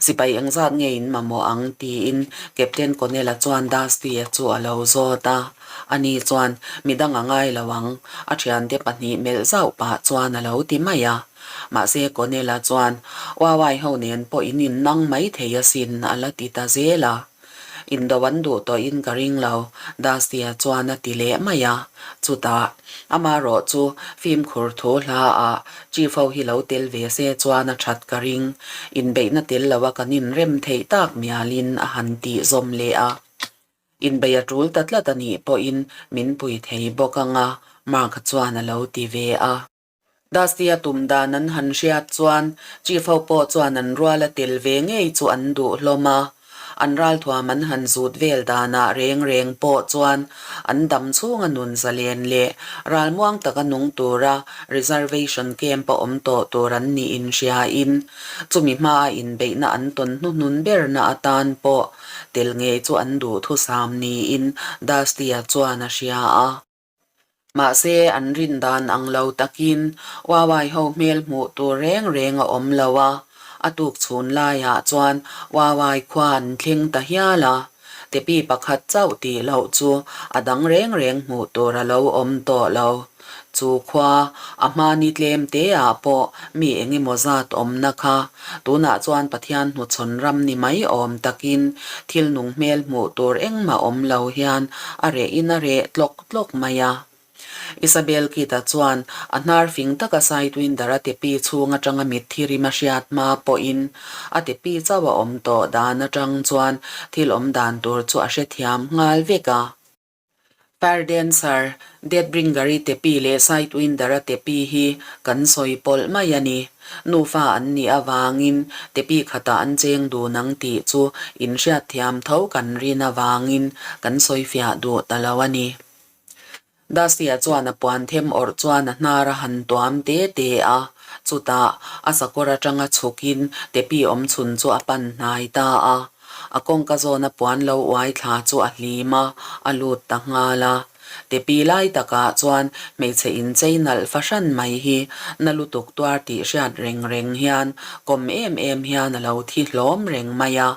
[SPEAKER 1] Sipai engzat nge in mamawh ang? tiin Captain Connell-a chuan Dusty-a chu a lo zawt a. Ani chuan, Midang a ngai lo ang, a thiante pahnih melh zauh pah chuan a lo ti mai a. Mahse Connell-a chuan, Wawai ho nen pawh in innang mai thei asin, a la ti ta zel a. Indo an duh tawhin ka ring lo, Dusty-a chuan a ti leh mai a. Chutah, amarawh chu fimkhur thu hla ah Chief ho hi lo tel ve se chuan a that ka ring. Inbeihna tel lo a kan inrem theih tak mialin a han tih zawm leh a. Inbei a tul ta tlat a nih pawhin min pui thei bawk ang a, Mark chuan a lo ti ve a. Dusty-a tum dan an han hriat chuan Chief ho pawh chuan an rual a tel ve ngei chu an duh hlawm a. An ralthuam an han zut vel danah reng reng pawh chuan an dam chhunga nun zalen leh ralmuang taka nung tura reservation camp a awm tawh tur an nih inhriain chumi hmaa inbeihna an tawn hnuhnun berna atan pawh tel ngei chu an duhthusam niin Dusty-a chuan a hria a. Mahse, an rin dan ang lo takin Wawai ho hmel hmuh tur reng reng a awm lo a, a tuk chhun laiah chuan Wawai khua an thleng ta hial a, Tepi pakhat chauh tih loh chu a dang reng reng hmuh tur a lo awm tawh lo. Chu khua, a hmani tlem te ah pawh mi eng emaw zat awmna kha tunah chuan Pathian hnuchhawn ram ni mai awm takin thil nung hmel hmuh tur engmah awm lo hian a reh in a reh tlawk tlawk mai a. Isabel Kita chuan a hnar fing taka Sidewinder a tepi chhung atanga mitthi rim a hriat hma pawhin a tepi chauh a awm tawh dan atang chuan thil awm dan tur chu a hrethiam nghal vek a. Fire Dancer, Deathbringer-i tepi leh Sidewinder-a tepi hi kan sawi pawlh mai a ni. Nufa an nih avangin tepi khatah an cheng dun ang tih chu inhriatthiam tho kan rin avangin kan sawifiah duh ta lo a ni. Dusty-a chuan a puan them awrh chuan a hnar a han tuam te te a, chutah a sakawr atanga chhukin tepi awm chhun chu a pan hnai ta a. A kawngka zawna puan lo uai thla chu a hlim a, a lut ta nghal a. Tepi lai takah chuan hmeichhe inchei nalh fahran mai hi na lutuk tuar tih hriat reng reng hian kawm em em hian a lo thi hlawm reng mai a.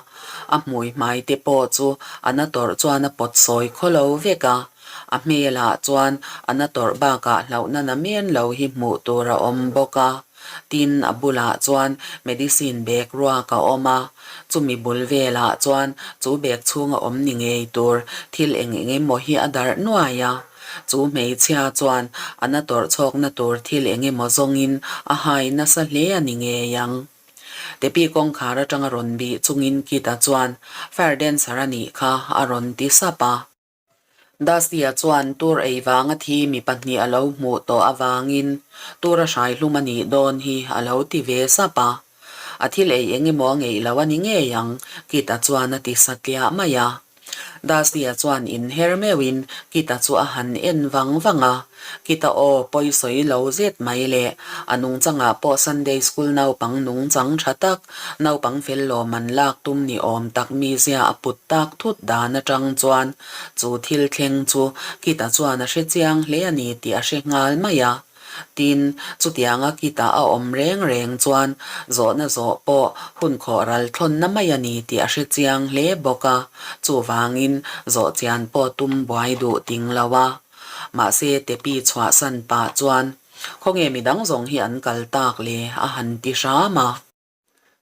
[SPEAKER 1] A hmui hmai te pawh chu a na tawrh chuan a pawt sawi khawlo vek a. A hmelah chuan a na tawrh bakah hlauhna na men lo hi hmuh tur a awm bawk a. Tin, a bulah chuan medicine bag ruak a awm a, chumi bul velah chuan chu bag chhunga awm ni ngei tur thil eng eng emaw hi a darh nuai a. Chu hmeichhia chuan a na tawrh chhawkna tur thil eng emaw zawngin a hai nasa hle a ni ngei ang. Tepi kawngkhar atanga rawn bih chungin Kit-a chuan, Fire dancer a nih kha, a rawn ti sap a. Dusty-a chuan tur ei vanga thi mi pahnih a lo hmuh tawh avangin tur a hrai hlum a nih dawn hi a lo ti ve sap a. A thil ei eng emaw a ngeih lo a ni ngei ang, Kit-a chuan a ti satliah mai a. Dusty-a chuan inher meuhin Kit-a chu a han en vang vang a. Kit-a aw pawi sawi lo zet mai le, a nungchangah pawh Sunday School naupang nungchang tha tak, naupang fel lawm an lak tum ni awm tak mizia a put tak thut dan atang chuan chu thil thleng chu Kit-a chuan a hre chiang hle a ni tih a hre nghal mai a. Tin, chutianga Kit-a a awm reng reng chuan zawhna zawh pawh hun khawh ral thlawnna mai a ni tih a hre chiang hle bawk a, chuvangin zawh chian pawh tum buai duh ting lo a. Mahse, Tepi chhuahsan pah chuan, Khawnge midang zawng hi an kal tak le? a han ti hram a.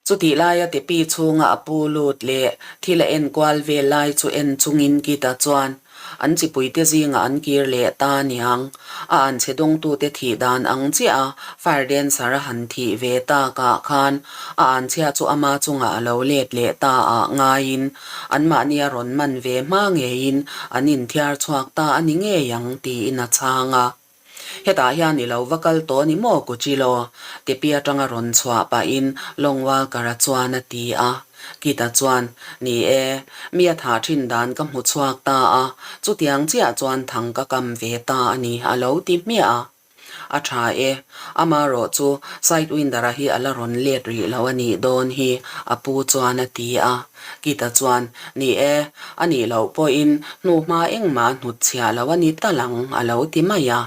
[SPEAKER 1] Chutih laia Tepi chhunga a pu lut leh thil a enkual vel lai chu en chungin Kita chuan an chipuite zingah an kir leh ta aniang. A anchhe dawngtute thih dan ang chiah a fire dancer a han thih ve takah khan a anchhia chu ama chungah a lo let leh ta ah ngaiin anmahni a rawn man ve hma ngeiin an inthiar chhuak ta a ni ngei ang tiin a chhang a. Hetah hian i lo va kal tawh ni maw Kuchilo? Tepi atanga rawn chhuah pahin Long Walker-a chuan a ti a. Kita chuan, Ni e, mi a thah thin dan ka hmu chhuak ta a, chutiang chiah chuan thang ka kam ve ta a ni, a lo ti hmiah a. A tha e, amarawh chu Sidewinder-a hi a la rawn let rih lo a nih dawn hi, a pu chuan a ti a. Kita chuan, Ni e, a nih loh pawhin hnuhma engmah a hnutchhiah lo a ni tal ang, a lo ti mai a.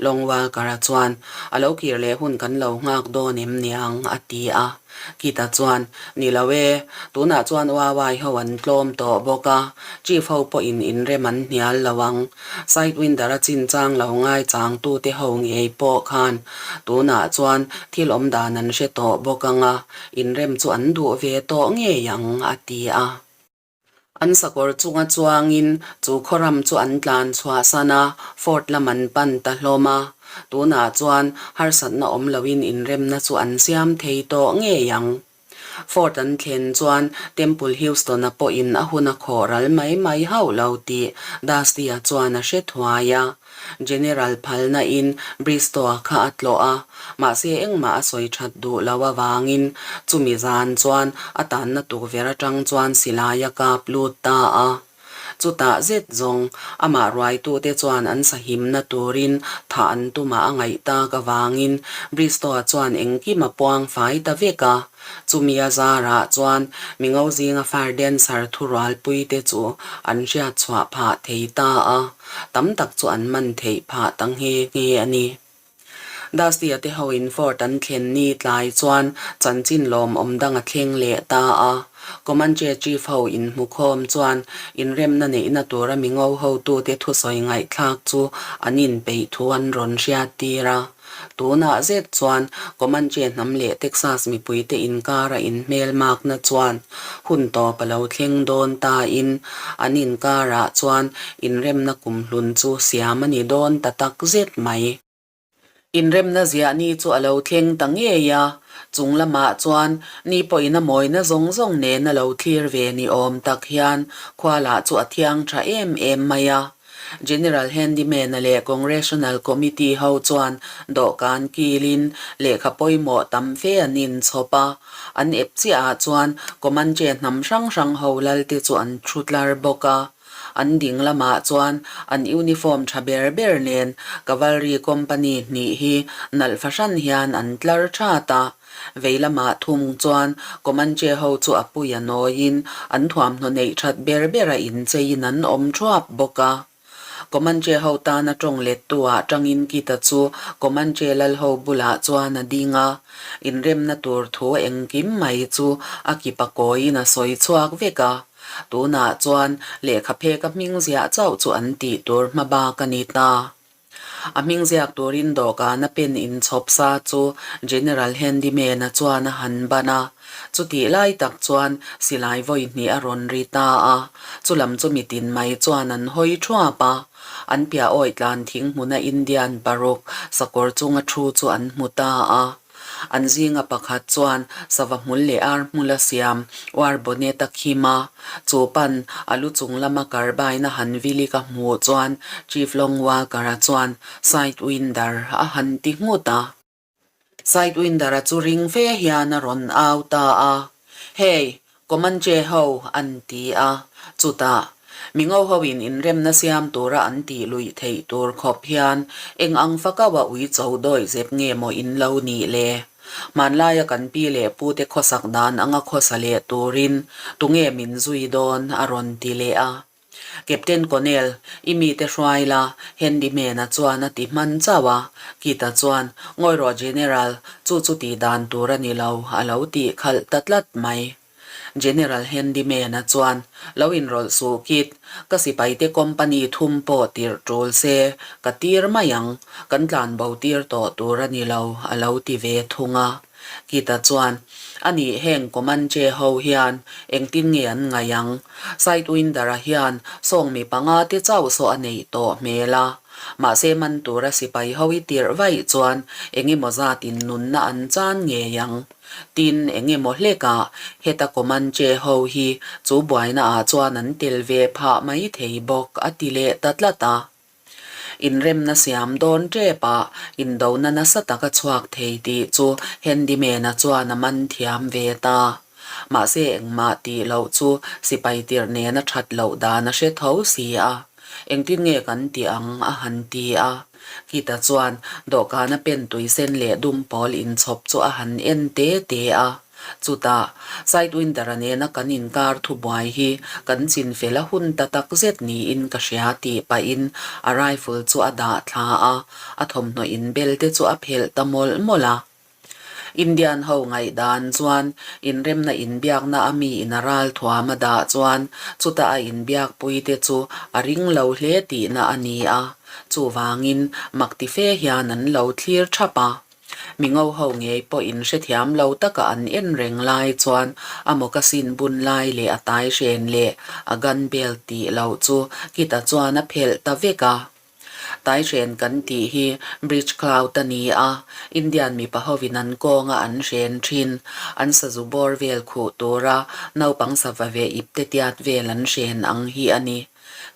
[SPEAKER 1] Longwalker-a chuan, A lo kir leh hun kan lo nghak dawn em niang? a ti a. Kita chuan, Ni lo e, tunah chuan Uawai ho an tlawm tawh bawk a, Chief ho pawhin inrem an hnial lo ang. Sidewinder-a chinchang lo ngaichangtute ho ngei pawh khan tunah chuan thil awmdan an hre tawh bawk ang a, Inrem chu an duh ve tawh ngei ang, a ti a. An sakawr chunga chuangin chu khawram chu an tlan chhuahsan a, Fort lam an pan ta hlawm a. Tunah chuan harsatna awm loin inremna chu an siam thei tawh ngei ang. Fort an thlen chuan Temple Houston-a pawhin a hun a khawh ral mai mai hauh lo tih Dusty-a chuan a hre thuai a. General phalna in Bristow-a kha a tlawh a, mahse engmah a sawi that duh lo avangin chumi zan chuan a tanna tukverh atang chuan silai a kap lut ta a. Chutah zet zawng amah ruaitute chuan an sahimna turin thah an tumah a ngaih tak avangin Bristow-a chuan engkim a puang fai ta vek a. Chumi a zarah chuan mingo zinga fire dancer thurualpuite chu an hriat chhuah phah thei ta a. Tam tak chu an man theih phah ta nghe nghe a ni. Dusty-a te hoin Fort an thlen ni tlai chuan chanchin lawmawm dang a thleng leh ta a. Comanche Chief ho inhmukhawm chuan inremna neihna tura mingo hotute thusawi ngaihthlak chu an inpeih thu an rawn hriattir a. Tunah zet chuan Comanche hnam leh Texas mipuite inkara inhmelmakna chuan hun tawp a lo thleng dawn tain an inkarah chuan inremna kumhlun chu siam a ni dawn ta tak zet mai. Inremna ziah ni chu a lo thleng ta ngei a, chung lamah chuan ni pawhin a mawina zawng zawng nen a lo thlir ve ni awm tak hian khua lah chu a thiang tha em em mai a. General Handyman-a leh Congressional Committee ho chuan dawhkan kilin lehkha pawimawh tam fe an inchhawp a, an ep chiahah chuan Comanche hnam hrang hrang ho lalte chu an thu tlar bawk a. An ding lamah chuan an uniform tha ber ber nen Cavalry Company hnih hi nalh fahran hian an tlar that a. Vei lamah thung chuan Comanche ho chu a pui a nawiin an thuamhnaw neih that ber ber a incheiin an awm thuap bawk a. Comanche ho tana tawng lettu ah tangin Kita chu Comanche lal ho bulah chuan a ding a, inremna tur thu engkim mai chu a kipa kawiin a sawi chhuak vek a. Tunah chuan lehkha phek a hming ziah chauh chu an tih tur hma bak a ni ta. A hming ziak turin dawhkana pen inchhawp sa chu General Handyman-a chuan a han ban a. Chutih lai tak chuan silai vawi hnih a rawn ri ta a, chulam chu mitin mai chuan an hawi thuap a. An piah awi tlan thing hmuna Indian paruk sakawr chunga thu chu an hmu ta a. An zinga pakhat chuan sava hmul leh ar hmul a siam war bonnet a khim a, chu pan a lu chung lama carbine a han vilik a hmuh chuan Chief Long Walker-a chuan Sidewinder a han ti nghut a. Sidewinder-a chu ring fe hian a rawn au ta a, Hey, Comanche ho an ti a, chutah mingo hoin inremna siam tura an tih luih theih tur khawp hian eng ang fakaua ui cho dawih zep nge maw in lo nih le? Hmanlaia kan pi leh pute khawsak dan anga khawsa leh turin tunge min zui dawn a rawn ti leh a. Captain Connell, i mite hruai la, Handyman-a chuan a ti hman chauh a. Keith-a chuan, Ngawi rawh General, chu chu tih dan tur a ni lo, a lo tih khalh ta tlat mai. General Handyman-a chuan, Lo inrawlh suh Keith, ka sipaite company thum pawh tirh tul se, ka tir mai ang, kan tlanbo tir tawh tur a ni lo, a lo ti ve thung a. Kita chuan, A nih heng Comanche ho hian engtin nge an ngaih ang? Sidewinder-a hian sawngmi panga te chauh saw a neih tawh hmel a. Mahse man tura sipai ho i tirh vaih chuan eng emaw zatin nunna an chan ngei ang. Tin, eng emaw hlekah heta Comanche ho hi chu buaina ah chuan an tel ve phah mai thei bawk a ti leh ta tlat a. Inremna siam dawn tep a, indona nasa tak a chhuak thei tih chu Handyman-a chuan a man thiam ve ta. Mahse engmah tih loh chu sipai tirh nena that loh dan a hre tho si a. Engtin nge kan tih ang a han ti a. Kita chuan dawhkana pen tui sen leh dum pawl inchhawp chu a han en te te a. Chutah, Sidewinder-a nena kan inkar thubuai hi kan chinfel a hun ta tak zet niin ka hria tih pahin a rifle chu a dah thla a, a thawmhnaw inbel te chu a phelh ta mawlh mawlh a. Indian ho ngaihdan chuan inremna inbiakna a mi in a ral thuam a dah chuan chutah a inbiakpui te chu a ring lo hle tihna a ni a, chuvangin mak ti fe hian an lo thlir thap a. Mi ngo ho ngei pawh in hrethiam lo taka an en reng lai chuan a mawkasin bun lai leh a tai hren leh a gun belt tih loh chu Kita chuan a phelh ta vek a. Tai hren kan tih hi bridge cloud a ni a, Indian mipa hovin an kawnga an hren thin, an sazu bawr vel khuh tura naupang sava ve ipte tiat vel an hren ang hi a ni.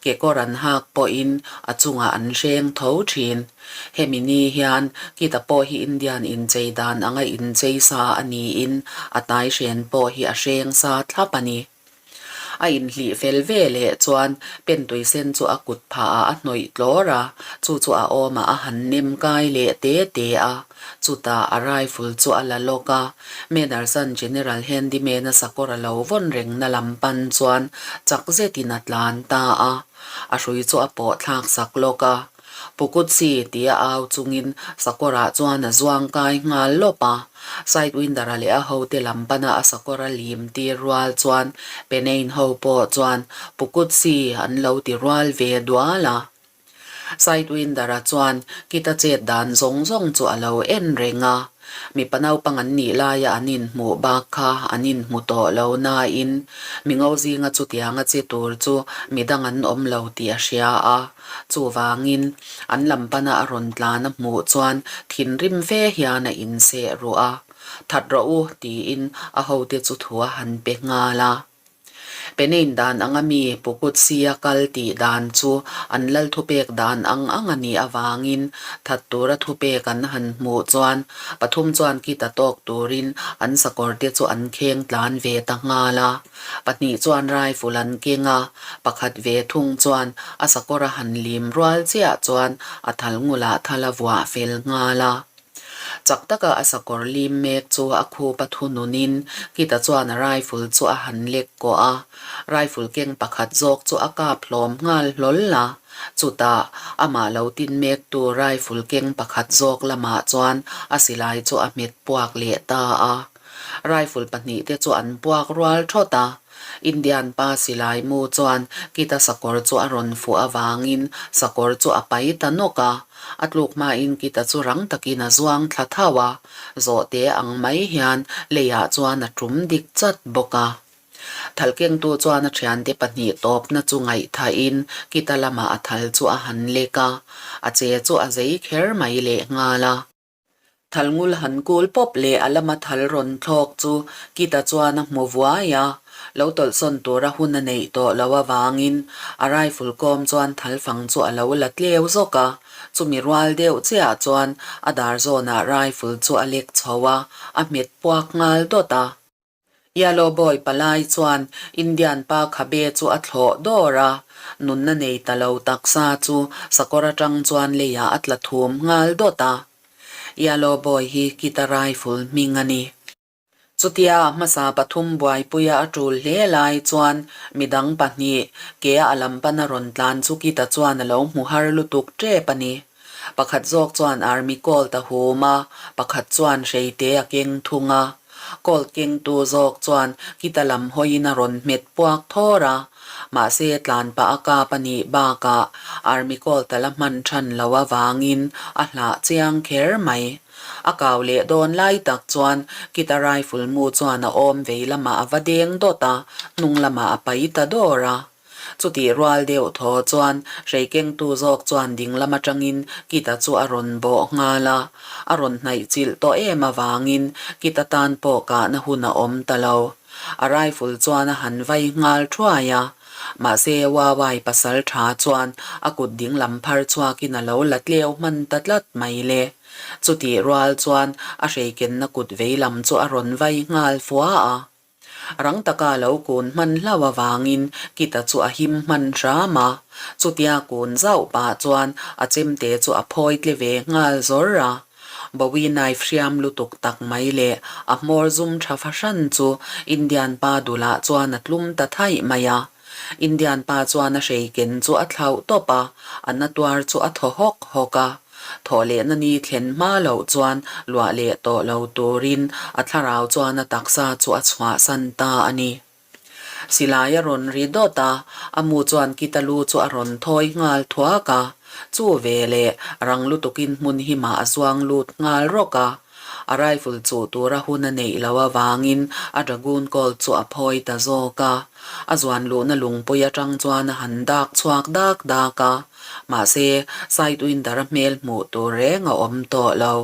[SPEAKER 1] Kekawr an hak pawhin a chungah an hreng tho thin. Hemi ni hian Kita pawh hi Indian inchei dan anga inchei sa a niin a tai hren pawh hi a hreng sa thlap a ni. A inhlih fel ve leh chuan pentui sen chu a kut phahah a hnawih tlawr a, chu chu a awmah a han nem kai leh te te a. Chutah a rifle chu a la lawk a, Mederson General Handyman-a sakawr a lo vawn rengna lam pan chuan chak zetin a tlan ta a, a hrui chu a pawh thlak sak lawk a. Pukutsi tia au chungin sakawrah chuan a zuang kai nghal lawp a, Sidewinder-a leh a hote lam pana a sakawr a lim tir rual chuan Penain ho pawh chuan Pukutsi an lo ti rual ve dual a. Sidewinder-a chuan Kita chet dan zawng zawng chu a lo en reng a, mipa naupang an nih laia an inhmuh bak kha an inhmu tawh lo nain mi ngo zinga chutianga che tur chu midang an awm lo tih a hria a, chuvangin an lam pana a rawn tlan a hmuh chuan thinrim fe hian a inseh ruh a, That rawh u tiin a hote chu thu a han pe nghal a. Penein dan anga mi Pukut sia kal tih dan chu an lal thupek dan ang ang a nih avangin that tura thupek an han hmuh chuan pathum chuan kita tawk turin an sakawr te chu an kheng tlan ve ta nghal a. Pahnih chuan rifle an keng a, pakhat ve thung chuan a sakawr a han lim rual chiah chuan a thal ngulah thal a vuah fel nghal a. Chak taka a sakawr lim mek chu a khup a thununin Kita chuan a rifle chu a han lek kawh a, rifle keng pakhat zawk chu a kap hlawm nghal hlawl a. Chutah, amah lo tin mektu rifle keng pakhat zawk lamah chuan a silai chu a hmet puak leh ta a. Rifle pahnihte chu an puak rual thawt a. Indian pa silai mu chuan Kita sakawr chu a rawn fuh avangin sakawr chu a pai ta nawk a. A tluk hmain Kita chu rang takin a zuang thla thauh a, zawhte ang mai hian leiah chuan a tum dik chat bawk a. Thalkengtu chuan a thiante pahnih tawpna chu ngaihthahin Kita lamah a thal chu a han lek a, a che chu a zei kher mai lehnghal a. Thal ngul han kul pawp leh a lama thal rawn thlawk chu Kita chuan a hmu vuai a, lo tawlhsawn tura hun a neih tawh loh avangin a rifle kawm chuan thal fang chu a lo la tleu zawk a, chumi rual deuh chiah chuan a dar zawnah rifle chu a lek chho a, a hmet puak nghal dawt a. Yellow Boy palai chuan Indian pa khabe chu a thlawh dawr a, nunna nei ta lo taksa chu sakawr atang chuan leiah a tla thum nghal dawt a. Yellow Boy hi Kita Rifle hming a ni. Chutia hmasa pathum buaipuia a tul hle lai chuan midang pahnih kea a lam pana rawn tlan chu Kita chuan a lo hmu har lutuk tep a ni. Pakhat zawk chuan Army Colt a hum a, pakhat chuan hreite a keng thung a. Colt kengtu zawk chuan kita lam hawiin a rawn hmet puak thawr a, mahse tlan pah a kap a nih bakah Army Colt a la hman than lo avangin a hlah chiang kher mai. A kau leh dawn lai tak chuan kita rifle mu chuan a awm vei lamah a va deng dawt a, hnung lamah a pai ta dawr a. Chutih rual deuh thaw chuan hreikengtu zawk chuan ding lam atangin Kita chu a rawn bawh nghal a, a rawn hnaih chilh tawh em avangin Kita tan pawh kahna hun a awm ta lo. A rifle chuan a han vai nghal thuai a, mahse Wawai pasal tha chuan a kut ding lam phar chhuakin a lo la tleu hman ta tlat mai le. Chutih rual chuan a hreikenna kut vei lam chu a rawn vai nghal fua a. Rang taka lo kun hman hlauh avangin Kita chu a him hman hram a, chutia kun zauh pah chuan a chemte chu a phawi tle ve nghal zawr a. Bowie knife hriam lutuk tak mai leh a hmawr zum tha fahran chu Indian pa dulah chuan a tlum ta thaih mai a. Indian pa chuan a hreiken chu a thlauh tawp a, a na tuar chu a thaw hawk hawk a. Thawh lehna ni thlen hma loh chuan luah leh tawh lo turin a thlarau chuan a taksa chu a chhuahsan ta a ni. Silai a rawn ri dawt a, a mu chuan kita lu chu a rawn thawi nghal thuak a. Chu veleh rang lutukin hmun himah a zuang lut nghal rawk a. A rifle chuh tura hun a neih loh avangin a dragoon colt chu a phawi ta zawk a. A zuan luhna lungpui atang chuan a han dak chhuak dak dak a. Mahse, Sidewinder-a hmel hmuh tur reng a awm tawh lo.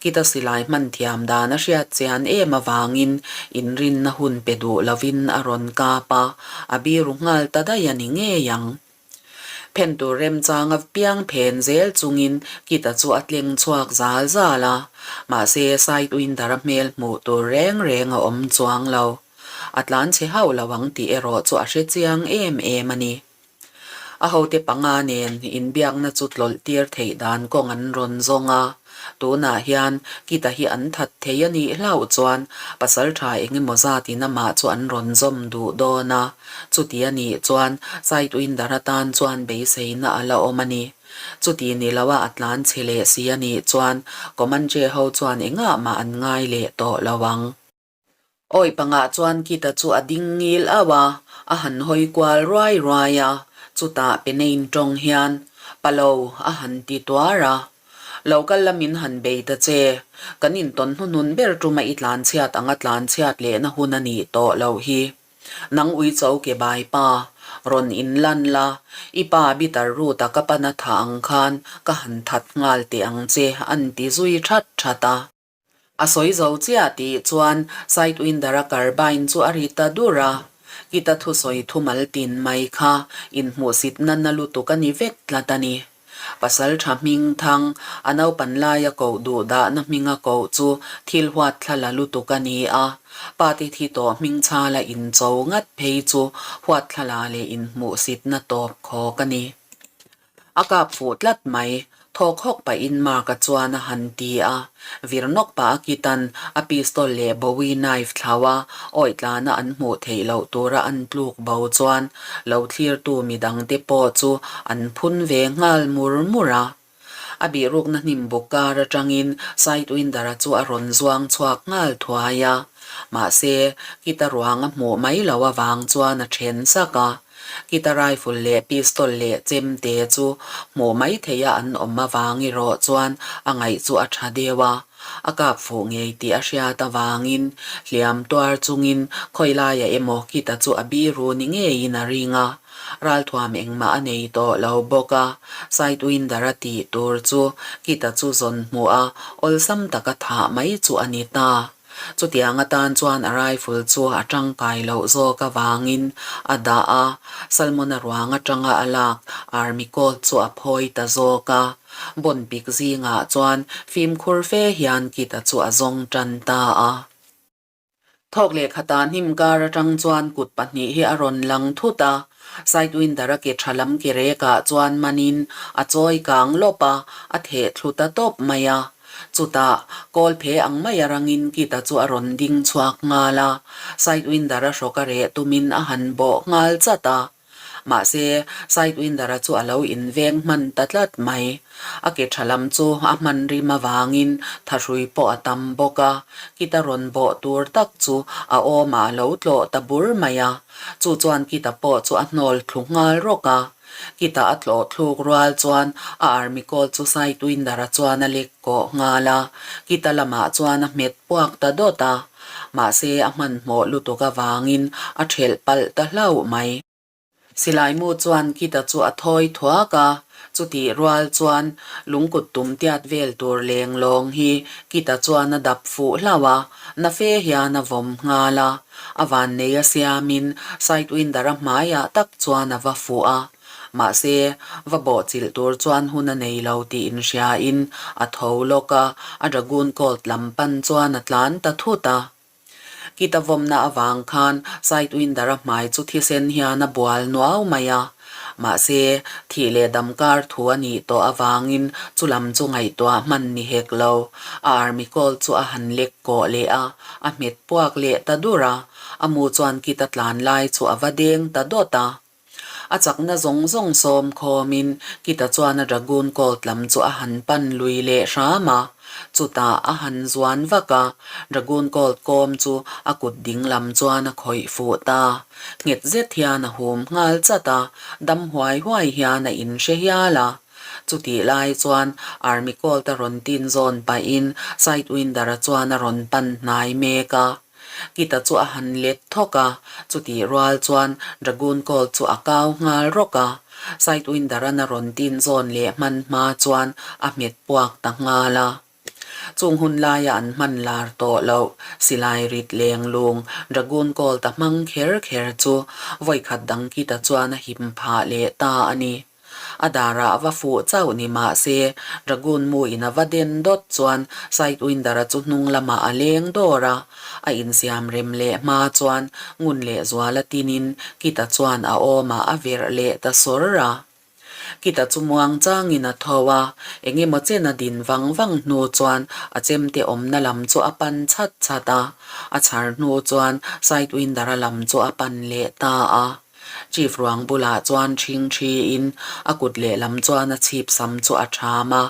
[SPEAKER 1] Kita silai hman thiam dan a hriat chian em avangin inrinna hun pe duh lovin a rawn kap a, a biru nghal ta daih a ni ngei ang. Phen tur remchang a piang phen zel chungin Kita chu a tleng chhuak zal zal a, mahse Sidewinder-a hmel hmuh tur reng reng a awm chuang lo. A tlan chhe hauh lo ang tih erawh chu a hre chiang em em a ni. A hote panga nen inbiakna chu tlawlh tir theih dan kawng an rawn zawng a, tunah hian Kita hi an that thei a nih hlauh chuan pasal tha eng emaw zatin amah chu an rawn zawm duh dawn a, chuti a nih chuan Sidewinder atan chuan beiseina a la awm a ni. Chuti ni loa a tlan chhe leh si a nih chuan Comanche ho chuan engah mah an ngai leh tawh lo ang. Awi pangah chuan Kita chu a ding ngil auh a, a han hawi kual ruai ruai a, chutah Penein tawng hian, Palo, a han ti tuar a. Lo kal la min han bei ta che, kan intawn hnuhnun ber tuma i tlanchhiat anga tlanchhiat lehna hun a nih tawh loh hi. Nang uicho ke bai pa, rawn inlan la, i pa bitter root a ka pana tha ang khan ka han that nghal teh ang che, an ti zui that that a. A sawi zo chiah tih chuan Sidewinder-a carbine chu a ri ta dur a, Kita thusawi thumal tin mai kha inhmuhsitna na lutuk a ni vek tlat a ni. Pasal tha hming thang, a naupan laia koh duh dahna hminga koh chu thil huat thla la lutuk a ni a, pa ti thi tawh hming chhala incho ngat phei chu huat thla la leh inhmuhsitna tawp khawk a ni. A kap fuh tlat mai, thawk hawk pahin Mark-a chuan a han ti a. Vir nawk pah a kitan a pistol leh Bowie knife thlau a, awi tlana an hmuh theih loh tura an tluk bo chuan lo thlirtu midangte pawh chu an phun ve nghal mur mur a. A bihrukna hnim buk kar atangin Sidewinder-a chu a rawn zuang chhuak nghal thuai a. Mahse, kita ruang a hmuh mai loh avang chuan a then sak a. Kita rifle leh pistol leh chemte chu hmuh mai theia an awm avang erawh chuan a ngaih chu a tha deuh a, a kap fuh ngei tih a hriat avangin hliam tuar chungin khawi laiah emaw Kita chu a biru ni ngeiin a ring a. Ralthuam engmah a nei tawh lo bawk a, Sidewinder-a tih tur chu Kit-a chu zawn hmuh a, awlsam taka thah mai chu a ni ta. Chutiang atan chuan a rifle chu a tangkai loh zawk avangin a dah a, Salmon-a ruang atanga a lak Army Colt chu a phawi ta zawk a. Bon pik zingah chuan fimkhur fe hian Kit-a chu a zawng tan ta a. Thawk leh khatah hnim kar atang chuan kut pahnih hi a rawn lang thut a, Sidewinder-a ke tha lam ke rekah chuan manin a chawi kang lawp a, a theh thlu ta tawp mai a. Chutah, kawl phe ang mai a rangin Kit-a chu a rawn ding chhuak nghal a, Sidewinder-a hrawk a reh tumin a han bawh nghal chat a. Mahse, Sidewinder-a chu a lo inveng hman ta tlat mai. A ke tha lam chu a hman rim avangin thahrui pawh a tam bawk a, Kit-a rawn bawh tur tak chu a awmah a lo tlawh ta bur mai a. Chu chuan Kit-a pawh chu a hnawl thlu nghal rawk a. Kit-a a tlawh thluk rual chuan a army kawl chu Sidewinder-a chuan a lek kawh nghal a, Kit-a lamah chuan a hmet puak ta dawt a. Mahse, a hmanhmawh lutuk avangin a ṭhelh palh ta hlauh mai. Silaimu chuan Kita chu a thawi thuak a, chutih rual chuan lungkut tum tiat vel tur leng lawng hi Kita chuan a dap fuh hlauh a, na fe hian a vawm nghal a. A vannei a siamin Sidewinder-a hmaiah tak chuan a va fuh a. Mahse, va bawhchilh tur chuan hun a nei lo tih inhriain a tho lawk a, a Dragoon Colt lam pan chuan a tlan ta thut a. Kita vawmna avang khan Sidewinder-a hmai chu thisen hian a bual nuau mai a. Mahse, thih leh dam kar thu a nih tawh avangin chu lam chu ngaihtuah hman ni hek lo. A Army Colt chu a han lek kawh leh a, a hmet puak leh ta dur a. A mu chuan Kita tlan lai chu a va deng ta dawt a. A chakna zawng zawng sawm khawmin Kita chuan a Dragoon Colt lam chu a han pan lui leh hram a, chutah a han zuan vak a, Dragoon Colt kawm chu a kut ding lam chuan a khawih fuh ta. Nghet zet hian a hum nghal chat a, dam huai huai hian a inhre hial a. Chutih lai chuan Army Colt a rawn tin zawn pahin Sidewinder-a chuan a rawn pan hnai mek a. Kita chu a han let thawk a, chutih rual chuan Dragoon Colt chu a kau nghal rawk a. Sidewinder-an a rawn tin zawn leh hman hma chuan a hmet puak ta nghal a. Chung hun laia an hman lar tawh loh silai rit leng lung Dragoon Colt a hmang kher kher chu vawikhat dang Kita chuan a him phah leh ta a ni. A darah a va fuh chauh ni mah se, Dragoon mu in a va den dawt chuan Sidewinder-a chu hnung lamah a leng dawr a. A insiam rem leh hma chuan ngun leh zuala tinin Kita chuan a awmah a verh leh ta sawr a. Kita chu muang changin a tho a, eng emaw chen a din vang vang hnu chuan a chemte awmna lam chu a pan chhat chhat a. A chhar hnu chuan Sidewinder-a lam chu a pan leh ta a. Chief ruang bulah chuan ṭhing ṭhiin a kut lehlam chuan a chhip sam chu a ṭham a,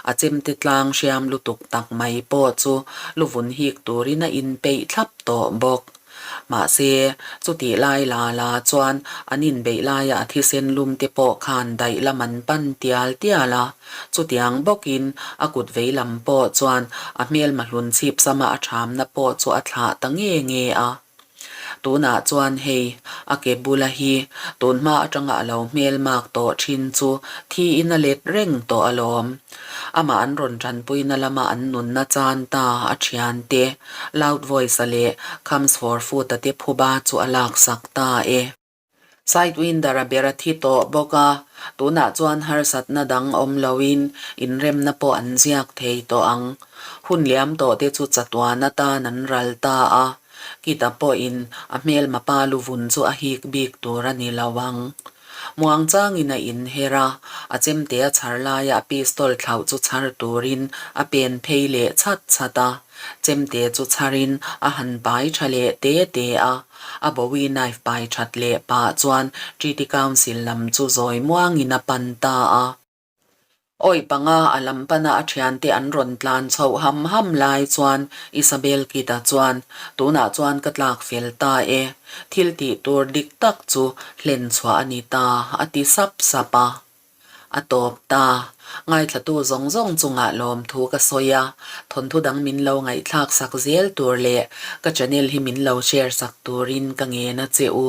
[SPEAKER 1] a chemte tlang hriam lutuk tak mai pawh chu luvun hik turin a inpeih thlap tawh bawk. Mahse, chutih lai la la chuan an inbeih laia a thisen lum te pawh khan daih lam an pan tial tial a, chutiang bawkin a kut veilam pawh chuan a hmelma hlun chhip sama a ṭhamna pawh chu a thlah ta nge nge a. Tunah chuan hei, a ke bula hi tun hma atanga a lo hmel mak tawh thin chu thiin a let reng tawh alawm. Amah an rawn tanpuina lama an nunna chan ta a thian te, Loud Voice-a leh Comes for Food-a te phuba chu a laksak ta e. Sidewinder a ber a thi tawh bawk a, tunah chuan harsatna dang awm loin inremna pawh an ziak thei tawh ang. Hun liam tawh te chu chatuan atan an ral ta a, Kita pawhin a hmelma pa luvun chu a hik bik tur a ni lo ang. Muangchangin a inher a, a chemte a chhar laia a pistol thlauh chu chhar turin a pen phei leh chhat chhat a. Chemte chu chharin a han pai tha leh te te a, a Bowie knife pai that leh pah chuan Treaty Council lam chu zawi muangin a pan ta a. Awi panga a lam pana a thiante an rawn tlan chhoh ham ham lai chuan Isabel Kita chuan, Tunah chuan ka tlak fel ta e, thil tih tur dik tak chu hlen chhuah a ni ta, a ti sap sap a. A tawp ta. Ngaithlatu zawng zawng chungah lawmthu ka sawi a, thawnthu dang min lo ngaihthlak sak zel tur leh ka channel hi min lo share sak turin ka ngen a che u.